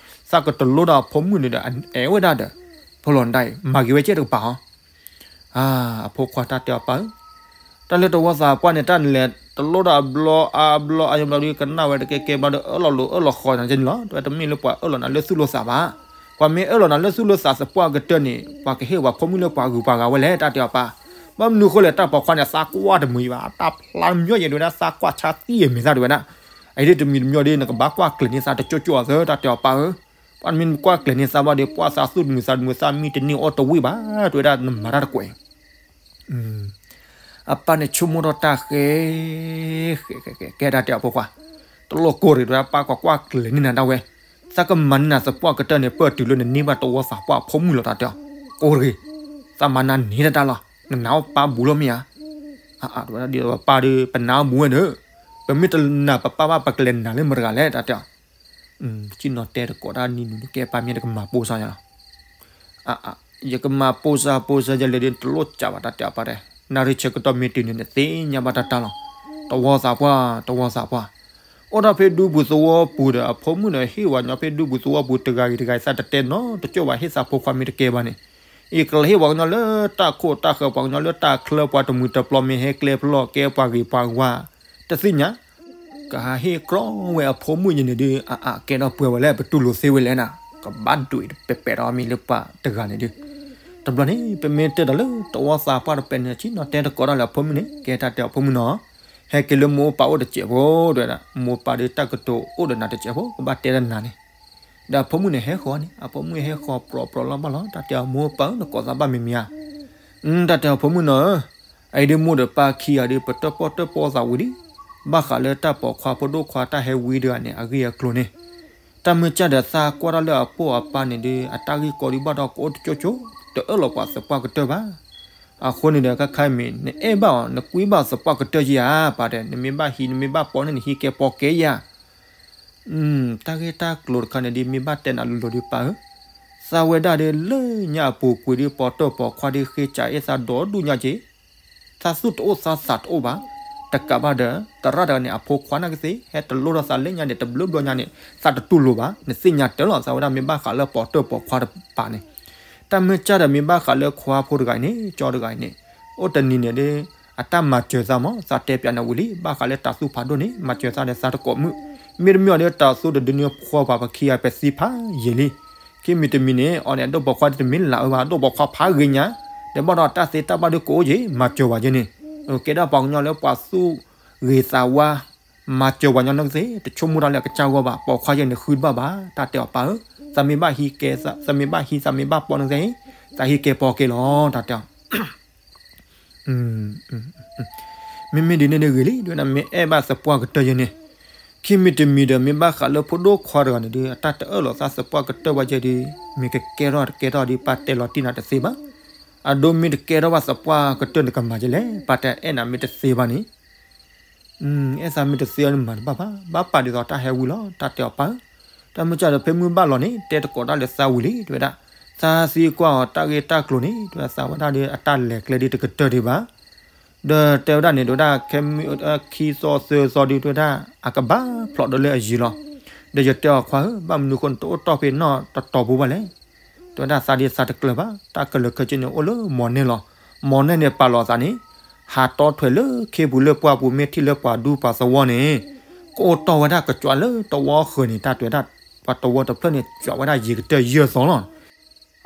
သးကတလိဒီးအဖိမုၣ်န့ၣ်ဒီး အအဲၣ်ဝဲဒၣ်ဒီး ဖိလီၤဒၣ်အံၤ မၤက့ၤဝဲကဲတကပၤဟီ အဖိခွါတၢ်တဲအီၤပၢ်ဧၢ, တၢ်လၢတဝီသးပှၢ်န့ၣ် တၢ်နလဲၤတလိဒီးအဘျီအါဘျီအါယဘျီဒီး ကနၣ်ဝဲတကဲကဲဘျီဒီး အၢၣ်လီၤလိာ်အၢၣ်လီၤဃီနၤကဲန့ၣ်လီၤ. တဝဲတမ့ၢ်လၢပှၤအၢၣ်လီၤနၤလၢသူၣ်လၢသးဘၣ်. ပှၤမ့ၢ်အၢၣ်လီၤနၤလၢသူၣ်လၢသးသပှၢ်ကတၢၢ်န့ၣ် ပှၤကဟ့ၣ်ပှၤဖိမုၣ်လၢပှၤဂုၤပှၤဂၤဝဲလဲၣ် တၢ်တဲအီၤပၢ်. ဘၣ်မနုၤဃိလဲၣ် တၢ်ပိာ်ခွါန့ၣ် သးကွၢ်တမုာ်ယံၤဘၣ်, တၢ်ဖျါတမံၤယဲၢ်ဒဝဲဒၣ် သးကွၢ်ဆါသံအမဲာ်သၣ်ဒဝဲဒၣ်. အအံၤဒ်တမံၤတမံၤဒီး နကဘၣ်ကွၢ်ကျဲၤန့ၢ်သးတကၠိကၠိအသၢ တၢ်တဲအီၤပၢ်ဧၢ. ပှၤမ့ၢ်ကွၢ်ကျဲၤန့ၢ်သးဘၣ်ဒီး ပှၤသးသူၣ်တမုာ်သးတမုာ် သးမံတန့ၢ်အီၣ်တဝံၣ်ဘၣ် တဝဲဒၣ်နမၤတၢ်တကွဲး အပၢ်န့ၣ်ဆိကမိၣ်ထီၣ်တၢ်ဃဲ ဃဲ ဃဲ ဃဲ ကဲဒၣ်တဲအီၤဖိခွါ, တလိၣ်ကိၢ်ရ့ၣ်တဝဲဒၣ် ပၢ်ကွၢ်ကွၢ်ကျဲၤန့ၢ်နၤဒၣ်ဝဲ, သ တၢ်ကမၤန့ၢ်နၤသပှၢ်ကတၢၢ်န့ၣ် ပၢၢ်တုၤလၢနန့ၢ်ဘၣ်တဝီသးပှၢ်အဖိမုၣ်လီၤ တၢ်တဲအီၤ. ကိးတဂ့ၤ, သးမၤနၤန့ၢ်တၢ်လီၤ, နနာ်အီၣ်ပၢ်ဘူးလီၤမ့ၢ်ဧါ. အအ ဒ်သိးပၢ်ဒီး ပနာ်အီၣ်ဘူးဝဲဒီး, ပမ့ၢ်တနာ်ပပၢ်ဘၣ် ပကလဲၤနာ်လၢမတၤတဂၤလဲၣ် တၢ်တဲအီၤ. ကံၣ်နီၤတဲတကိးတၢ်နံၤနုၤန့ၣ် ကဲပၢ်မ့ၢ်တကမၤပိၢ်စၢ်ယၤလီၤ. ယကမၤပိၢ်စၢ်ပိၢ်စၢ်ယဲလဲၣ်ဒီး တလိၣ်စးဘၣ် တၢ်တဲအီၤ ပၢ်တဲ. နၣ်ရံၣ်ဆၢကတီၢ်မ့ၢ်တုၤန့ၣ် နသ့ၣ်ညါဘၣ်တၢ်တၢ်လီၤ. တဝီသးပှၢ် တဝီသးပှၢ်, အိၣ်ထီၣ်ဖဲဒူပူၤသဝီပူၤဒီး အဖိမုၣ်န့ၣ် ဟ့ၣ်ဝဲညီဖဲဒူပူၤသဝီပူၤ တဂၤဂ့ၤတဂၤအံၤ သးတတဲနီတကၠိၢ်ဘၣ် ဟ့ၣ်သးဖိခွါမ့ၢ်တကဲဘၣ်န့ၣ်, အံၤကလဲၤဟ့ၣ်ပှၤကညီလၢတၢ်ခိၣ်တၢ်ဃၢၤ ပှၤကညီလၢတၢ်ချၢ ပှၤတမှံၤတပျီမ့ၢ်ဟဲကျဲဖျီၣ် ကဲပှၤဂ့ၤပှၤဝါ တသ့ၣ်ညါ ကဟးဟ့ၣ်ကြီဝဲအဖိမုၣ်ယဲန့ၣ်ဒုး အအ ကဲထီၣ်ပှဲၤဝဲလဲၣ် ပတူၢ်လိာ်သ့ဝဲလဲၣ်နၤ, ကဘၣ်ဒွဲၣ်တပဲာ်ပဲာ်ဒီးမ့ၢ်လၢပှၤတဂၤန့ၣ်ဒုး. တဘျီန့ၣ် ပမ့ၢ်တဲဒီးလၢတဝီသးပှၢ်တပဲာ်န့ၣ် ကံၣ်နီၤတဲတကိးတၢ်လၢအဖိမုၣ်န့ၣ် ကဲတၢ်တဲအီၤ ဖိမုၣ်နီၤ, ဟဲက့ၤလၢမိၢ်ပၢ်အိၣ်တစဲးဖိ တဲဝဲဒၣ်, မိၢ်ပၢ်ဒီးတၢ်ကတိၤအိၣ်ဒီးနၤတစဲးဖိ ကဘၣ်တဲဒီးနၤန့ၣ်. ဒီးအဖိမုၣ်န့ၣ်ဟဲဃီၤန့ၣ် အဖိမုၣ်ဟဲဃီၤပြီပြီလီၤဘၣ်လီၤ တၢ်တဲအီၤ မိၢ်ပၢ်ဧၢ နကိးသးဘၣ်မံၤမံၤဧါ. တၢ်တဲအီၤ ဖိမုၣ်နီၤဧၢ, အအံၤဒုးမိၢ်ဒီးပၢ်ခံဂၤဒီး ပတၢၣ်ပီၣ်တၢၣ်ပီသးဝံၤလံ, ဘၣ်ဃးလၢတၢ်ပိာ်ခွါဖိဒိၣ်ခွါတၢ်ဟဲဝံတဂၤန့ၣ် အဂ့ၢ်အကျိၤန့ၣ်, တၢ်မ့ၢ်ကၢ်ဒီးသးကွၢ်တၢ်လၢအပိၢ်အပၢ်န့ၣ်ဒုး အတၢ်ဂ့ၢ်ကီဒုးဘၣ်ဒီးကအိၣ်တကၠိၢ်ကၠိၢ် တအၢၣ်လီၤပှၤသပှၢ်ကတၢၢ်ဘၣ်. အဃိန့ၣ်ဒီး ခါခါအံၤမ့ၢ် နအဲၣ်ဘၣ်အီၤ နကွံဘၣ်သပှၢ်ကတၢၢ်ယဲဧါ ပၢ်တဲ, နမ့ၢ်ဘၣ်ဟံး နမ့ၢ်ဘၣ်ပိာ်န့ၣ် နဟံးကဲပိာ်ကဲယဲဧါ. တၢ်ဂ့ၢ်တၢ်ကျိၤတခါန့ၣ်ဒုး မ့ၢ်ဘၣ်တဲနၤလိၤလိၤဒုး ပၢ်ဧၢ, သးဝဲဒၣ်ဒီး လၢညါအပူၤကွံာ်ဒုး ပိာ်တၢၣ်ပိာ်ခွါဒုး ဃ့ကးအ့ၣ်သးဒီဒူၣ်ညါက့ၤ, သးသူၣ်တအိၣ်သးသးတအိၣ်ဘၣ်, တကးဘၣ်ဒီး သရၣ်တဂၤန့ၣ် အဖိခွါနာ်က့သ့ၣ် ဟဲတလိၣ်ထီၣ်သးလၢညါန့ၣ် တဘျုးဘျီညါန့ၣ် သးတတူၢ်လိာ်ဘၣ်, နသ့ၣ်ညါတၢ်လီၤ သးဝဲဒၣ်မ့ၢ်ဘၣ်ဃးလၢပိာ်တၢၣ်ပိာ်ခွါတပၤန့ၣ်, တၢ်မ့ၢ်ကၢ်ဒီးမ့ၢ်ဘၣ်ဃးလၢခွါဖိတဂၤအံၤန့ၣ် ကၠီတဂၤအံၤန့ၣ်, အိၣ်တနံၤန့ၣ်ဒီး အတၢ်မၤစၢၤသးမး သးတဲပျးနၤဝံၤလံ ဘၣ်ဃးလၢတၤသူၣ်ဖးဒိၣ်န့ၣ် မၤစၢၤသးဒီးသးတကိးမုၣ်, မ့တမ့ၢ်အီၤဒီးတၤသူၣ်တဒုန့ၣ် ဖှီၣ်ပှၤပခံဂၤပသံဖးယံာ်လံ, ခံမံၤတမံၤန့ၣ် အီၤန့ၣ် အဒိၣ်ပိာ်ခွါတမ့ၢ်လၢအၢဘၣ် အဒိၣ်ပိာ်ခွါဖးဂ့ၤညါ, ဒီးဘၣ်ဒီးတၢ်သ့တၢ်ဘၣ်ဒုးကအိၣ်က့ၤ မၤစၢၤဝဲက့ၤန့ၣ်, ကဲဒၣ်ပှၤကညီလၢပှၤသူၣ်ဂ့ၤသးဝါ, မၤစၢၤပှၤကညီနာ်က့သ့ၣ် တဆိကမိၣ်တၢ်လၢအကစၢ်ဂီၢ်ဘၣ် ပိာ်ခွါယဲန့ၣ်ဃုတဘၣ်ဘၣ် တၢ်တဲအီၤ ပၢ်ဧၢ, သးမ့ၢ်ဘၣ်ဟံးကဲ သးမ့ၢ်ဘၣ်ဟံး သးမ့ၢ်ဘၣ်ပိာ်နာ်က့သ့ၣ် သးဟံးကဲပိာ်ကဲလီၤ တၢ်တဲအီၤ မ့မ့ၢ်ဒ်န့ၣ်ဒ်ဂ့ၤလံ တဲဝဲဒၣ် မ့ၢ်အဲၣ်ဘၣ်သပှၢ်ကတၢၢ်ယဲန့ၣ်, ခံမံၤတမံၤဒီး မ့ၢ်ဘၣ်ဃးလၢဖိဒိၣ်ခွါတဂၤန့ၣ်ဒီး အတၢ်တအၢၣ်လီၤသးသပှၢ်ကတၢၢ်ဘၣ်ယဲဒီး မ့ၢ်ကကဲထီၣ်တကဲထီၣ်ဒီး ပၢ်တဲလီၤတံၢ်နၤတသ့ဘၣ်, အဒိမ့ၢ်တကဲထီၣ်ဘၣ်သပှၢ်ကတၢၢ်နကမၤယဲလဲၣ် ပၢ်တဲအဲၣ်နၤမ့ၢ်တသ့ဘၣ်န့ၣ် အဲၣ်သးမ့ၢ်တသ့အီၤန့ၣ်မၤတဘၣ်ဘၣ်, ဘၣ်ပာ်ဒ်သိးတၢ်ဟဲဝံလီၤ တၢ်တဲအီၤ ပၢ်ဧၢ, တၢ်မ့ၢ်ကၢ်ဒီးဖဲမုၢ်ဘၣ်လီၤန့ၣ် တဲတကိးတၢ်လၢသးဝံၤလံ တဲဝဲဒၣ်, သးသံကွၢ်အီၤတၢ်ဂ့ၢ်တၢ်ကျိၤန့ၣ် တဲဝဲဒၣ် သးဝဲဒၣ်ဒီးအတၢ်လဲၤကျဲဒ်တကတၢၢ်ဒံးဘၣ်, ဒီးတဲဝဲဒၣ်န့ၣ် တဲဝဲဒၣ် ခဲမုၢ်ခံသီသၢသီဒုး တဲဝဲဒၣ် အကဘၣ်ဖျိးဒီးလၢအယံၤလီၤ, ဒီးယတဲအီၤ ခွါဧၢ ဘၣ်မနုၤအဃိနတအိၣ်တီၢ်ဖဲနီၢ်တတီၤပူၤဘၣ်လဲၣ် တဲဝဲဒၣ် သးဒ်သးတကျၢၤဘၣ်, တၢ်ကလၢာ်ခဲဆ့န့ၣ် အိၣ်လၢမီၢ်နဲၣ်လီၤ. မီၢ်နဲၣ်န့ၣ် ပာ်လီၤသးန့ၣ် ဟးတီထွဲလၢခ့ပူၤလၢပှၢ်ပူၤ မ့ၢ်ထံၣ်လၢပှၤဒူပှၤသဝီန့ၣ် ကအိၣ်တီၢ်ဝဲဒၣ်ကကွၢ်လၢတဝီဃၢၤန့ၣ် တၢ်တဲဝဲဒၣ် ပှၤတဝီတဖျၢၣ်န့ၣ် ကွၢ်ဝဲဒၣ်ယံၤကတၢၢ်ယဲၢ်သီလီၤ.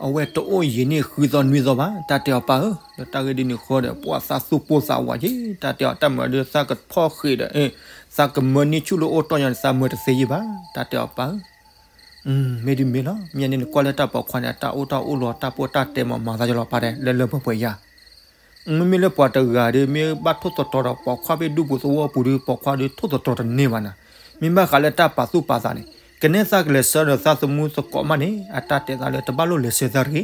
အဝဲတအိၣ်ယံၤန့ၢ်ဃုသီနွံသီဘၣ် တၢ်တဲအီၤ ပၢ်ဧၢ, ဒီးတၢ်ဂ့ၢ်ဒ်န့ၣ်ဃီဒီး ပှၤသးသူၣ်ပိၢ်သးဝးက့ၤ တၢ်တဲအီၤ တၢ်မၤဒီးသးကဖီၣ်ဃံးဒီး သးကမၢန့ၢ်ဆူၣ်လၢအိၣ်တီၢ်ညါန့ၣ် သးမၢတသ့ယံၤဘၣ် တၢ်တဲအီၤ ပၢ်ဧၢ မ့ၢ်ဒ်မ့ၢ်လီၤ. မ့ၢ်န့ၣ်နကွၢ်လၢတၢ်ပိာ်ခွါန့ၣ် အတၢ်အိၣ်တၢ်အိၣ်လီၤ တၢ်ပိၢ်တၢ်တဲမၤမၤသးယလီၤ ပၢ်တဲ လၢလၢပှဲၤပှဲၤယၤ. မ့မ့ၢ်လၢပှၤတဂၤဒီး မ့ၢ်ဘၣ်ထိၣ်သတြီၤဒီး ပိာ်ခွါဖဲဒူပူၤသဝီပူၤဒီး ပိာ်ခွါဒီးထိၣ်သတြီၤတန့ၢ်ဘၣ်နၤ. မ့ၢ်ဘၣ်ဃးလၢတၢ်ပာ်သူၣ်ပာ်သးန့ၣ် ကနဲသးကလဲၤဆှၢဒီးသးသမူသကိးမးန့ၣ် အတၢ်တဲသးလၢတဘၣ်လိၣ်လဲၤဆှၢသးတဂ့ၤ.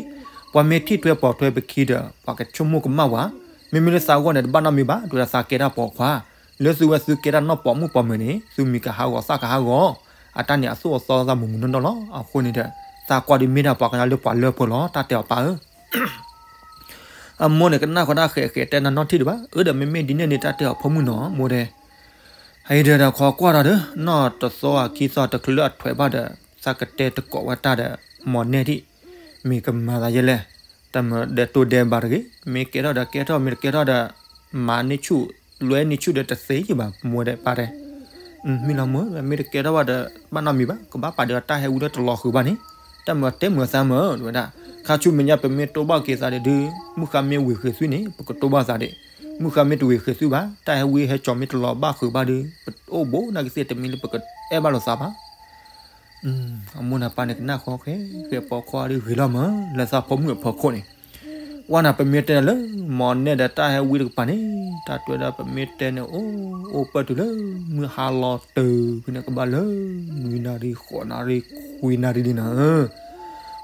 ပှၤမ့ၢ်ထံၣ်ထွဲပိာ်ထွဲပခံဒီး ပှၤကဆိကမိၣ်ကမၣ်ဝဲ. မ့မ့ၢ်လၢသးအဂီၢ်န့ၣ် တဘၣ်နီတမံၤဘၣ် တဲဝဲဒၣ် သးကဲဒၣ်ပိာ်ခွါ လၢသုဝဲသုကဲဒၣ်နီၢ်ပိာ်မုၣ်ပိာ်မၢၤန့ၣ် သုမံၤကဟးဂီၤသၣ်ကဟးဂီၤ, အတၢ်န့ၣ်အသူၣ်အသီသးမုာ်မုာ်နီၢ်နီၢ်လီၤ. အဃိန့ၣ်ဒီး သးကွၢ်ဒုးမ့ၢ်ဒၣ်ပှၤကညီလၢပှၤလၢပှဲၤလီၤ တၢ်တဲအီၤ ပၢ်ဧၢ. အမိၢ်န့ၣ်ကနၣ်ဃီဒၣ်ဃဲးဃဲးတဲနၤနီၢ်ထံၣ်ဒံးဘၣ်. အၢ ဒီးမ့မ့ၢ်ဒ်န့ၣ်န့ၣ် တၢ်တဲအီၤ ဖိမုၣ်နီၤ မိၢ်တဲ အအံၤဒီး ဒီးခိးကွၢ်ဒီးဒီး နီၢ်တသီအခံသီတချုးလၢအထွဲဘၣ်ဒီး သးကတဲတကိးဝဲတၢ်ဒီး မီၢ်နဲၣ်ဒံး မ့ၢ်ကမၤသးယဲလဲၣ်. တၢ်မၤဒဲးတိၢ်ဒဲးဘၣ်တဂ့ၤ. မ့ၢ်ကဲထီၣ်ဒီးကဲထီၣ် မ့ၢ်တကဲထီၣ်ဒီး မၤန့ၢ်ဆူၣ် လွဲန့ၢ်ဆူၣ်ဒီးတသ့ယံၤဘၣ် မိၢ်တဲ ပၢ်တဲ. မ့ၢ်လီၤမိၢ် မ့ၢ်တကဲထီၣ်ဘၣ်ဒီး ဘၣ်နီတမံၤဘၣ် ကဘၣ်ပာ်ဒုးအတၢ်ဟဲဝံလၢတလီၤဃုာ်ဘၣ်န့ၣ် တၢ်မၤတဲမၤသးမၢ် တဲဝဲဒၣ်. ခါဆူမဲာ်ညါပမ့ၢ်တိၢ်ဘၣ်က့ၤသးဒီးဒုး မုၢ်ဃါမ့ၢ်ဝ့ၤဃ့ၤသွံၣ်န့ၣ် ပကတိၢ်ဘၣ်သးဒံး. မုၢ်ဃါမ့ၢ်တဝ့ၤဃ့ၤသွံၣ်ဘၣ် တၢ်ဟဲဝံဟဲကၠီမ့ၢ်တလီၤဘၣ်ဃုာ်ဘၣ်ဒီး ပအိၣ်ဘူးနာ်က့သ့ၣ် တမ့ၢ်လၢပကအဲၣ်ဘၣ်လိာ်သးဘၣ်. အမိၢ်န့ၣ်ပၢ်န့ၣ်ကနၣ်ဃီဃဲးဃဲး ပိာ်ခွါဒီးဂ့ၤလီၤမၢ် လၢသးဖိမုၣ်အဖီခိၣ်န့ၣ် ဝဲန့ၣ် ပမ့ၢ်တဲန့ၣ်လၢ မီၢ်နဲၣ်ဒီးတၢ်ဟဲဝံတကပၤန့ၣ် တၢ်တဲဝဲဒၣ် ပမ့ၢ်တဲန့ၣ် အိၣ်အိၣ်ပၢၢ်တုၤလၢ မုၢ်ဟါလီၤတုၤဖဲန့ၣ် ကဘၣ်လၢ နွံနၣ်ရံၣ် ဃိးနၣ်ရံၣ် ကွံနၣ်ရံၣ်လံနၤဧၢ.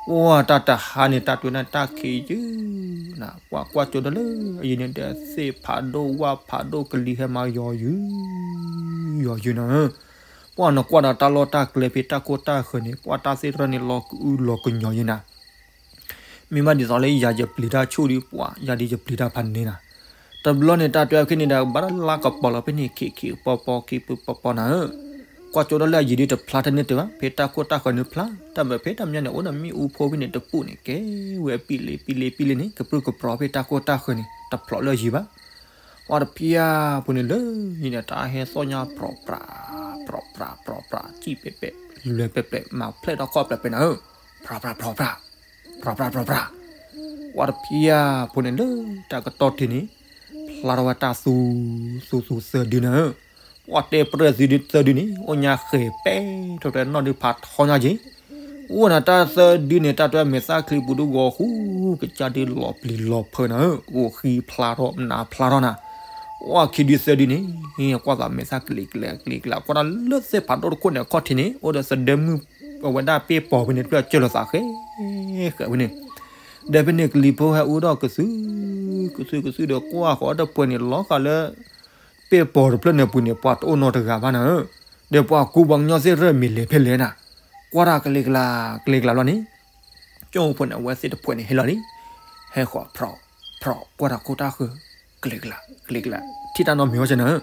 ပှၢ်တၢ်တဟါန့ၣ် တၢ်တွဲနၤတၢ်ခံးယုၢ်နၤ, ပှၢ်ကွၢ်ကၠိဒီလၢအယံၤန့ၣ်ဒီး သ့ၣ်ဖးဒိၣ်ဝၣ်ဖးဒိၣ် ကလံၤဟဲမၤယီၤယုၢ် ယီၤယုၢ်နၤဧၢ. ပှၢ်နကွၢ်ဒီးတၢ်လီၢ်တၢ်ကျဲဖဲတၢ်ကိၢ်တၢ်ဃၢၤန့ၣ် ပှၢ်တၢ်သ့ၣ်တဖၣ်န့ၣ် လီၤကအုလီၤကညီၤယဲနၤ. မ့ၢ်ဘၣ်ဒ်သိးလၢယၤယပျံၤတၢ်ဆူၣ်ဒီးပှၤ ယၤဒ်ယပျံၤတၢ်ဖးန့ၣ်နၤ. တဘျီန့ၣ် တၢ်တွဲအခံန့ၣ်ဒီး ဘၣ်တၢ်လါကပီၤလီၤဖဲန့ၣ် ခံးခံးပီပီ ခံးပီပီနၤဧၢ. ကွၢ်ကၠိဒီလၢအယံၤဒ်တဖျါတန့ၢ်တၢ်ဘၣ်, ဖဲတၢ်ကိၢ်တၢ်ဃၢၤန့ၣ်ဖျါ, တၢ်မၤဖဲတၢ်မညါန့ၣ် အိၣ်ဒီးမ့ၣ်အူဖိဖဲန့ၣ်တပူၤန့ၣ် ကဲဝဲအပံလ့ပံလ့ပံလ့န့ၣ် ကပြုၢ်ကပြီၤဖဲတၢ်ကိၢ်တၢ်ဃၢၤန့ၣ် တဖျိးလၢအယံၤဘၣ်. ပှၢ်တဖံယၤဖိန့ၣ်လၢယံၤန့ၣ် တၢ်ဟဲသီၣ်ညါပြီၤပြး ပြီၤပြး ပြီၤပြး စံၣ်ပဲးပဲး မၤဖျဲၣ်ထီၣ်ခီၣ်ဖျဲးပဲနၤဧၢ. ပြီၤပြး ပြီၤပြး ပြီၤပြး ပြီၤပြး ပှၢ်တဖံယၤဖိန့ၣ်လၢတၢ်ကတီၢ်ထံးန့ၣ် ဖျါထီၣ်ဝဲတၢ်သူ သူသူသၢဒုနၤဧၢ. ပှၢ်တဲပြဲၢ်သံဒုသၢဒုန့ၣ် အိၣ်ညါဃဲၤပဲ ထီၣ်တဲနီၣ်ဒုဖးထီညါက့ၤ အိၣ်နၤတၢ်သၢဒုန့ၣ် တၢ်တွဲမဲာ်သၣ်ချံပူၤဒုဂီၤဃူ ကစၢ်ဒုလီၤပျံၤလီၤဖုးနၤဧၢ, အိၣ်ဃံဖျါထီၣ် နးဖျါထီၣ်နၤ. ပှၢ်ခံဒုသၢဒုန့ၣ် ကွၢ်သးမဲာ်သၣ်ကလံၤကလါ ကလံၤကလါ ကွၢ်တၢ်လၢသ့ၣ်ဖးဒိၣ်တခိၣ်န့ၣ် အခီၣ်ထံးန့ၣ် အိၣ်ဒီးသဒၢမုၣ် အဝဲဒၣ်ပ့ၢ်ပီၤဖဲန့ၣ် တဖျၢၣ်ကၢၢ်လိာ်သးဃဲ ဃဲဖဲန့ၣ် ဒီးဖဲန့ၣ်ကလံၤဖိဟဲအူထီၣ်ကသု ကသုကသုဒီးကွၢ်ဃီတပှဲၤန့ၣ် လီၤဃာ်လၢ ပ့ၢ်ပီၤတဖျၢၣ်န့ၣ်ပူၤန့ၣ် ပှၤတအိၣ်နီတဂၤဘၣ်နၤဧၢ. ဒီးပှၤကူပှၤကညီသ့ၣ်တဖၣ်မ့ၢ်လဲၤဖဲလဲၣ်နၤ, ကွၢ်တၢ်ကလံၤကလါ ကလံၤကလါလီၤန့ၣ် ကၠိဖိန့ၣ် အဝဲသ့ၣ်တဖှဲးန့ၣ်ဟဲလီၤလံ. ဟဲဃီၤဖြီၣ် ဖြီၣ် ကွၢ်တၢ်ခိၣ်တၢ်ဃၢၤ ကလံၤကလါ ကလံၤကလါ ထံၣ်တၢ်နီတမံၤဘၣ်စ့ၢ်နၤဧၢ.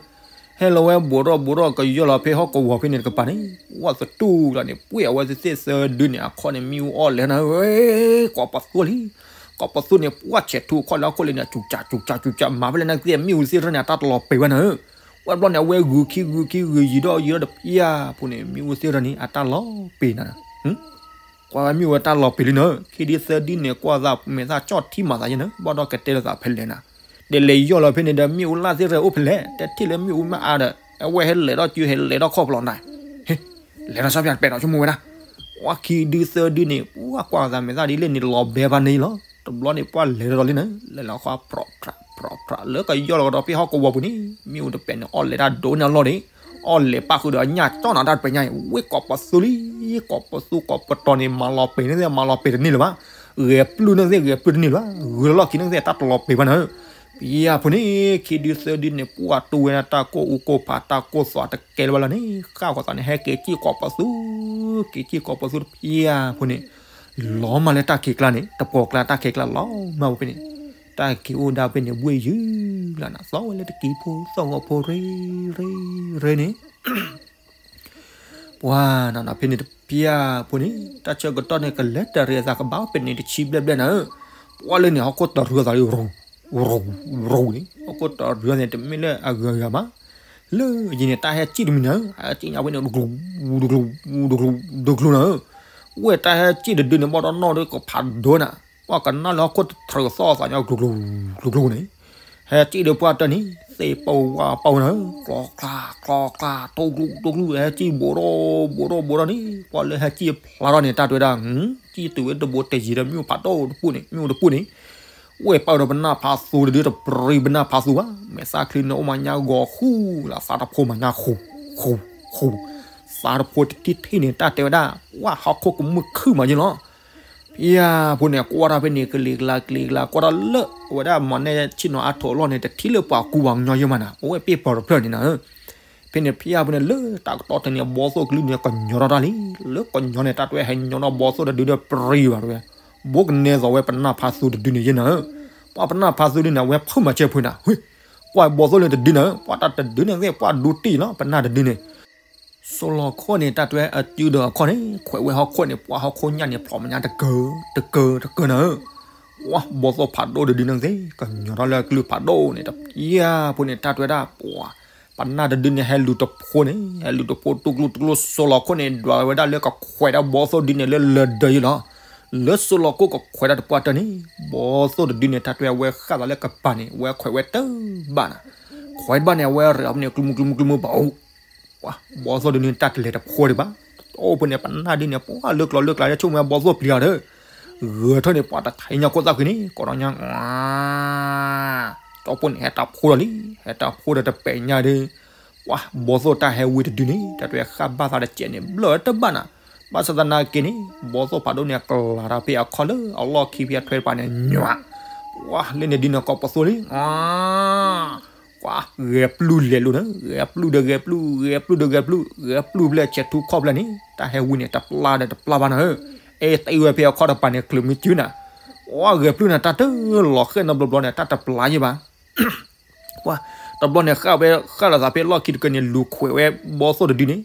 ဟဲလီၤဝဲဘူးထီၣ်ဘူးထီၣ် ကယီၢ်လီၤဖဲဟီၣ်ကဝီၤဖဲန့ၣ်တကပၤန့ၣ် ဝဲသတူၢ်လီၤန့ၣ် ပှ့ၢ်အဝဲသ့ၣ်သၢဒုန့ၣ် အခီၣ်န့ၣ် မ့ၣ်အူအီၣ်လဲၤနၤဧၢ, ကိးပသူလံ. ကိးပသူန့ၣ် ပှၢ်ဆဲးထူအခီၣ်လၢဟီၣ်ခိၣ်လၢန့ၣ် စူၤစးစူၤစးစူၤစး မၤဖဲလဲၣ်နၤသ့ၣ် မ့ၣ်အူသ့ၣ်တဖၣ်န့ၣ် အတၢ်တလီၤပံာ်ဘၣ်နၤဧၢ. ဝဲဘျီန့ၣ် အဝဲဂုာ်ခံဂုာ်ခံဂုာ်ယံၤဒီးယံၤဒီးတဖံယၤဖိန့ၣ် မ့ၣ်အူသ့ၣ်တဖၣ်န့ၣ် အတၢ်လီၤပံာ်နၤ ကွၢ်ဝဲမ့ၣ်အူအတၢ်လီၤပံာ်လံနၤ, ခံဒုသၢဒုန့ၣ် ကွၢ်သးမဲာ်သၣ်ကၠီၣ်ထံမၤသးယဲနၤ, ဘၣ်ဒီးကတဲလိာ်သးဖဲလဲၣ်နၤ, ဒီးလဲၤယီၢ်လီၤဖဲန့ၣ်ဒီး မ့ၣ်အူလၢ်သ့ၣ်တဖၣ်အိၣ်ဖဲလဲၣ်, တဲထံၣ်လၢမ့ၣ်အူမ့ၢ်အါဒီး အဝဲဟဲလဲၤထီၣ်စု ဟဲလဲၤထီၣ်ခီၣ်ဖျီၣ်နၤ, ဟ့, လဲၤထီၣ်ဆီဖၠးတပဲာ်ဒီးဆိကမိၣ်ဝဲဒၣ်, ပှၢ်ခံဒုသၢဒုန့ၣ် ပှၢ်ကွၢ်သးမဲာ်သၣ်ဒ်လဲၣ်န့ၣ် လီၤဘဲဘၣ်န့ၣ်လီၤ, တဘျီန့ၣ် ပှၢ်လဲၤဒီးလံနၤ, လဲၤလီၤဃီ ဖြြီဖြြး ဖြြီဖြြး လၢကယီၢ်လီၤကဒီးဖဲဟီၣ်ကဝီၤပူၤန့ၣ် မ့ၣ်အူတပဲာ်န့ၣ် အီၣ်လဲၤတၢ်ဒိၣ်န့ၢ်အလီၢ်န့ၣ်, အီၣ်လဲၤပၣ်ဃုာ်ဒီးအညၣ်ကၠီၣ်နၤတၢ်တပဲာ်ညါအံၤ ဝ့ၢ်ကိးပသူလံ, ကိးပသူကိးပတီၤန့ၣ် မၤလီၤပံာ်န့ၣ်သ့ၣ် မၤလီၤပံာ်တန့ၢ်လၢၤဘၣ်, ဂဲၤပျုၢ်န့ၣ်သ့ၣ် ဂဲၤပျုၢ်တန့ၢ်လၢၤဘၣ်, ဂုာ်လီၢ်ခံန့ၣ်သ့ၣ် တၢ်တလီၤပံာ်ဘၣ်နၤ, ပယီၤဖိန့ၣ် ခံဒုသၢဒုန့ၣ် ပှၢ်တူၢ်ဝဲဒၣ်တၢ်ကိၢ်အူကိၢ်ဖး တၢ်ကိၢ်သွးတကဲလၢၤဘၣ်လီၤန့ၣ် ဃၣ်ဃီၤသးန့ၣ် ဟဲက့ၤစံၣ်ကိးပသူ, က့ၤစံၣ်ကိးပသူတဖံဖိန့ၣ် လီၤမၢ်လၢတၢ်ခံးကျါန့ၣ် တပှီၤကျါတၢ်ခံးကျါလီၤမၢ်ဝဲဖဲန့ၣ်, တၢ်က့ၤအိၣ်ဒၣ်ဖဲန့ၣ် ဘှ့ၣ်ယုၢ်လီၤနၤ သီၣ်ဝဲလၢတကံဖိ သီၣ်ဂီၤဖိရ့ရ့ရ့န့ၣ် ပှၢ်နၤနၤ ဖဲန့ၣ်တဖံဖိန့ၣ် တၢ်ဆၢကတီၢ်န့ၣ် ကလဲၤတရံးအသးကဘၣ်အိၣ်ဖဲန့ၣ်တဆံဘျဲၣ်ဘျဲၣ်နၤဧၢ, ပှၢ်လၢန့ၣ် ဟီၣ်ခိၣ်တရံးအသးလံ ရူၤ ရူၤ ရူၤန့ၣ် ဟီၣ်ခိၣ်တရံးန့ၣ် တမ့ၢ်လၢအဂၤဂၤဘၣ်, လၢအယံၤန့ၣ် တၢ်ဟဲစံၣ်တမံၤနၤဧၢ, ဟဲစံၣ်ညါဖဲန့ၣ် တကျိၤ တကျိၤ တကျိၤ တကျိၤနၤဧၢ, ဝဲတၢ်ဟဲစံၣ်တဒုန့ၣ် ဘၣ်ဒီးနီၣ်ဒီးကဖးဒိၣ်နၤ, ပှၢ်ကနၣ်လၢဟီၣ်ခိၣ်တထြၢးသီၣ်သးညီ ကျိၤကျိၤ ကျိၤကျိၤန့ၣ် ဟဲစံၣ်ဒီးပှၢ်တၢၢ်န့ၣ် သ့ၣ်ပဝါပဝဲနၤဧၢ, ကျီကျါ ကျီကျါ တိကျိၤ တိကျိၤ ဟဲစံၣ်ဘူးဒီး ဘူးဒီး ဘူးဒီးန့ၣ် ပှၢ်လၢဟဲစံၣ်ဖျါထီၣ်န့ၣ် တၢ်တဲဝဲဒၣ် စံၣ်တုၤဝဲတဘိတယံၤဒီး မ့ၣ်အူဖးဒိၣ်တပူၤန့ၣ် မ့ၣ်အူတပူၤန့ၣ် ဝဲပာ်ဒီးပနၢ်ဖးသူတဒု တပြံပနၢ်ဖးသူဘၣ်, မဲာ်သၣ်ချံန့ၣ် အိၣ်မၤညါဂီၤဃူလၢသးတဖိမၤညါဃူ ဃူ ဃူ, သးတဖိတထံၣ်ထံၣ်န့ၣ် တၢ်တဲဝဲဒၣ် ပှၢ်ဟီၣ်ခိၣ်ကမုာ်ခုၣ်မးယ့လီၤ. ဖံဖိန့ၣ် ကွၢ်တၢ်ဖဲန့ၣ် ကလံၤကျါ ကလံၤကျါ ကွၢ်တၢ်လၢ အဝဲဒၣ်မၤနဲၣ်ဆ့ၣ်နီၤအါထိးအလီၢ်န့ၣ် တထံၣ်လၢပှၤကူပှၤကညီယဲၢ်မးနၤ, အဝဲပ့ၢ်ပီၤတဖျၢၣ်န့ၣ်နၤဧၢ. ဖဲန့ၣ်ဖံဖိန့ၣ် လၢတၢ်ကတီၢ်တနံၤ အဘီသိၣ်ကလုၢ်န့ၣ် ကညီထီၣ်တၢ်လံ, လၢကညီန့ၣ် တၢ်တဲဝဲဟဲညီထီၣ်ဘီသိၣ်တဒုဒီးပြံဘၣ်တဲဝဲ, ဘိကနဲသိးဝဲပနၢ်ဖးသူတဒုန့ၣ်ယဲၢ်နၤဧၢ. ပှၢ်ပနၢ်ဖးသူဒုန့ၣ် အဝဲဖုၣ်မၤစၢၤဖုနၤ, ကွၢ်ဘီသိၣ်လၢတဒုနၤဧၢ, ပှၢ်တၢ်တဒုန့ၣ်သ့ၣ် ပှၢ်ဒိတံၢ်လီၤ ပနၢ်တဒုန့ၣ် စိလီၤခိၣ်န့ၣ် တၢ်တဲအစုဒီးအခီၣ်န့ၣ် ခွဲးဝဲဟီၣ်ခိၣ်န့ၣ် ပှၢ်ဟီၣ်ခိၣ်ညၣ်န့ၣ် ဖျိးမးညါတကၢၤ တကၢၤ တကၢၤနၤဧၢ. ပှၢ်ဘီသိၣ်ဖးဒိၣ်တဒုန့ၣ်သ့ၣ် ကညီထီၣ်လၢကလုၢ်ဖးဒိၣ်န့ၣ် တဖံဖိန့ၣ် တၢ်တဲဝဲဒၣ် ပှၢ် ပနၢ်တဒုန့ၣ် ဟဲလူၤတဖိန့ၣ် ဟဲလူၤတဖိ တူၢ်ကျူတူၢ်ကျူ စိလီၤခိၣ်န့ၣ် ဒွးဝဲဒၣ်လၢကခွဲးဒၣ်ဘီသိၣ်ဒုန့ၣ်လၢလၢၢ်ဒၢယဲၢ်လီၤ. လၢစိလီၤခိၣ်ကခွဲးဒၣ်တပှၢ်တၢၢ်န့ၣ် ဘီသိၣ်တဒုန့ၣ် တၢ်တဲဝဲဃၣ်သးလၢကပၤန့ၣ် အဝဲခွဲးဝဲတဘၣ်နၤ, ခွဲးတဘၣ်န့ၣ် အဝဲရဲၣ်အီၤဖဲန့ၣ် ကျူမူကျူမူကျူမူဘၣ်အိၣ် ပှၢ်ဘီသိၣ်ဒုန့ၣ် တၢ်တလဲၤတဖိဒံးဘၣ်. အိၣ်ဖဲန့ၣ် ပနၢ်ဒုန့ၣ် ပှၢ်လၢကျီလၢကျါ ဆိကမိၣ်ဝဲဘီသိၣ်ပျံၤအီၤဒီး ဂဲၤထၢၣ်န့ၣ် ပှၢ်တထံၣ်ညါခိၣ်သၣ်ဃံန့ၣ် ကိးဒီးညါ ကၠီဖိန့ၣ် ဟဲတၢ်ဖိဒီးလံ, ဟဲတၢ်ဖိဒီးတပဲာ်ညါဒီး ပှၢ်ဘီသိၣ်တၢ်ဟဲဝံတဒုန့ၣ် တၢ်တဲဃၣ်ဘၣ်သးတစဲးန့ၣ် ဘျၢၣ်တဘၣ်နၤ, ဘၣ်ဆၣ်သနာ်က့န့ၣ် ဘီသိၣ်ဖးဒိၣ်န့ၣ် အကလၤတၢ်ဖဲအခီၣ်လၢအလီၢ်ခံဖဲအထွဲတပၤန့ၣ် ညွး, ပှၤလၢန့ၣ်ဒုန့ၣ် ကိးပသူလံ, ပှၤ ဂဲၤပျုၢ်လဲၤလိၤန့ၣ်, ဂဲၤပျုၢ်ဒီးဂဲၤပျုၢ်, ဂဲၤပျုၢ်ဒီးဂဲၤပျုၢ်, ဂဲၤပျုၢ်ဖဲလဲၣ်ဆဲးထူခီၣ်ဖဲလဲၣ်န့ၣ် တၢ်ဟဲဝံန့ၣ် တပျၢ်ဒီးတပျၢ်ဘၣ်နၤဧၢ, အဲၣ်သံဝဲဖဲအခီၣ်တပၤန့ၣ် ချုးမုၢ်စုနၤ, ပှၤဂဲၤပျုၢ်န့ၣ် တၢ်တလီၤဃဲၣ်နီတဘျီဘျီန့ၣ် တၢ်တပျၢ်ယဲဘၣ် ပှၤ တဘျီန့ၣ် ဃၣ်ဝဲ ဃၣ်လီၤသးဖဲလီၢ်ခံတကၢန့ၣ် လူၤခွဲးဝဲဘီသိၣ်တဒုန့ၣ်,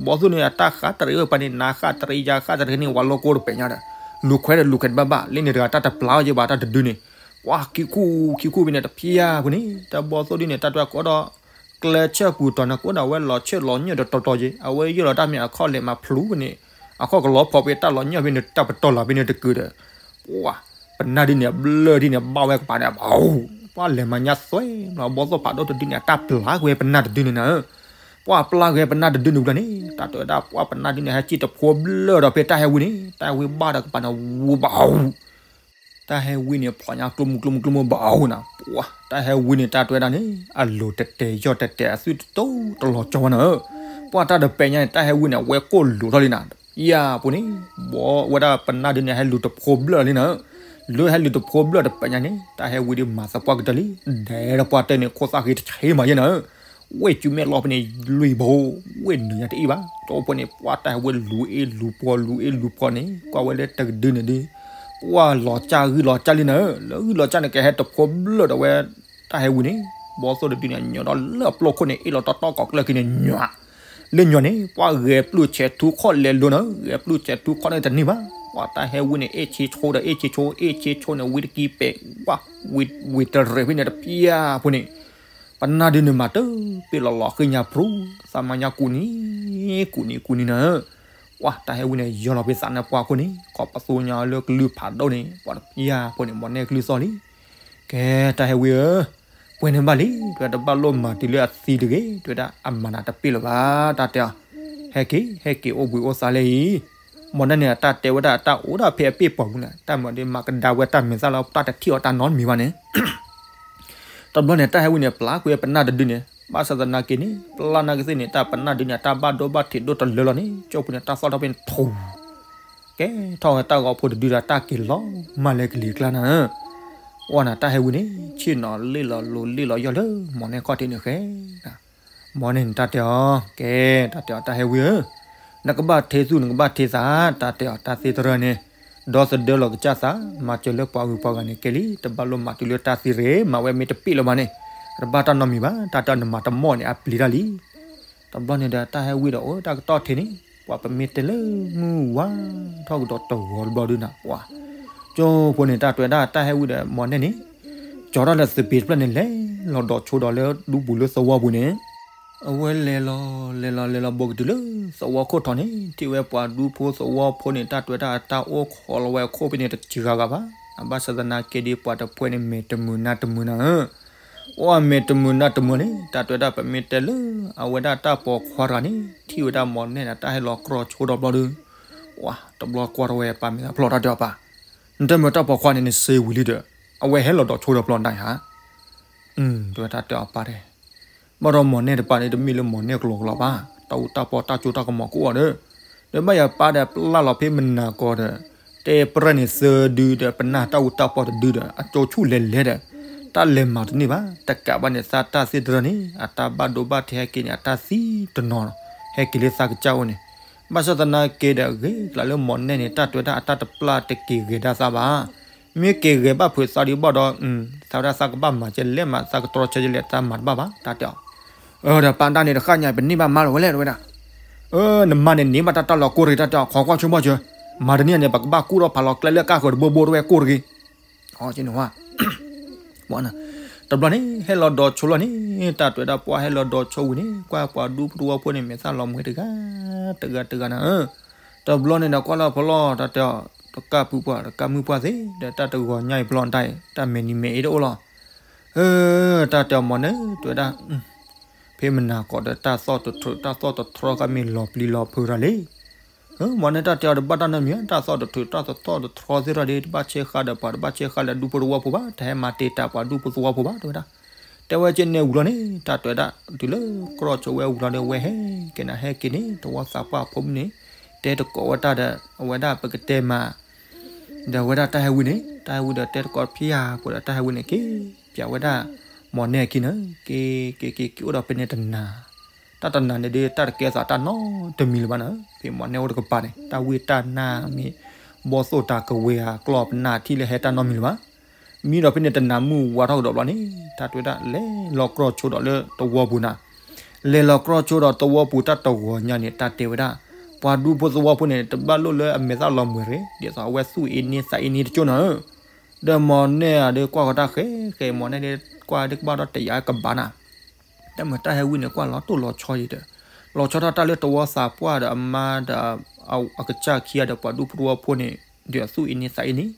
ပှၤ ဘီသိၣ်န့ၣ် အတၢ်ဃးတရံးဝဲပှၤန့ၣ် နၤဃၣ်တရံးယၤဃၣ်တရံးန့ၣ် ဝဲလိၣ်ကိၢ်တပဲာ်ညါဒီး လူၤခွဲးဒီးလူၤခွဲးတဘၣ်ဘၣ် လၢန့ၣ်တဂၤတၢ်တပျၢ်အီၤယဲဘၣ်တၢ်တဒုန့ၣ်, ပှၤ ခံခူခံခူဖဲန့ၣ် တဖျၢၣ်ဖိန့ၣ် တၢ်ဘီသိၣ်ဒုန့ၣ် တၢ်တဝဲကအိၣ်ဒီး ကျဲဆၢပူၤတီၤန့ၣ် ကအိၣ်ဒီးအဝဲလီၤဆၢလီၤညၢၣ်တတီၤတီၤယဲ အဝဲယဲၢ်လီၤတၢ်မ့ၢ်အခီၣ်လဲၤမၤဖျူဖဲန့ၣ်, အခီၣ်ကလီဖီဖဲတၢ်လီၤညၢၣ်ဖဲန့ၣ် တၢ်ပတီၢ်လီၤဖဲန့ၣ်တကုာ်ဒီး ပှၤ ပနၢ်ဒုန့ၣ် အဘျၢၣ်ဒုန့ၣ် ဘၣ်ဝဲကပၤဒီး ပှၤလဲၤမၤညါသွဲလီၤ ဘီသိၣ်ဖးဒိၣ်တဒုန့ၣ် အတၢ်ပျၢ်ကွံာ်ပနၢ်တဒုန့ၣ်နၤဧၢ, ပှၤပျၢ်ကွံာ်ပနၢ်တဒုန့ၣ်ဝံၤလီၤန့ၣ် တၢ်တဲဝဲဒၣ် ပှၤပနၢ်ဒုန့ၣ် ဟဲစံၣ်တဖိဘျၢၣ်ဒီးဖဲတၢ်ဟဲဝံန့ၣ် တၢ်ဟဲဝံဘၣ်ဒီးကပၤန့ၣ် ဝူဘၣ် တၢ်ဟဲဝံန့ၣ် ဖျိညါကျိမုၢ်ကျိမုၢ်ကျိမုၢ်ဘၣ်အီၤနၤ, ပှၤ တၢ်ဟဲဝံန့ၣ် တၢ်တဲဝဲဒၣ်န့ၣ် အလိၤတဲာ်တဲာ်ယီၢ်တဲာ်တဲာ် အသွံၣ်တတိၢ်တလီၤကၠီဝဲနၤဧၢ, ပှၤတၢ်တပဲာ်ညါန့ၣ် တၢ်ဟဲဝံန့ၣ် အဝဲကိၢ်လိာ်ထီၣ်လံနၤ, ယၤပူၤန့ၣ် ဘီဝဲဒၣ်ပနၢ်ဒုန့ၣ် ဟဲလူၤတဖိဘျၢၣ်လံနၤဧၢ, လၢဟဲလူၤတဖိဘျၢၣ်တပဲာ်ညါန့ၣ် တၢ်ဟဲဝံဒုမၤသပှၢ်ကတၢၢ်လံ, ဒဲးဒီးပှၤတဲန့ၣ် ခိၣ်သၣ်ဃ့တဆ့မးယဲနၤဧၢ ဝ့ၢ်စုမဲာ်လီၤဖဲန့ၣ် လွံၢ်ဘိ, ဝ့ၢ်နုာ်ညါတအံၣ်ဘၣ်, ကၠိဖိန့ၣ် ပှၤတၢ်ဟဲဝံလူၤအ့ၣ်လူၤပှီၤ လူၤအ့ၣ်လူၤပှီၤန့ၣ် ကွၢ်ဝဲလၢတကဒုန့ၣ်ဒု, ပှၤလီၤကၢ်ဂံၢ်လီၤကၢ်လံနၤဧၢ, လၢဂံၢ်လီၤကၢ်န့ၣ် ကဟဲတဖိဘျၢၣ်ဒီးဝဲ တၢ်ဟဲဝံန့ၣ်, ဘီသိၣ်တဒုန့ၣ် ညိးဒီးလၢအပျိခိၣ်န့ၣ် အ့ၣ်လီၤတီတီကိးကျၢၢ်ခံန့ၣ် ညွး လၢညိးန့ၣ် ပှၤဂဲၤပျုၢ်ဆဲးထူခီၣ်လဲၤလိၤနၤဧၢ, ဂဲၤပျုၢ်ဆဲးထူခီၣ်န့ၣ်တန့ၢ်ဘၣ်, ပှၤတၢ်ဟဲဝံန့ၣ် အ့ၣ်ဆ့ဆိဒီး အ့ၣ်ဆ့ဆိ အ့ၣ်ဆ့ဆိန့ၣ် ဝံတကံပဲာ်, ပှၤ ဝံတရဲးဖဲန့ၣ်တဖျၢၣ်ဖိန့ၣ် ပနၢ်ဒုန့ၣ်မၤတပ့ၢ်လီၤလီၤဃ့ညါဖြူ, သးမၤညါကူးနံၤ, ကူးနံၤ ကူးနံၤနၤဧၢ, ပှၤတၢ်ဟဲဝံန့ၣ် ယီၤလီၤဖဲသးနါပှၢ်ခိၣ်န့ၣ် ကိးပသူညါလၢကလုၢ်ဖးဒိၣ်န့ၣ် ပှၤတဖျၢၣ်ဖိန့ၣ် မီၢ်နဲၣ်ကလုၢ်သီၣ်လံ, ကဲ တၢ်ဟဲဝံဧၢ, ပှဲၤန့ၣ်ဘၣ်လံ, တဝဲတဘၣ်လိၣ်မၤတုၤလၢအသံတဂ့ၤ, တဝဲဒၣ်အမၤနၤတပ့ၢ်လၢၤဘၣ်, တၢ်တဲအီၤ, ဟဲက့ၤ ဟဲက့ၤအိၣ်ဘှံးအိၣ်သါလၢအံၤ မီၢ်နဲၣ်န့ၣ် အတၢ်တဲဝဲဒၣ်အတၢ်အိၣ်ဒၣ်ဖဲအပ့ၢ်ပှၤပူၤန့ၣ် တၢ်မၤဒ်မၤကဒါဝဲတၢ်မဲာ်သၣ်လၢတၢ်တထံၣ်အီၤတၢ်နီတမံၤဘၣ်န့ၣ်, တဘျီန့ၣ် တၢ်ဟဲဝံန့ၣ် ပျၢ်ကွံာ်ပနၢ်တဒုန့ၣ် ဘၣ်ဆၣ်သနာ်က့န့ၣ် ပျၢ်နာ်က့သ့ၣ်န့ၣ် တၢ်ပနၢ်ဒုန့ၣ် အတၢ်ဘၣ်ဒိဘၣ်ထံးဒိၣ်တလၢလီၤန့ၣ် ကၠိဖိန့ၣ် တၢ်သီၣ်ထီၣ်ဖဲန့ၣ်ထူ ကဲထီၣ်ဝဲတၢ်ဂီၤဖိတဒုဒီး တၢ်က့ၤလီၤမၢ်လၢကလံၤကျါနၤဧၢ, အိၣ်နၤ တၢ်ဟဲဝံန့ၣ် ဆ့ၣ်နီၤလ့ၣ်လီၤလိၤလ့ၣ်လီၤယီၢ်လၢ မီၢ်နဲၣ်ခီၣ်ထံးန့ၣ်ဃဲ မီၢ်နဲၣ်န့ၣ် တၢ်တဲအီၤ, ကဲ တၢ်တဲအီၤ တၢ်ဟဲဝံဧၢ, နကဘၣ်ထံသူၣ် နကဘၣ်ထံသး, တၢ်တဲအီၤ တၢ်သ့တရၢန့ၣ် ဒီသဒၢလီၤကစၢ်သး, မၤစၢၤလၢပှၤဂုၤပှၤဂၤန့ၣ်ကဲလံ, တဘၣ်လိၣ်မၤတုၤလၢတၢ်သံရ့, မၤဝဲမ့ၢ်တပ့ၢ်လၢၤဘၣ်န့ၣ် တဘၣ်တၢ်နီတမံၤဘၣ်, တၢ်တဲအီၤ နမၤတမီၢ်န့ၣ် အပျံၤတၢ်လံ တဘျီန့ၣ်ဒီး တၢ်ဟဲဝံဒီး အိၣ်တၢ်ကတီၢ်ထံးန့ၣ် ပှၤပမ့ၢ်တဲလၢမုၢ်ဝါထီၣ်ကဒီးတဂီၤတဘျီဒုနၤ, ပှၤ ကၠိဖိန့ၣ် တၢ်တဲဝဲဒၣ် တၢ်ဟဲဝံဒီး မီၢ်နဲၣ်န့ၣ် ကၠီထီၣ်လၢသပ့ၤတဖျၢၣ်န့ၣ် လဲၤလီၤဒီးဆိဒီးလၢဒူပူၤလၢသဝီပူၤန့ၣ် အဝဲလဲၤလီၤ လဲၤလီၤ လဲၤလီၤဘိးကတုၤလၢသဝီခိၣ်ထီၣ်န့ၣ် ထံၣ်ဝဲပှၤဒူဖိသဝီဖိန့ၣ် တၢ်တဲဝဲဒၣ် တၢ်အိၣ်ခိးလီၤဝဲအခိၣ်ဖဲန့ၣ် တစှၤဂၤဘၣ်, အဘၣ်ဆၣ်သနာ်က့ဒီး ပှၤတဖုန့ၣ် မဲာ်တမုာ်နါတမုာ်နၤဧၢ, အိၣ်အမဲာ်တမုာ်နါတမုာ်န့ၣ် တၢ်တဲဝဲဒၣ် ပမ့ၢ်တဲလၢ အဝဲဒၣ်တၢ်ပိာ်ခွါတဂၤန့ၣ် ထံၣ်ဝဲဒၣ်မီၢ်နဲၣ်န့ၣ် တၢ်ဟဲလီၤကြီဒီးဘျီဒီး တဘျီကွၢ်ထီၣ်ဝဲပၢ်မဲာ်သၣ်ဖျီၣ် တၢ်တဲအီၤပၢ်, နတမ့ၢ်တၢ်ပိာ်ခွါန့ၣ် နစ့ဝံၤလံဒီး အဝဲဟဲလီၤဒီးဆိဒီးဘျီနၤဧါ တဲဝဲတၢ်တဲအီၤပၢ်တဲ, ဘၣ်ဒီးမီၢ်နဲၣ်တပၢ်န့ၣ် တမ့ၢ်လၢမီၢ်နဲၣ်ကလီကလီဘၣ်, တၢ်အူတၢ်ပီၢ်တၢ်စိတၢ်ကမီၤကအိၣ်ဒီး, ဒီးဘၣ်ယၤပၢ်ဒီးပျၢ်လီၤဖဲမနၤကီးဒီး, တဲပြဲၢ်န့ၣ်သၢဒုဒီး ပနၢ်တၢ်အူတၢ်ပီၢ်တဒုဒီး အကၠိဆူၣ်လဲၤလဲၤဒီး, တၢ်လဲၤမၤတန့ၢ်ဘၣ်, တကးဘၣ်န့ၣ် သးတၢ်သ့တရၢန့ၣ် အတၢ်ဘၣ်ဒိဘၣ်ထံးဟဲက့ၤန့ၣ် အတၢ်သံတနီၤ, ဟဲက့ၤလၢသးကစၢ်အိၣ်န့ၣ်, ဘၣ်ဆၣ်သနာ်က့ဒီး ဂ့ၤကျါလၢမီၢ်နဲၣ်န့ၣ် တၢ်တဲဝဲဒၣ်အတၢ်တပျၢ်တက့ၤဂဲၤဒၣ်သးဘၣ် မ့ၢ်က့ၤဂဲၤဘၣ်ဖုးသးဒံးဘၣ်ဒီး, သးဝဲဒၣ်သးကဘၣ်မၤကဲလဲၣ်မး သးကတြီဆၢကဲလဲၣ် သးမၤတဘၣ်ဘၣ် တၢ်တဲအီၤ, ဒီးပၢ်ဒၣ်န့ၣ်တဃၣ်ညါ ပန့ၢ်ဘၣ်မါလီၤဝဲလဲၣ် တဲဝဲဒၣ်, နမါန့ၣ်န့ၢ်ဘၣ်တၢ်တၢ်လီၤကိၢ်တဂ့ၤ တၢ်တဲအီၤ ခိးကွၢ်ဆိဘၣ်စၢၤ, မၤတန့ၢ်န့ၣ် ပကဘၣ်ကူၣ်ထီၣ်ဖးလီၤကျဲလၢကၢ်ဃၢၤတဘိဘိတဝဲကိၢ်တဂ့ၤ အန့ၣ်ဝဲ တဘျီန့ၣ် ဟဲလီၤဒီးဆိလီၤန့ၣ် တၢ်တဲဝဲဒၣ်ပှၤဟဲလီၤဒီးဆိဝံၤန့ၣ် ကွၢ်ပှၤဒူဖိသဝီဖိန့ၣ် မဲာ်သၣ်လီၤမှဲတဂၤ တဂၤတဂၤနၤဧၢ, တဘျီန့ၣ်ဒီးကွၢ်လၢဖီလီၤ တၢ်တဲအီၤ တကၢ်ပုၢ်ပှၢ် တကၢ်မုၣ်ပှၢ်သ့ၣ် ဒီးတၢ်တဂီၤညါအံၤဖီလီၤတၢ်အံၤ တၢ်မဲာ်နံၤမဲာ်အ့တအိၣ်လီၤ, တၢ်တဲအီၤမီၢ်နဲၣ် တဲဝဲဒၣ် ဖဲမနၤကိးဒီးတၢ်သီၣ်တထြီ တၢ်သီၣ်တထြီကမ့ၢ်လီၤပျံၤလီၤဖုးတၢ်လံ, မီၢ်နဲၣ်တၢ်တဲအီၤတဘၣ်တၢ်နီတမံၤ တၢ်သီၣ်တထြီ တၢ်သီၣ်တထြီသ့ၣ်တဖၣ်ဒီး တဘၣ်ဆဲးဃာ်ဒီးပှၤ တဘၣ်ဆဲးဃာ်လၢဒူဖိသဝီဖိဘၣ် တဟဲမၤတ့ၢ်တၢ်ပှၤဒူဖိသဝီဖိဘၣ် တဲဝဲဒၣ်, တဲဝဲက့န့ၣ်ဝံၤလီၤန့ၣ် တၢ်တဲဝဲဒၣ် တုၤလၢကြီဆိဝဲဝံၤလီၤဒီး ဝဲဟဲက့ၤန့ၣ် ဟဲက့ၤန့ၣ် သဝီသးပှၢ်ဖိမုၣ်န့ၣ် တဲတကိးဝဲတၢ်ဒီး အဝဲဒၣ်ပကတဲမး ဒီးဝဲဒၣ်တၢ်ဟဲဝံန့ၣ် တၢ်ဟဲဝံဒီးတဲတကိးဖျါပှဲၤဒီးတၢ်ဟဲဝံန့ၣ် က့ၤပၠးဝဲဒၣ် မီၢ်နဲၣ်အခံန့ၣ် က့ၤက့ၤက့ၤက့ၤအိၣ်ဒီးဖဲန့ၣ်တနၤ တၢ်တနၤန့ၣ်ဒီး တၢ်တကဲသးတၢ်နီတမံၤလၢၤဘၣ်နီၤ, ဖဲမီၢ်နဲၣ်အိၣ်တကပၤန့ၣ် တၢ်ဝံတၢ်နါမ့ၢ် ဘီၣ်သိၣ်တၢ်ကဝဲၤဧါ ကျီၢ်ပနၢ်ထံၣ်လၢဟဲတၢ်နီတမံၤလၢၤဘၣ်. မံဒီးဖဲန့ၣ်တနၤမုၢ်ဝါထီၣ်ကဒီးဘျီန့ၣ် တၢ်တဲဝဲဒၣ် လဲၤလီၤကြီဆိဒီးလၢသဝီပူၤနၤ, လဲၤလီၤကြီဆိဒီးသဝီပူၤတၢ်တဂီၤညါန့ၣ် တၢ်တဲဝဲဒၣ် ပှၤဒူဖိသဝီဖိန့ၣ် တဘၣ်လိၣ်လၢအမဲာ်သၣ်လီၤမှဲၤရ့ၣ် ဒ်သိးအဝဲသူၣ်အ့န့သးအ့န့တကၠိၢ်နီၤဧၢ, ဒီးမီၢ်နဲၣ်ဧါဒီးကွၢ်ဃီတၢ်ဃဲဃဲ မီၢ်နဲၣ်ဒီးကွၢ်ဒီးကဘၣ်ဒီးတယာ်ကဘၣ်နၤ တၢ်မုာ်တၢ်ဟဲဝံန့ၣ် ကွၢ်လီၤတိၢ်လီၤဆီယံၤဒီး လီၤဆီထီၣ်တၢ်လၢသဝီသးပှၢ်ဒီးအမါဒီး အကစၢ်ခံဂၤဒီးပှၤဒူဖိသဝီဖိန့ၣ် ဒီးအသူၣ်အ့န့သးအ့န့,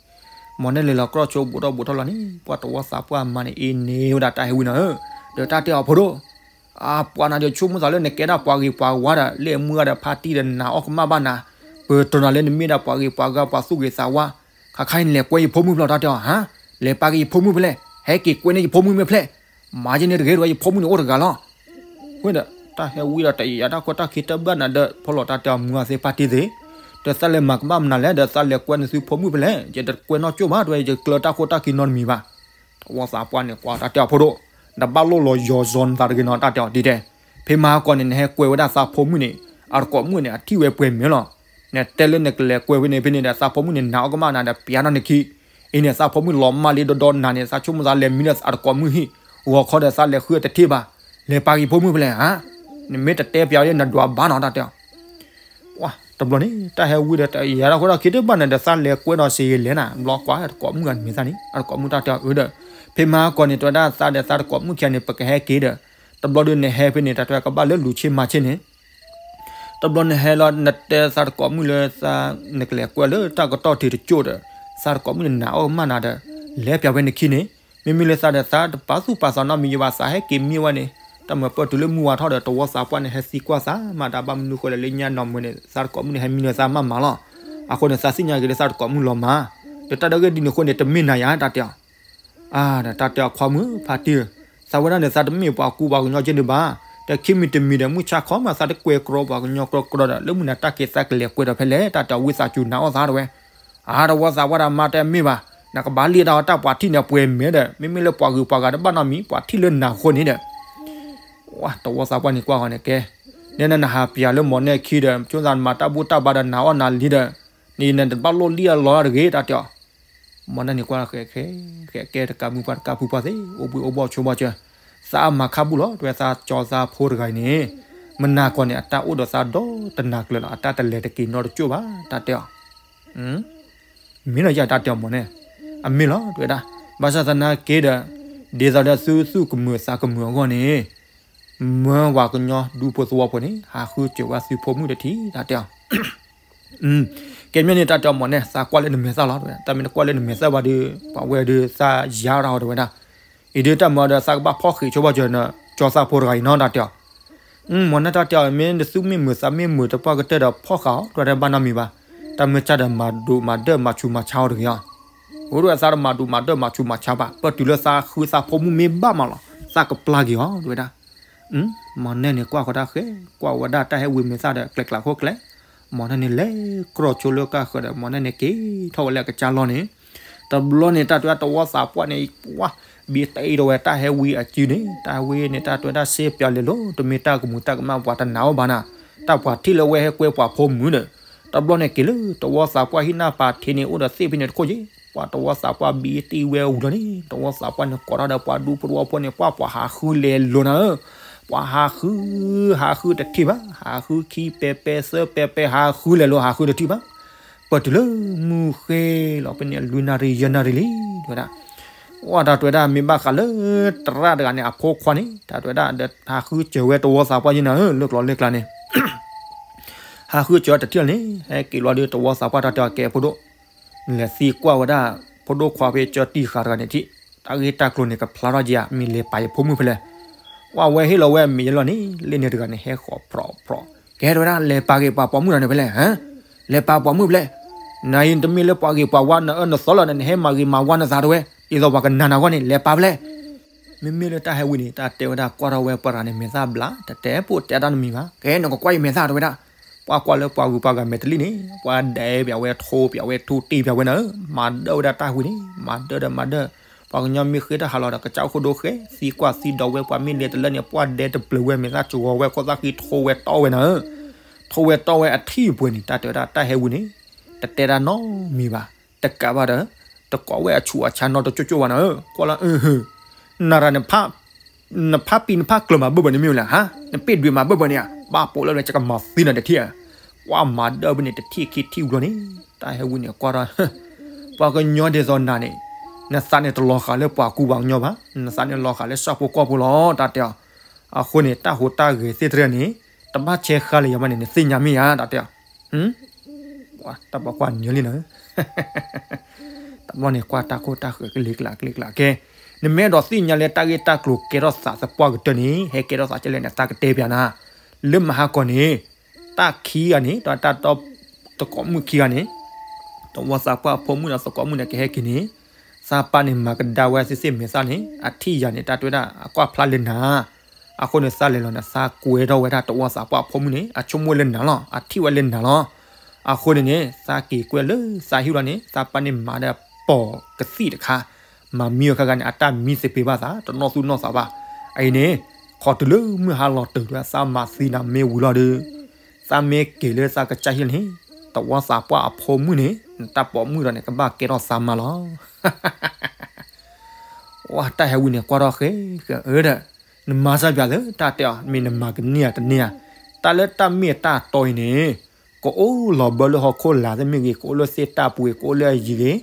မီၢ်နဲၣ်လဲၤလီၤကြီဆိဘူးထီၣ်ဘူးထီၣ်လီၤန့ၣ် ပှၤသဝီသးပှၢ်အမါန့ၣ် အ့န့ဝဲဒၣ်တၢ်ဟဲဝံနီၤဧၢ, ဒီးတၢ်တဲအီၤဖိဒိၣ် အပှၤနၤဒီးဆိကမိၣ်သးလၢနကဲဒၣ်ပှၤဂ့ၤပှၤဝါဒီး လၢမုၢ်ဂၤဒီးဖါတံၢ်ဒီး နၤအီၣ်ကမၣ်ဘၣ်နၤ, ပတြီနၤလၢနမ့ၢ်ဒၣ်ပှၤဂ့ၤပှၤဝါ ပှၤသူၣ်ဂ့ၤသးဝါ, ခါခါအံၤနလဲၤကွဲယဖိမုၣ်ဖဲလဲၣ်တၢ်တဲအီၤ, ဟါ, လဲၤပာ်က့ၤယဖိမုၣ်ဖဲလဲၣ်, ဟဲက့ၤကွဲန့ၢ်ယဖိမုၣ်မ့ၢ်ဖဲလဲၣ်, မၤယဲန့ၣ်တဂ့ၤဒီး ယဖိမုၣ်န့ၣ်အိၣ်တဂၤလီၤ. ဝဲဒီး တၢ်ဟဲဝံဒီးတယာ်တၢ်ခိၣ်တၢ်ခံတဘၣ်နၤဒီး ဖီလီၤတၢ်တဲအီၤမုၢ်အသ့ဖါတံၢ်သ့, ဒီးသးလဲၤမၤကမၣ်မနုၤလဲၣ် ဒီးသးလဲၤကွဲနသုဖိမုၣ်ဖဲလဲၣ်, ယတကွဲနီၢ်ကၠိၣ်ဘၣ် တဲဝဲ ယတကျၢၤတၢ်ခိၣ်တၢ်ခံနီတမံၤဘၣ်. သဝီသးပှၢ်န့ၣ် ကွၢ်တၢ်တဲအီၤဖိဒိၣ်, နဘၣ်လိၣ်လီၤယီၤစီနသးတဂ့ၤနီၤ တၢ်တဲအီၤဒ်တဲ, ဖဲမဟါကီန့ၣ် နဟဲကွဲဝဲဒၣ်သးဖိမုၣ်န့ၣ် အတကိးမုၣ်န့ၣ် အထံၣ်ဝဲပှဲၤမဲာ်လီၤ. နတဲလၢနကလဲၤကွဲဝဲန့ၣ်ဖဲန့ၣ်ဒီး သးဖိမုၣ်န့ၣ် နၤအီၣ်ကမၣ်နၤဒီး ပျးနီၢ်နခံ, အံၤန့ၣ် သးဖိမုၣ်လီၤမၢ်လံဒီဒီနၤန့ၣ် သးဆိကမိၣ်သးလဲၤမံလၢအတကိးမုၣ်ဟံၣ် ဂီၤခီဒီးသးလဲၤဃုအတထံၣ်ဘၣ်, လဲၤပာ်က့ၤဖိမုၣ်ဖဲလဲၣ်ဧါ, နမ့ၢ်တတဲပျးဝဲ နဒွးဘၣ်နီၤ တၢ်တဲအီၤ ဝါ တဘျီန့ၣ် တၢ်ဟဲဝံဒီးတယာ်တၢ်ခိၣ်တၢ်ခံတဘၣ်န့ၣ်ဒီး သးလဲၤကွဲဒီးစ့ယလဲၤနၤ ဘျီကွၢ်အတကိးမုၣ်ဂၤန့ၣ်မ့ၢ်သးန့ၣ် အတကိးမုၣ်တၢ်တဲအီၤအၢဒီး, ဖဲမဟါကီန့ၣ် တဲဝဲဒၣ်သးဒီးသးတကိးမုၣ်ခံဂၤန့ၣ် ပကဟဲက့ၤဒီး, တဘျီဒီးနဟဲဖဲန့ၣ် တၢ်တဲဝဲကဘၣ်လၢလူၤဆ့မၤဆ့န့ၣ် တဘျီနဟဲလီၤ နတဲသးတကိးမုၣ်လၢသး နကလဲၤကွဲလၢတၢ်ကတီၢ်ထံးတကၠိၢ်ဒီး, သးတကိးမုၣ်န့ၣ် နၤအီၣ်ကမၣ်နၤဒီး, လဲၤပျးဝဲနခံန့ၣ်, မ့မ့ၢ်လၢသးဒီးသးတပာ်သူၣ်ပာ်သးနီတမံၤယဘၣ် သးဟဲက့ၤမံဝဲန့ၣ်, တၢ်မၤပၢၢ်တုၤလၢမုၢ်ဝါထီၣ်ဒီး သဝီသးပှၢ်န့ၣ် ဟဲသံကွၢ်သးမး တၢ်ဘၣ်မနုၤဃိလဲၣ်လၢညါနီၢ်မုၢ်န့ၣ် သးတကိးမုၣ်န့ၣ် ဟဲမံလၢသးမးမးလီၤ. အဃိန့ၣ် သးသ့ၣ်ညါက့ၤလၢသးတကိးမုၣ်လီၤမး, ဒီးတၢ်ဒၣ်ဂ့ၢ်ဒ်န့ၣ်အဃိန့ၣ် တမ့ၢ်နၤယၤ တၢ်တဲအီၤ အါ ဒီးတၢ်တဲအီၤခွါမုၣ်ဖါတံၢ်ဧၢ, သးဝဲဒၣ်န့ၣ် သးတမ့ၢ်ပှၤကူပှၤကညီက့န့ၣ်ဘၣ်, ဒီးခံမံၤတမံၤဒီး မုၢ်ဆါခီမး သးတကွဲကြီပှၤကညီကြီကြီဒီး လၢမုၢ်နၤတၢ်က့ၤသးကလဲၤကွဲဒီးဖဲလဲၣ် တၢ်တဲအီၤဝံသးစူၤနၤအီၣ်သးတဝဲ, အါ သဝီသးပှၢ်ဒီးမါတဲမ့ၢ်ဘၣ်, နကဘၣ်လံတၢ်အီၣ်တၢ်ပှၤထံၣ်န့ၣ် ပှဲၤမဲာ်ဒီး မ့မ့ၢ်လၢပှၤဂုၤပှၤဂၤတဘၣ်နီတမံၤ ပှၤထံၣ်လၢနၤအဃိန့ၣ်ဒီး ဝါ သဝီသးပှၢ်န့ၣ်ကွၢ်ဃီန့ၣ်ကဲ, နဲနနဟးပျးလၢမီၢ်နဲၣ်ခံဒီး ဆိသးနမၤတၢ်ဘူၣ်တၢ်ဘါဒီးနၤအီၣ်နၤလံဒီး, နတဘၣ်လိၣ်လံအလီၤတဂ့ၤ တၢ်တဲအီၤ မီၢ်နဲၣ်န့ၣ်ကွၢ်ဃဲးဃဲး ဃဲးကဲတကးမုၢ်ပှၢ်တကးဖုပှၢ်သ့ၣ် အိၣ်ဘှံးအိၣ်ဘှီၣ်ဆိဘှီၣ်စၢၤ, သးအမၤခါဘူၣ်လီၤ တဲဝဲသးကၠီသးဖိတဂၤအံၤန့ၣ်, မနၤကီၢ်န့ၣ် အတၢ်အိၣ်ဒီးသးဒီတနၤကျၢၤလီၤ အတၢ်တလဲၤတက့ၤနီတကၠိၢ်ဘၣ် တၢ်တဲအီၤ မ့ၢ်လီၤယတၢ်တဲအီၤမီၢ်နဲၣ်, အမ့ၢ်လီၤ တဲဝဲဒၣ်, ဘၣ်ဆၣ်သနာ်က့ဒီး, ဒ်သိးဒီးသုသူၣ်ကမုာ်သးကမုာ်အဂီၢ်န့ၣ်, မၢပှၤကညီဒူဖိသဝီဖိန့ၣ် ဟးဃုစၢၤဝဲသုဖိမုၣ်တထံၣ် တၢ်တဲအီၤ ကဲမ့ၢ်န့ၣ် တၢ်တဲအီၤမီၢ်နဲၣ် သးကွၢ်လၢနမဲာ်သၣ်လီၤ, တၢ်မ့ၢ်နကွၢ်လၢနမဲာ်သၣ်ဘၣ်ဒီး ပှၤဝဲဒီးသးယါရၤအီၤတဝဲဒၣ်, အံၤဒုးတၢ်မၤဒီးသးကဘၣ်ဖီၣ်ဃံးဆိဘၣ်စၢၤနကၠီသးဖိတဂၤအံၤနီၤ တၢ်တဲအီၤ မီၢ်နဲၣ်တၢ်တဲအီၤ မ့ၢ်နသုမ့ၢ်မုာ်သးမ့ၢ်မုာ်တပှၢ်ကတၢၢ်ဒီး ဖီၣ်ဃာ်အီၤ တဝဲဒၣ်ဘၣ်နီတမံၤဘၣ်, တၢ်မ့ၢ်ကၢ်ဒီးမၤဒိးမၤဒၢၣ်မၤဆူးမၤဆါအီၤတဂ့ၤအီၤ, အိၣ်ဒိၣ်သးတမၤဒိးမၤဒၢၣ်မၤဆူးမၤဆါဘၣ် ပၢၢ်တုၤလၢသးဃုသးဖိမုၣ်မ့ၢ်ဘၣ်မးလီၤ သးကပျၢ်က့ၤအီၤတဝဲဒၣ် မီၢ်နဲၣ်န့ၣ်ကွၢ်ဃီတၢ်ဃဲ ကွၢ်ဝဲဒၣ်တၢ်ဟဲဝံမဲာ်သၣ်ဒီး ကျဲးကျးခိၣ်ကျဲ, မီၢ်နဲၣ်န့ၣ်လဲၤကြီဆိလၢကၢ်ဃၢၤဒီး မီၢ်နဲၣ်န့ၣ်က့ၤထီၣ်ဝဲလၢအကစၢ်လီၢ်န့ၣ်, တဘျီန့ၣ် တၢ်တဲဝဲသဝီသးပှၢ်န့ၣ် ဝါ ဘံတအံၤတဝဲတၢ်ဟဲဝံအစုန့ၣ် တၢ်ဟဲဝံန့ၣ် တၢ်တဲဝဲဒၣ်စ့ပျးလဲၤလိၤ တမ့ၢ်တၢ်ကမူၤတၢ်ကမၣ်ပှၤတနာ်အီၤဘၣ်နၤ, တၢ်ပှၤထံၣ်လၢဝဲဟဲကွဲပှၤဖိမုၣ်ဒီး, တဘျီန့ၣ်က့ၤလၢသဝီသးပှၢ်ဟံၣ်နၢ်ပာ်ထံးန့ၣ် အိၣ်ဒီးသ့ၣ်ဖဲန့ၣ်တခိၣ်က့ၤ, ပှၤသဝီသးပှၢ်ဘံတအံၤဝဲဝံၤလီၤန့ၣ် သဝီသးပှၢ်န့ၣ်ကိးထီၣ်ဒီးပှၤဒူဖိသဝီဖိန့ၣ် ပှၤပှၤဟးဃုလဲၤလိၤနၤဧၢ, ပှၤဟးဃု ဟးဃုတထံၣ်ဘၣ်, ဟးဃုခံပဲပဲသၢပဲပဲ ဟးဃုလဲၤလိၤ ဟးဃုတထံၣ်ဘၣ်, ပၢၢ်တုၤလၢမုၢ်ဃ့လီၤဖဲန့ၣ် လွံၢ်နၣ်ရံၣ်ယဲၢ်နၣ်ရံၣ်လံ တဝဲဒၣ်, ဝါ တၢ်တဲဝဲဒၣ်မ့ၢ်ဘၣ်ဃးလၢ သရၣ်တဂၤန့ၣ် အဖိခွါန့ၣ် တၢ်တဲဝဲဒၣ်ဒီးဟးဃုစၢၤဝဲသဝီသးပှၢ်ယဲၢ်နၤဧၢ လၢကျိၤလၢကျါန့ၣ် ဟးဃုစၢၤတထံၣ်လီၤန့ၣ် ဟဲက့ၤလီၤဒီးသဝီသးပှၢ်တၢ်တဲအီၤကဲဖိဒိၣ်, နလဲၤသံကွၢ်ဝဲဒၣ် ဖိဒိၣ်ခွါဖဲကၠီတံၢ်ဃာ်တဂၤန့ၣ်ထံၣ်, တၢ်ဂ့ၢ်တၢ်ကျိၤန့ၣ် ကဖျါထီၣ်က့ၤဧါ မ့ၢ်လဲၤပာ်ယဖိမုၣ်ဖဲလဲၣ်, ဝဲဟ့ၣ်လီၤဝဲအမံၤယဲၢ်လီၤန့ၣ် လၢန့ၣ်တဂၤန့ၣ် ဟဲဃီၤဖြီးဖြီး, ကဲတဲဝဲဒၣ် လဲၤပာ်ဂ့ၤပာ်ပိာ်မုၣ်တဂၤန့ၣ်ဖဲလဲၣ်, လဲၤပာ်ပိာ်မုၣ်ဖဲလဲၣ်, နၤအံၤနတမ့ၢ်လၢပှၤဂ့ၤပှၤဝါ နအၢနသီလၢၤ နဟဲမၤဂ့ၤမၤဝါနသးတဝဲ, ဒ်သိးပှၤကနာ်နၤအဂီၢ်န့ၣ် လဲၤပာ်ဖဲလဲၣ် မ့မ့ၢ်လၢတၢ်ဟဲဝံန့ၣ် တၢ်တဲဝဲဒၣ်ကွၢ်ထီၣ်ဝဲပှၤတဂၤန့ၣ် မဲာ်သၣ်ဘျး တတဲပိာ်တဲတၢ်နီတမံၤဘၣ်, ကဲနကကွၢ်ယမဲာ်သၣ်တဝဲဒၣ်, ပှၤကွၢ်လၢပှၤဂုၤပှၤဂၤမဲာ်တလံၣ်န့ၣ် ပှၤဒဲးပၠးဝဲ ထိပၠးဝဲ ထူတ့ပၠးဝဲနၤဧၢ, မၤဒၢဝဲဒၣ်တၢ်ဟူန့ၣ် မၤဒၢဒီးမၤဒၢ, ပှၤကညီမ့ၢ်ဃ့တၢ်ဟးလီၤဒီး ကစၢ်အိၣ်ခိၣ်ဒိၣ်ဃဲ သံကွၢ်သံဒိးဝဲ ပှၤမ့ၢ်လဲၤတလၢန့ၣ် ပှၤဒဲးတပျၢၤဝဲ မဲာ်သၣ်စှီၤဝဲ ခိၣ်သၣ်ဃံထိဝဲတီဝဲနၤဧၢ, ထိဝဲတီဝဲအထံၣ်ပှဲၤန့ၣ် တၢ်တဲဝဲဒၣ်တၢ်ဟဲဝံၤန့ၣ် တတဲဒၣ်နီတမံၤဘၣ်, တကးဘၣ်ဒီး တကိးဝဲအဆူးအဆါနီတကၠိၣ်ကၠိၣ်ဘၣ်နၤဧၢ, ကွၢ်လၢ နရၤ နဖးပံၤနဖးကျၢၤမၤဘၢၣ်ဘၢၣ်န့ၣ်မ့ၢ်ဝဲလဲၣ်, နပ့ၢ်ဒွဲၣ်မၤဘၢၣ်ဘၢၣ်န့ၣ်ဧါ, ဘၣ်ပိာ်လၢ ကကမၤသံနၤတထံၣ်ဧါ, ကွၢ်မၤဒၢဖဲန့ၣ် တထံၣ်ခံထံၣ်ဝံၤလီၤန့ၣ် တၢ်ဟဲဝံၤန့ၣ်ကွၢ်ဒီး ပှၤကညီဒ်သိးနၤန့ၣ် နသးန့ၣ်တလီၤဃာ်လၢပှၤကူပှၤကညီဘၣ်, နသးန့ၣ်လီၤဃာ်လၢဆၣ်ဖိကီၢ်ဖိလီၤ တၢ်တဲအီၤ, အဃိန့ၣ် တၢ်ဟူးတၢ်ဂဲၤသ့ၣ်တဖၣ်န့ၣ် တဘၣ်ဆဲးဃါလၢၤယၤဘၣ်န့ၣ် နသ့ၣ်ညါမ့ၢ်ဧါ တၢ်တဲအီၤ တၢ်ပှၤကွၢ်ညီလံနၤဧၢ, တဘျီန့ၣ်ကွၢ်တၢ်ခိၣ်တၢ်ဃၢၤကလ့ကလးကလ့ကလးကဲ, နမ့ၢ်အဲၣ်ဒိးသ့ၣ်ညါလၢတၢ်ဂ့ၢ်တၢ်ကျိၤကဲထီၣ်သးသပှၢ်ကတၢၢ်န့ၣ် ဟဲကဲထီၣ်သးကဲလဲၣ်န့ၣ် သးကတဲပၠးနၤ, လၢမဟါကီၢ်န့ၣ် တၢ်ခံဂၤန့ၣ် တၢ်တီ သကိးမုၣ်ခံဂၤန့ၣ် သဝီသးပှၢ်အဖိမုၣ်ဒီးသကိးမုၣ်န့ၣ်ကဟဲက့ၤန့ၣ်, သးပၢ်န့ၣ်မၤကဒါဝဲသ့ၣ်သ့ၣ်မဲာ်သၣ်န့ၣ် အထံၣ်ယၤန့ၣ် တၢ်တဲဝဲဒၣ်အကွၢ်ဖျါလၢနၤ, အဃိန့ၣ် သးလဲၤလီၤန့ၣ် သးကွဲထီၣ်ဝဲဒၣ်သဝီသးပှၢ်အဖိမုၣ်န့ၣ် အဆိကမိၣ်လၢနၤလီၤ အထံၣ်ဝဲလၢနၤလီၤ, အဃိန့ၣ်န့ၣ် သးက့ၤကွဲလၢသးဟံၣ်လီၤန့ၣ် သးပၢ်န့ၣ်မၤဒီးပိာ်ကသံၣ်တခါ, မၤမံဝဲခဲဂၤန့ၣ် အတၢ်မံသပ့ၤဘၣ်သး တနီၣ်သူၣ်နီၣ်သးဘၣ်, အအံၤန့ၣ် ခီတုၤလၢမုၢ်ဟါလီၤတၢၤဒီး သးမၤသံနၤမ့ၢ်ဝံၤလီၤဒီး သးမ့ၢ်က့ၤလၢသးကစၢ်ဟံၣ်န့ၣ် သဝီသးပှၢ်အဖိမုၣ်န့ၣ် နတၢ်ပိာ်မုၣ်ဒီးန့ၣ် ကဘၣ်ကဲထီၣ်သးမါလီၤ. ဝဲတၢ်ဟဲဝံၤန့ၣ် ကွၢ်ထီၣ်ဃဲဃဲအၢဒီး နမၤစၢ်ပၠးလၢတၢ်တဲအီၤ မ့ၢ်နမၤကန့ၢ်ဧါတန့ၢ်ဧါ, တၢ်လၢတၢ်မ့ၢ်တၢ်တီအံၤန့ၣ် ကအိၣ်လီၤဘၢလၢဟီၣ်ခိၣ်လာ်သ့ၣ်မ့ၢ်ဂ့ၤ, ကအိၣ်လၢသ့ၣ်တၢ်ပူၤဂ့ၤ, ကအိၣ်လၢအယံၤဂ့ၤ,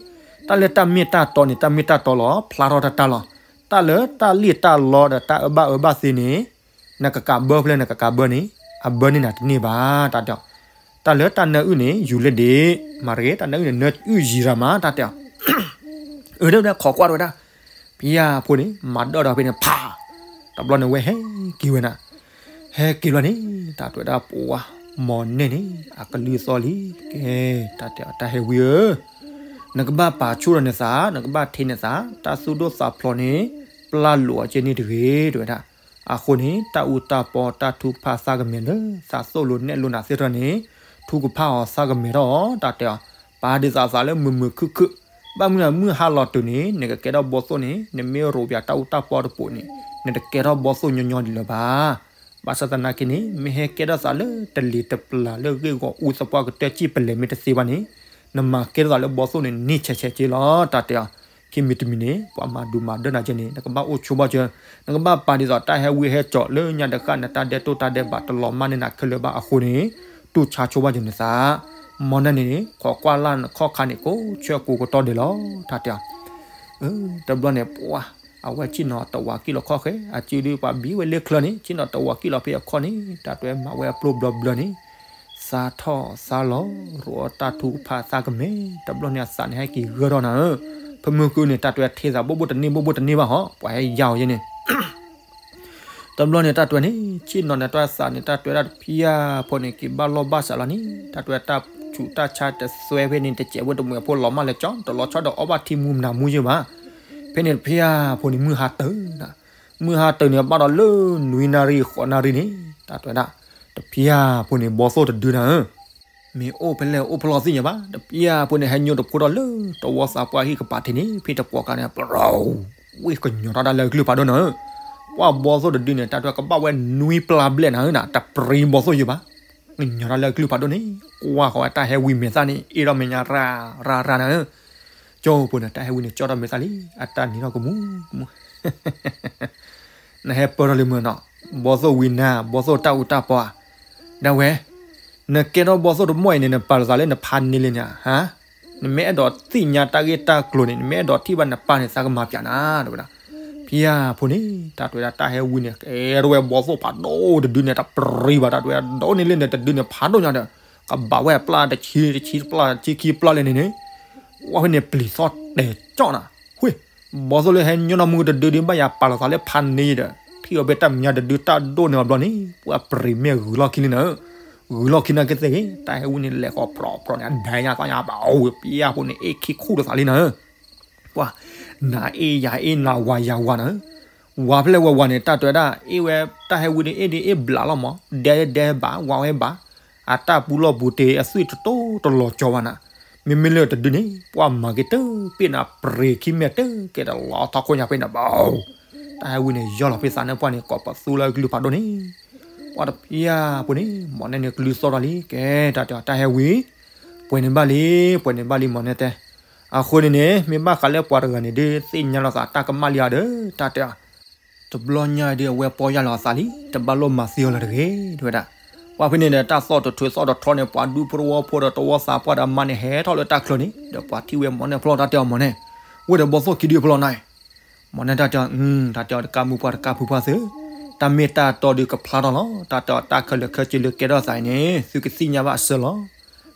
တၢ်လၢတၢ်မ့ၢ်တၢ်တီန့ၣ် တၢ်မ့ၢ်တၢ်တီလီၤ, ဖျါထီၣ်တၢ်တၢ်လီၤ. တၢ်လၢတၢ်လံၣ်တၢ်လီဒီးတၢ်အၢဘၣ်အၢဘၣ်သ့န့ၣ် နကကးဘၢဖဲလဲၣ်နကကးဘၢန့ၣ် အဘၢန့ၢ်နၤတန့ၢ်ဘၣ် တၢ်တဲအီၤ. တၢ်လၢတၢ်နၢအုၣ်န့ၣ် ယူၤလၢဒ့း, မၤတဂ့ၤ တၢ်နၢအုၣ်န့ၣ် နၢအုၣ်ယံၤရၤမး တၢ်တဲအီၤ. အၢ ဒ်ဝဲဒၣ်ခိးကွၢ်တဝဲဒၣ် ဖံယၤဖိန့ၣ် မၤဒၢၣ်ဒီးဖဲန့ၣ် ဖး တဘျီန့ၣ်ဝဲဟဲက့ၤဝဲနၤ, ဟဲက့ၤဘျီန့ၣ် တၢ်တဲဝဲဒၣ်ပှၤ မီၢ်နဲၣ်န့ၣ် အကလုၢ်သီၣ်လံ, ကဲ တၢ်တဲအီၤ တၢ်ဟဲဝံဧၢ, နကဘၣ်ပာ်ဆိၣ်ဒီးနသး, နကဘၣ်ထံၣ်နသး, တၢ်သူၣ်ဒိၣ်သးဖျိးန့ၣ် ပျၢ်လိာ်အီၤကဲန့ၣ်တဂ့ၤ တဲဝဲဒၣ်. အဃိန့ၣ် တၢ်အူတၢ်ပီ တၢ်ထုကဖၣ်သးကမဲာ်လၢ သးသိၣ်လိနဲၣ်လိနၤသ့ၣ်တဖၣ်န့ၣ် ထုကဖၣ်အီၤသးကမဲာ်ထီၣ် တၢ်တဲအီၤ. ပာ်ဒ်သိးသးလၢမုာ်မုာ်ခုၣ်ခုၣ်, ဘၣ်မနုၤမုၢ်ဟါလီၤတုၤန့ၣ် နကကဲထီၣ်ဘီၣ်သိၣ်န့ၣ် နမ့ၢ်ရိးပၠးတၢ်အူတၢ်ပီတပိၤန့ၣ် နတကဲထီၣ်ဘီၣ်သိၣ်ညီညီဒံးလၢၤဘၣ်. ဘၣ်ဆၣ်သနာ်က့န့ၣ် မ့ၢ်ဟဲကဲထီၣ်သးလၢတလံၤတပျၢၤလၢဂ့ၢ်ဂီၢ်အူသပှၢ်ကတၢၢ် စံၣ်ပလဲၤမ့ၢ်တသ့ဘၣ်န့ၣ် နမၤကဲထီၣ်သးလၢဘီၣ်သိၣ်န့ၣ် န့ၢ်ဆဲးဆဲးက့လီၤ တၢ်တဲအီၤ. ခံမံၤတမံၤန့ၣ် ပှၤမၤဒူးမၤဒၢနၤကဲန့ၣ် နကဘၣ်အိၣ်ဆိဘၣ်စၢၤ, နကဘၣ်ပာ်ဒ်သိးတၢ်ဟဲဝံဟဲစိာ်လၢညါတဃၣ် နတၢ်ဒဲးတိၢ်တၢ်ဒဲးဘးတလီၤမၢ်န့ၢ်နၤခဲလၢာ်ဘၣ်အဃိန့ၣ် တူၢ်ဆါဆိဘၣ်စၢၤနသး. မ်နန့ၣ် ခိးကွၢ်လၢ်နခီၣ်ခါန့ၣ် ကိးဆၢကိးကတီၢ်ဒဲးလီၤ တၢ်တဲအီၤ. တဘျီန့ၣ် ပှၤ အဝဲဆ့ၣ်နီၤတဝးကံၣ်လီၤခီၣ်ဃဲ အစုဒုပှၤဘံဝဲလၢချၢန့ၣ် ဆ့ၣ်နီၤတဝးကံၣ်လီၤဖဲအခီၣ်န့ၣ် တၢ်တဲမၤဝဲအပျိဘျီဘျီန့ၣ် သးထီၣ်သးလီၤ ရိးအီၣ်တၢ်ထုကဖၣ်သးကမဲာ် တဘျီန့ၣ် အသးန့ၣ်ဟဲက့ၤဂၢၢ်ထီၣ်နၤဧၢ. ဖဲမုၢ်ဃုန့ၣ် တၢ်တဲထဲသးဘိၣ်ဘိၣ်တန့ၢ်ဘိၣ်ဘိၣ်တန့ၢ်ဘၣ်ဟီ ပှၤဟဲယါအီၤယဲန့ၣ် တဘျီန့ၣ် တၢ်တဲန့ၣ် ဆ့ၣ်နီၤန့ၣ် တၢ်သးန့ၣ် တၢ်တဲဒၣ်တဖံယၤဖိန့ၣ် က့ၤဘၣ်လီၢ်ဘၣ်စးလီၤန့ၣ် တၢ်တဲတၢ်ဆူးတၢ်ဆါတသွဲဖဲန့ၣ် တစဲးဝဲတမှဲၤဖိလီၤမၢ်လၢကၠီ တလီၤဆီဒီးအီၣ်ဘၣ်ထံမူနၤမူယဲဘၣ်. ဖဲန့ၣ်တဖံယၤဖိန့ၣ် မုၢ်ဟါတၢၤနၤ မုၢ်ဟါတၢၤန့ၣ် ဘၣ်ဒီးလၢနွံနၣ်ရံၣ်ဃိးနၣ်ရံၣ်န့ၣ် တၢ်တဲဒၣ် တဖံယၤဖိန့ၣ် ဘီၣ်သိၣ်တဒုနၤဧၢ မ့ၢ်အိၣ်ဖဲလဲၣ်အိၣ်ဖျီၣ်သ့ၣ်ညါဘၣ် တဖံယၤဖိန့ၣ် ဟဲညိတဖိထီၣ်လၢတဝီသးပှၢ်ဟံၣ်ကပၤထံးန့ၣ် ဖဲတပှီၤကါန့ၣ် ပရီ ဝ့ၢ်ကညီၤထီၣ်ဒၣ်လၢအကလုၢ်ဖးဒိၣ်နၤဧၢ. ပှၤဘီၣ်သိၣ်တဒုန့ၣ် တၢ်တဲကဘၣ်ဝဲနွံပျၢ်ဘျဲၣ်နၤဧၢ တပရံဘီၣ်သိၣ်ယဲဘၣ်. ကညီၤထီၣ်လၢအကလုၢ်ဖးဒိၣ်န့ၣ် ကွၢ်ဃီၤဝဲတၢ်ဟဲဝံမဲာ်သၣ်န့ၣ် အ့ၣ်ထီၣ်မဲာ်ညါရၤရၤရၤနၤဧၢ. ကၠိဖိန့ၣ် တၢ်ဟဲဝံန့ၣ် ကၠီထီၣ်မဲာ်သၣ်လံ အတၢ်နံၤထီၣ်ကမူကမူ နဟဲပၢၢ်ထီၣ်လံမုၢ်နီၤ, ဘီၣ်သိၣ်ဝံနၤ ဘီၣ်သိၣ်တၢ်အူတၢ်ပီဧါ, ဒၣ်ဝဲ, နကဲထီၣ်ဘီၣ်သိၣ်တမီၢ်အံၤန့ၣ် နပာ်လီၤသးလၢနဖးန့ၢ်လံန့ၣ်ဧါ, နမ့ၢ်အဲၣ်ဒိးသ့ၣ်ညါတၢ်ဂ့ၢ်တၢ်ကျိၤန့ၣ် နမ့ၢ်အဲၣ်ဒိးထံၣ်ဘၣ်နပၢ်န့ၣ် သးကမၤပၠးနၤ တဲဝဲဒၣ်. ဖံယၤဖိန့ၣ် တၢ်တဲဝဲဒၣ်တၢ်ဟဲဝံန့ၣ် ကဲထီၣ်ဝဲဘီၣ်သိၣ်ဖးဒိၣ်တဒုန့ၣ် တပရံဘၣ် တၢ်တဲဝဲဒၣ် ဒိၣ်န့ၢ်လံန့ၣ် တဒုန့ၣ်ဖးဒိၣ်ညါဒီး ကဘၣ်ဝဲအပျၢ်တဆံ တဆံတပျၢ် တဆံခံပျၢ်လဲၣ်န့ၣ်န့ၣ် ဝဲဖဲန့ၣ်ပျံၤသီၣ်တဲာ်ကၠီနၤ, ဝ့ၢ် ဘီၣ်သိၣ်လၢဟဲညိၣ်နီၢ်မူတဒုဒုဘၣ်ယၤပာ်လီၤသးလၢဖးန့ၢ်ဒီး ထံၣ်အီၤဖဲတၢ်မဲာ်ညါတဒုတၢ်ဒိၣ်န့ၢ်အီၤဘျီန့ၣ် ပှၤပရံးမဲာ်ဂုၤလီၢ်ခံလံနၤဧၢ, ဂုၤလီၢ်ခံနာ်က့သ့ၣ်ဂ့ၤ တၢ်ဟဲဝံန့ၣ် လဲၤဃီၤဖြီဖြီန့ၣ် အဒဲညါသီညါဘၣ်အိၣ်ဝဲ ပယၤဖိန့ၣ်အ့ၣ်ခံခူၣ်လိာ်သးလံနၤဧၢ ပှၤ နၤအ့ၣ်ယၤအ့ၣ်နၤဝၤယၤဝၤနၤဧၢ, ဝၤဖဲလဲၣ်ဝဲဝၤန့ၣ် တၢ်တဲဝဲဒၣ် အ့ၣ်ဝဲတၢ်ဟဲဝံန့ၣ် အ့ၣ်ဒ်အ့ၣ်ဘျးလီၤမး ဒဲဒဲဘၣ် ဝၤဝဲဘၣ်, အတၢ်ပူလီၢ်ပူၤတ့ၢ်အသွံၣ်တတိတလီၤကၠီဘၣ်နၤ, မ့မ့ၢ်လၢတဒုန့ၣ် ပှၤမၤက့ၤတပ့ၢ်နၤ ပရ့ၤခံမဲာ်တကဲဒီးလီၤထီၣ်ခိၣ်ညါဖဲန့ၣ်ဘၣ်, တၢ်ဟဲဝံန့ၣ် ယီၢ်လီၤဖဲသးန့ၣ်ပှၢ်န့ၣ် ကိးပသူလၢကလုၢ်ဖးဒိၣ်န့ၣ်, ပှၤတဖၠၣ်ဖိန့ၣ် မီၢ်နဲၣ်န့ၣ်ကလုၢ်သီၣ်ထီၣ်လံ ကဲတၢ်တဲအီၤ တၢ်ဟဲဝံ, ပှဲၤန့ၣ်ဘၣ်လံ, ပှဲၤန့ၣ်ဘၣ်လံ မီၢ်နဲၣ်တဲ, အဃိန့ၣ်န့ၣ် မ့ၢ်ဘၣ်ဃးလၢပှၤတဂၤန့ၣ်ဒုး သ့ၣ်ညါလီၤသးတၢ်ကမၣ်လံဧါဒီး တၢ်တဲအီၤ တဘျီညါဒုး အဝဲပီၢ်ယၢ်လီၤအသးလံ တဘၣ်လိၣ်မၤသံအီၤလၢၤတဂ့ၤ တဲဝဲဒၣ်, ပှၤဖဲန့ၣ်ဒီး တၢ်သီၣ်တထီသီၣ်တထီန့ၣ် ပှၤဒူဖိတဝီဖိဒီးတဝီသးပှၢ်ဒီးမါန့ၣ် ဟဲထီၣ်လၢတၢ်ချၢန့ၣ် ဒီးပှၤထံၣ်ဝဲမီၢ်နဲၣ်ဖျီ တၢ်တဲအီၤမီၢ်နဲၣ်, ဝဲဒီးဘီသိၣ်ခံဒုဖျီနၤ, မီၢ်နဲၣ်တၢ်တဲအီၤ တၢ်တဲအီၤ တကးမုၢ်ပှၢ်တကးဖုပှၢ်သု, တၢ်မ့ၢ်တၢ်တီဒုးကဖျါထီၣ်လီၤ တၢ်တဲအီၤ တၢ်ခဲလၢာ်ခဲဆ့လၢကဲထီၣ်သးအံၤန့ၣ် သုကသ့ၣ်ညါဘၣ်အဆၢလီၤ,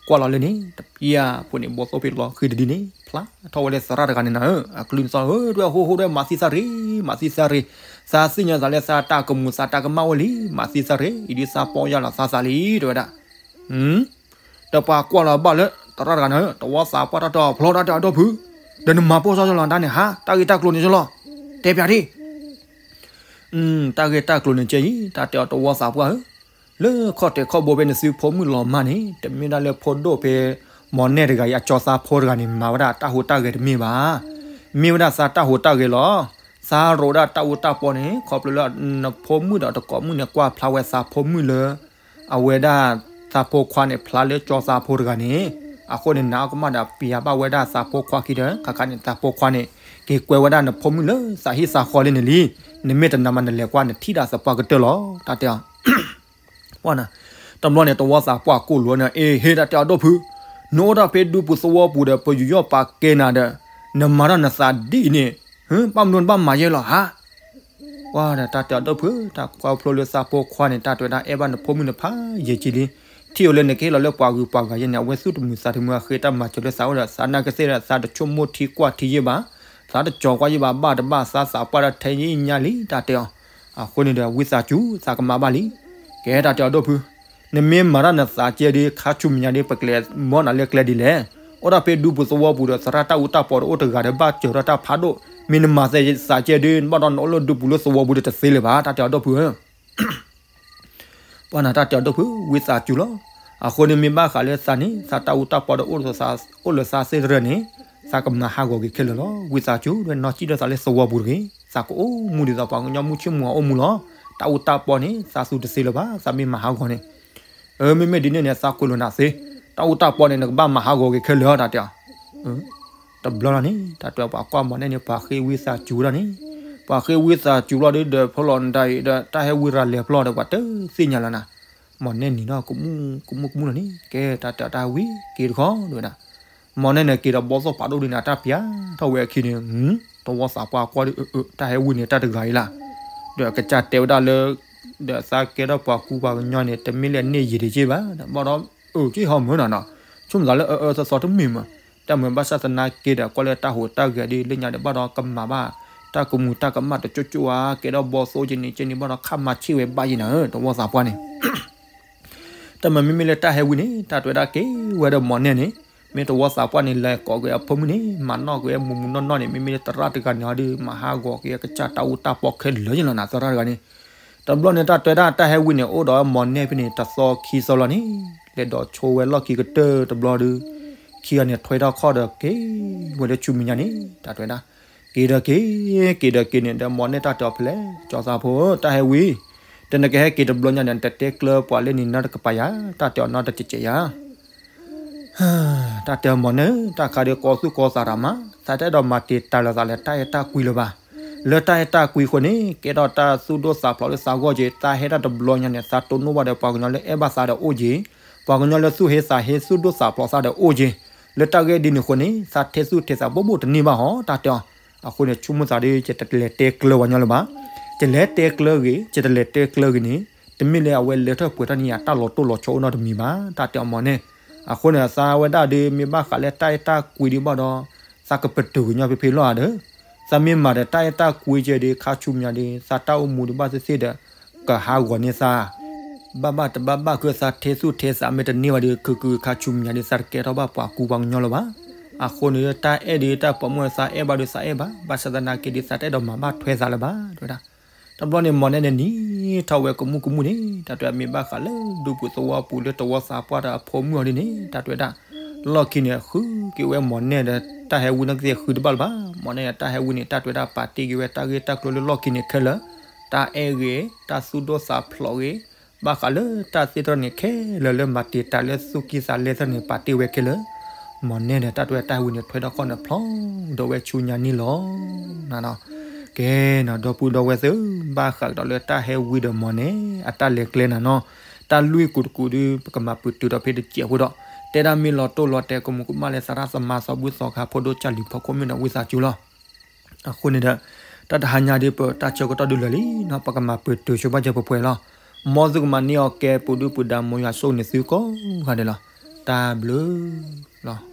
ကွၢ်လီၤလၢန့ၣ် တဖၠၣ်ဖိန့ၣ် ဘီသိၣ်ဖဲတဘျီဃ့တဒုန့ၣ် ဖျါထီၣ်ဝဲလၢသရၣ်တဂၤန့ၣ်နၤဧၢ, အကလုၢ်န့ၣ်သီၣ်ဧၢ တဲဝဲ ဟိဟိ တဲဝဲ မၤသံသးရ့ၣ် မၤသံသးရ့ၣ်, သးသ့ၣ်ညါသးလၢသးတၢ်ကမူၤသးတၢ်ကမၣ်ဝဲလံ မၤသံသးရ့ၣ် အံၤဒုးသးပီၢ်ယၢ်လီၤသးသးလံ တဲဝဲဒၣ် ဒီးပှၤကွၢ်လီၤဘၣ်လၢ သရၣ်တဂၤန့ၣ် တဝီသးပှၢ်တၢ်တီၤဖျီတၢ်တဲအီၤဒီပုၢ်, ဒီးနမၤပိာ်စီလီၤတၢ်န့ၣ်ဟါ တၢ်ဂ့ၢ်တၢ်ကျိၤန့ၣ်လီၤ, တဲပၠးဒံး, တၢ်ဂ့ၢ်တၢ်ကျိၤန့ၣ်ကဲအံၤ တၢ်တဲအီၤတဝီသးပှၢ်ဧၢ, လၢခီၣ်တဲာ်ခီၣ်ဘိဖဲနသုဖိမုၣ်လီၤမၢ်န့ၣ် တမ့ၢ်ဒၣ်လၢဖိဒိၣ်ဖဲ မီၢ်နဲၣ်တဂၤအံၤ အကၠီသးဖိတဂၤန့ၣ် မၤဝဲဒၣ်တၢ်ဟူးတၢ်ဂဲၤတမ့ၢ်ဘၣ်, မ့ၢ်ဝဲဒၣ်သးတၢ်ဟူးတၢ်ဂဲၤလီၤ, သးရိးဒၣ်တၢ်အူတၢ်ပီန့ၣ် ခီဖျိလၢ နဖိမုၣ်ဒီးတကိးမုၣ်န့ၣ် ကွၢ်ဖျါဝဲသးဖိမုၣ်လၢ အဝဲဒၣ်သးဖိခွါန့ၣ် ဖျါလၢကၠီသးဖိတဂၤန့ၣ်, အဃိန့ၣ် နအီၣ်ကမၣ်ဒီးပျးဘၣ်ဝဲဒၣ်သးဖိခွါခံဒီး ခါခါန့ၣ် သးဖိခွါန့ၣ် က့ၤကွဲဝဲဒၣ်နဖိမုၣ်လၢသးဟံၣ်သးဃီလံန့ၣ်လံ, နမ့ၢ်တနာ်မးနလဲၤကွၢ်နထံၣ်ဒၣ်သပှၢ်ကတၢၢ်လီၤ တၢ်တဲအီၤ တဘျီန့ၣ် တဝီသးပှၢ်ကိၢ်လိာ်န့ၣ် အ့ ဟ့ၣ်တၢ်တဲအီၤဒီပုၢ်, နအိၣ်ဒၣ်ဖဲဒူပူၤသဝီပူၤဒီး ပယူးယီၣ်ပာ်ကဲနၤဒီး နမၤထီၣ်နသးဒ်အံၤန့ၣ်, ဘၣ်မနုၤနဘၣ်မၤယဲလီၤဟါ, ပှၤဒီးတၢ်တဲအီၤဒီပုၢ် တၢ်ခီဖျိလၢသးဖိခွါန့ၣ် တၢ်တဲဝဲဒၣ် အဲၣ်ဘၣ်နဖိမုၣ်န့ၣ်ဖးယံာ်က့လံ, ထံၣ်အီၤလၢနကဟ့ၣ်လီၤလၢပှၤဂုၤပှၤဂၤယဲန့ၣ် အဝဲသူၣ်တမုာ်သးတမုာ် အဃ့တၢ်မၤစၢၤလၢသးအိၣ်ဒီး သးနာ်က့သ့ၣ်ဒီး သးတဆိကမိၣ်ထံကွၢ်ထံယဲၢ်ဘၣ်, သးတကၠီၤကွၢ်ယဲၢ်ဘၣ် ဘၣ်တဘၣ်သးသးပှၢ်ဒီးထဲယညါလံ တၢ်တဲအီၤ, အဃိန့ၣ်ဒီး ဝံသးစူၤ သးကမၤဘၣ်လံ, ကဲတၢ်တဲအီၤဒီပုၢ်, နမ့ၢ်မၤတၢ်နသးကဲဒုး ခါဆူမဲာ်ညါဒုး ပကလဲၤမီၢ်နၤလၢကျဲဒ်လဲၣ်, အိၣ်ဒၣ်ဖဲဒူပူၤသဝီပူၤဒီး သရၣ်တၢ်အူတၢ်ပီဒီးအိၣ်တဂၤဒီး ဘၣ်စၢၤထီၣ်တၢ်ဖးဒိၣ်, မ့ၢ်နမၤသးကဲဒုး နဘၣ်ဒီးနအိၣ်လၢဒူပူၤလၢသဝီပူၤဒီးတသ့လၢၤဘၣ် တၢ်တဲအီၤဒီပုၢ်ဧၢ ပှၤနၤတၢ်တဲအီၤဒီပုၢ် ဝံသးစူၤလီၤ, အဃိန့ၣ်မ့ၢ်ဘၣ်ဃးလၢသးန့ၣ် သးတၢ်အူတၢ်ပီဒီး အိၣ်လၢသးသ့တရၢန့ၣ်, သးကမၤဟးဂီၤက့ၤခဲလၢာ်လီၤ, ဝံသးစူၤ ဒွဲၣ်နီၢ်စံၣ်ဒီးသးလၢသဝီပူၤတဂ့ၤ, သးကအိၣ်မူဒ်သိးပှၤကညီမုၢ်ဆ့ၣ်မုၢ်ဂီၤအိၣ်မူလီၤ, တၢ်အူတၢ်ပီန့ၣ် သးသူတသ့လၢၤဘၣ်, သးမ့ၢ်မၤဟးဂီၤန့ၣ် အၢ မ့မ့ၢ်ဒ်န့ၣ်န့ၣ် သးကွဲးလိာ်နၤသ့, တၢ်အူတၢ်ပီန့ၣ် နကဘၣ်မၤဟးဂီၤက့ၤခဲလၢာ် တၢ်တဲအီၤ, တဘျီလီၤန့ၣ် တၢ်တဲပှၤကွၢ်မီၢ်နဲၣ်န့ၣ် ပှၤဃ့ဝံသးစူၤလီၤန့ၣ်, ပှၤဃ့ဝံသးစူၤလီၤဒီး ဖျီလီၤနတၢ်အံၤဒီး တၢ်ဟဲဝံရၤလဲၤဖျီဒီး ပှၤတသ့ၣ်ညါလီၤနၤ, မီၢ်နဲၣ်နံၤဒီးကမူၣ်ကမူၣ်လီၤန့ၣ် ကဲတၢ်တဲတၢ်ဟဲဝံက့ၤတခီဒ်ဝဲဒၣ်, မီၢ်နဲၣ်န့ၣ်က့ၤဒီးဘီသိၣ်ဖးဒိၣ်ဒ်န့ၣ် တၢ်ပျးထီၣ်ဝဲအခံန့ၣ်, တဝီသးပှၢ်ကွၢ်ဒီး တၢ်ဟဲဝံန့ၣ်တၢ်တဂၤအံၤလီၤ, ဒီးကစၢ်တဲဝဲဒၣ်လၢ ဒီးသးကဲထီၣ်ပှၤကူပှၤကညီန့ၣ် တမ့ၢ်လၢအန့ၢ်ယံာ်ဒံးက့ဘၣ်, ဘၣ်ဒီး အၢ က့ဟီမုၢ်နီၤနီၤ, ဆိကမိၣ်သးလၢအအၢသီသီတမ့ၢ်မး, တၢ်မၤဘၣ်ဆၣ်သနာ်က့ဒီး ကွၢ်လၢတၢ်ဟူးတၢ်ဂဲၤဒ်လၢညါဒီး ဘၣ်ဒီးကမၤဘၣ် တၢ်ကမူၤတၢ်ကမၣ်တကၠိကၠိဧါ, ကဲထီၣ်ဘီသိၣ်က့န့ၣ်က့န့ၣ် ဘၣ်ဒီးခါမၤဆံၣ်ဝဲဘၣ်ယံၤနၤဧၢ တဝီသးပှၢ်န့ၣ် တၢ်မၤမ့မ့ၢ်လၢတၢ်ဟဲဝံန့ၣ် တၢ်တဲဝဲဒၣ်က့ၤဝဲဒီးမီၢ်နဲၣ်န့ၣ်, မ့ၢ်တဝီသးပှၢ်န့ၣ် လဲၤကိးက့ၤအဖိမုၣ်န့ၣ် မၤနီၣ်က့ၤမူးမူးနီၢ်နီၢ်န့ၣ် မ့မ့ၢ်လၢသရၣ်တဂၤန့ၣ်ဒီး မၤဟးဂီၤက့ၤအကစၢ်တၢ်အူတၢ်ပီခဲလၢာ်ယလီၤနၤ သရၣ်တဂၤန့ၣ်, တဘျီန့ၣ် တၢ်တဲဝဲဒၣ်တၢ်ဟဲဝံန့ၣ် အိၣ်ဒီးမီၢ်နဲၣ်ဖဲန့ၣ် တသီခံသီလီၤန့ၣ်, လဲၤဒီးဆိဝဲလီၢ်ခံကတၢၢ်တဘျီဒီး ခံဂၤန့ၣ် ထွဲထီၣ်ခီၣ်ဒီးက့ၤဝဲလၢဆူမဲာ်ညါန့ၣ် တၢ်တဲဝဲဒၣ် က့ၤဒီးက့ၤ, က့ၤဒီးက့ၤန့ၣ်ဒီး မီၢ်နဲၣ်တၢ်တဲအီၤဖဲလဲၣ်, ကၠီသးဖိဧၢ, တၢ်ဟဲဝံ, တနကဟဲက့ၤတဘျီညါန့ၣ် တတဲကျၢပှၤလၢန့ၣ်နီတကပၤယၤ, တၢ်တဲအီၤနီတကဲးကဲးယၤ, တၢ်တဲမီၢ်နဲၣ်, တၢ်ခါဒီးကီသူၣ်ကီသးတၢ်မး, သးတအဲၣ်ဒိးမၤတံာ်တာ်လီၤသးလၢတၢ်အဲၣ်တၢ်ကွံလၢၤဘၣ်. လၢတၢ်အဲၣ်တၢ်ကွံအဃိန့ၣ် ကဲထီၣ်တၢ်သူၣ်ဒိၣ်သးဖျိးလၢသးဂီၢ်က့ၤ, သးဟဲဒၣ်တဘျီညါန့ၣ် သးတိၢ်နီၣ်ဘၣ်ဒီးပှၤကညီလၢအဲၣ်ဘၣ်သးဒီးအိၣ်က့ၤ, ပှၤကညီလၢသူၣ်ဟ့သးဟ့သူၣ်ဒိၣ်သးဖျိးသးဒီးအိၣ်က့ၤ, လၢတၢ်ဂ့ၢ်ဒ်န့ၣ်အဃိန့ၣ် သးထဲသူၣ်ထဲသးဘိၣ်ဘိၣ်တန့ၢ်ဘၣ်ဟီ တၢ်တဲအီၤ. အဃိန့ၣ် ဆိကမိၣ်သးဒီး ယတလဲၤတဲကျၢပှၤကညီလၢၤဘၣ်. ယလဲၤတဲကျၢဂ့ၤ ယတလဲၤတဲကျၢဂ့ၤန့ၣ် တမ့ၢ်လၢအဝဲလဲၤထီၣ်ပှဲၤထီၣ်န့ၣ်ယၤ တၢ်လီၤတိၢ်လီၤဆီအိၣ်နီတမံၤဘၣ် တၢ်တဲအီၤမီၢ်န့ၣ်. အဃိန့ၣ် သးဝဲဒၣ်ဒီး မ့ၢ်ဘၣ်ဃးလၢတၢ်အဲၣ်တၢ်ကွံဒံးဘၣ်ဒီး သးကပတုာ်ကညီဖဲဖဲလီၤဧါဒီး သးမ့ၢ်မၤဒီးတၢ်အဲၣ်တၢ်ကွံကဲဒီး ခါဆူညါဒီး သးတၢ်အိၣ်မူဒံးဘၣ်သ့ၣ်သ့ၣ်ဒီး ကဟးဂီၤန့ၢ်သး ဘၣ်ဘၣ်တဘၣ်ဘၣ် ခုသးထဲသူၣ်ထဲသးမ့ၢ်တန့ၢ်ဘၣ်ဒီး ခုခုခါဆူညါဒီး သးတကဲထီၣ်ဘၣ်ပှၤကူပှၤကညီလၢၤဘၣ်. အဃိန့ၣ် တၢ်အဲၣ်ဒီးတၢ်ပိာ်မုၣ်သးအဲၣ်ဘၣ်ဒီးသးအဲၣ်ဘၣ်, ဘၣ်ဆၣ်သနာ်က့ဒီး သးတအဲၣ်ဒိးမၤဘၣ်ထွဲသးလၢၤဘၣ် တဲဝဲဒၣ်. တဘျီန့ၣ် မီၢ်နဲၣ်န့ၣ်နံၤ ထီၣ်ဝဲကမူၣ်ကမူၣ်န့ၣ် တၢ်တဲဝဲမ့ၢ်ဘၣ်ဃးလၢဒူပူၤသဝီပူၤလၢတဝီသးပှၢ်ဒီးအဖိမုၣ်အီၤဒ်န့ၣ် တၢ်တဲဝဲဒၣ် လီၢ်ခံန့ၣ် ဃုက့ၤဝဲမီၢ်နဲၣ်ဒီး တၢ်ဟဲဝံနီၢ်ကသ့ၣ်ဃုတဘၣ်လၢၤဘၣ်. မီၢ်နဲၣ်ဒီးတၢ်ဟဲဝံန့ၣ် တၢ်တဲဝဲဒၣ်ပာ်တ့ၢ်က့ၤဝဲတၢ်ဂ့ၢ်တၢ်ကျိၤလၢလီၢ်ခံန့ၣ်ခဲလၢာ်, တၢ်အဲၣ်ဂ့ၤ, တၢ်သူၣ်ဒိၣ်သးဖျိးဂ့ၤ, ဘၣ်ဃးလၢတၢ်သ့ၣ်တဖၣ်န့ၣ်ခဲလၢာ်လၢမၤတံာ်တာ်လၢသူၣ်ကံၢ်သးလဲသ့ၣ်န့ၣ် ပာ်တ့ၢ်ဝဲခဲလၢာ်. မီၢ်နဲၣ်ဒီးတၢ်တဲဝဲတၢ်ဟဲဝံန့ၣ် ထွဲထီၣ်ခီၣ်န့ၣ်ဖျိဒီးဝဲဆူညါန့ၣ်လီၤ. ကဲနီၤ ဒီပုၢ်ဒီဝဲၢ်သ့ၣ်ဧၢ, ဘၣ်ဃးကဒီးလၢတၢ်ဟဲဝံဒီးမီၢ်နဲၣ် အတၢ်လဲၤကျဲနၤနီၤ, တၢ်လွံၢ်ကူာ်တကူာ်ဒီး ပကမၤပတုာ်ဒီးဖဲတစဲးဖိဒီး တဲဒၣ်မ့ၢ်လီၤတိၢ်လီၤတဲာ် ကမူးကမၣ်လၢသရၣ်သမါသီဘူၣ်သီခါ ဖိဒိၣ်ကၢ်လံၤဖီခိၣ်မ့ၢ်ဒီးဝံသးစူၤလီၤ. အဃိန့ၣ်ဒီး တၢ်တဟါညါဒ်ပတၢ်ဆၢကတီၢ်ဒုးလၢာ်လံနီၤ ပကမၤပတုာ်ဆိပာ်စၢၤပှဲၤပှဲၤလီၤ. မ်သုကမၤန့ၢ်အီၤကဲ ပူၤဒုၣ်ပူၤဒါ မ်ယွၤဆိၣ်ဂ့ၤန့ၢ်သုကိးဂၤဒဲးလီၤ. တၢ်ဘျုးလီၤ.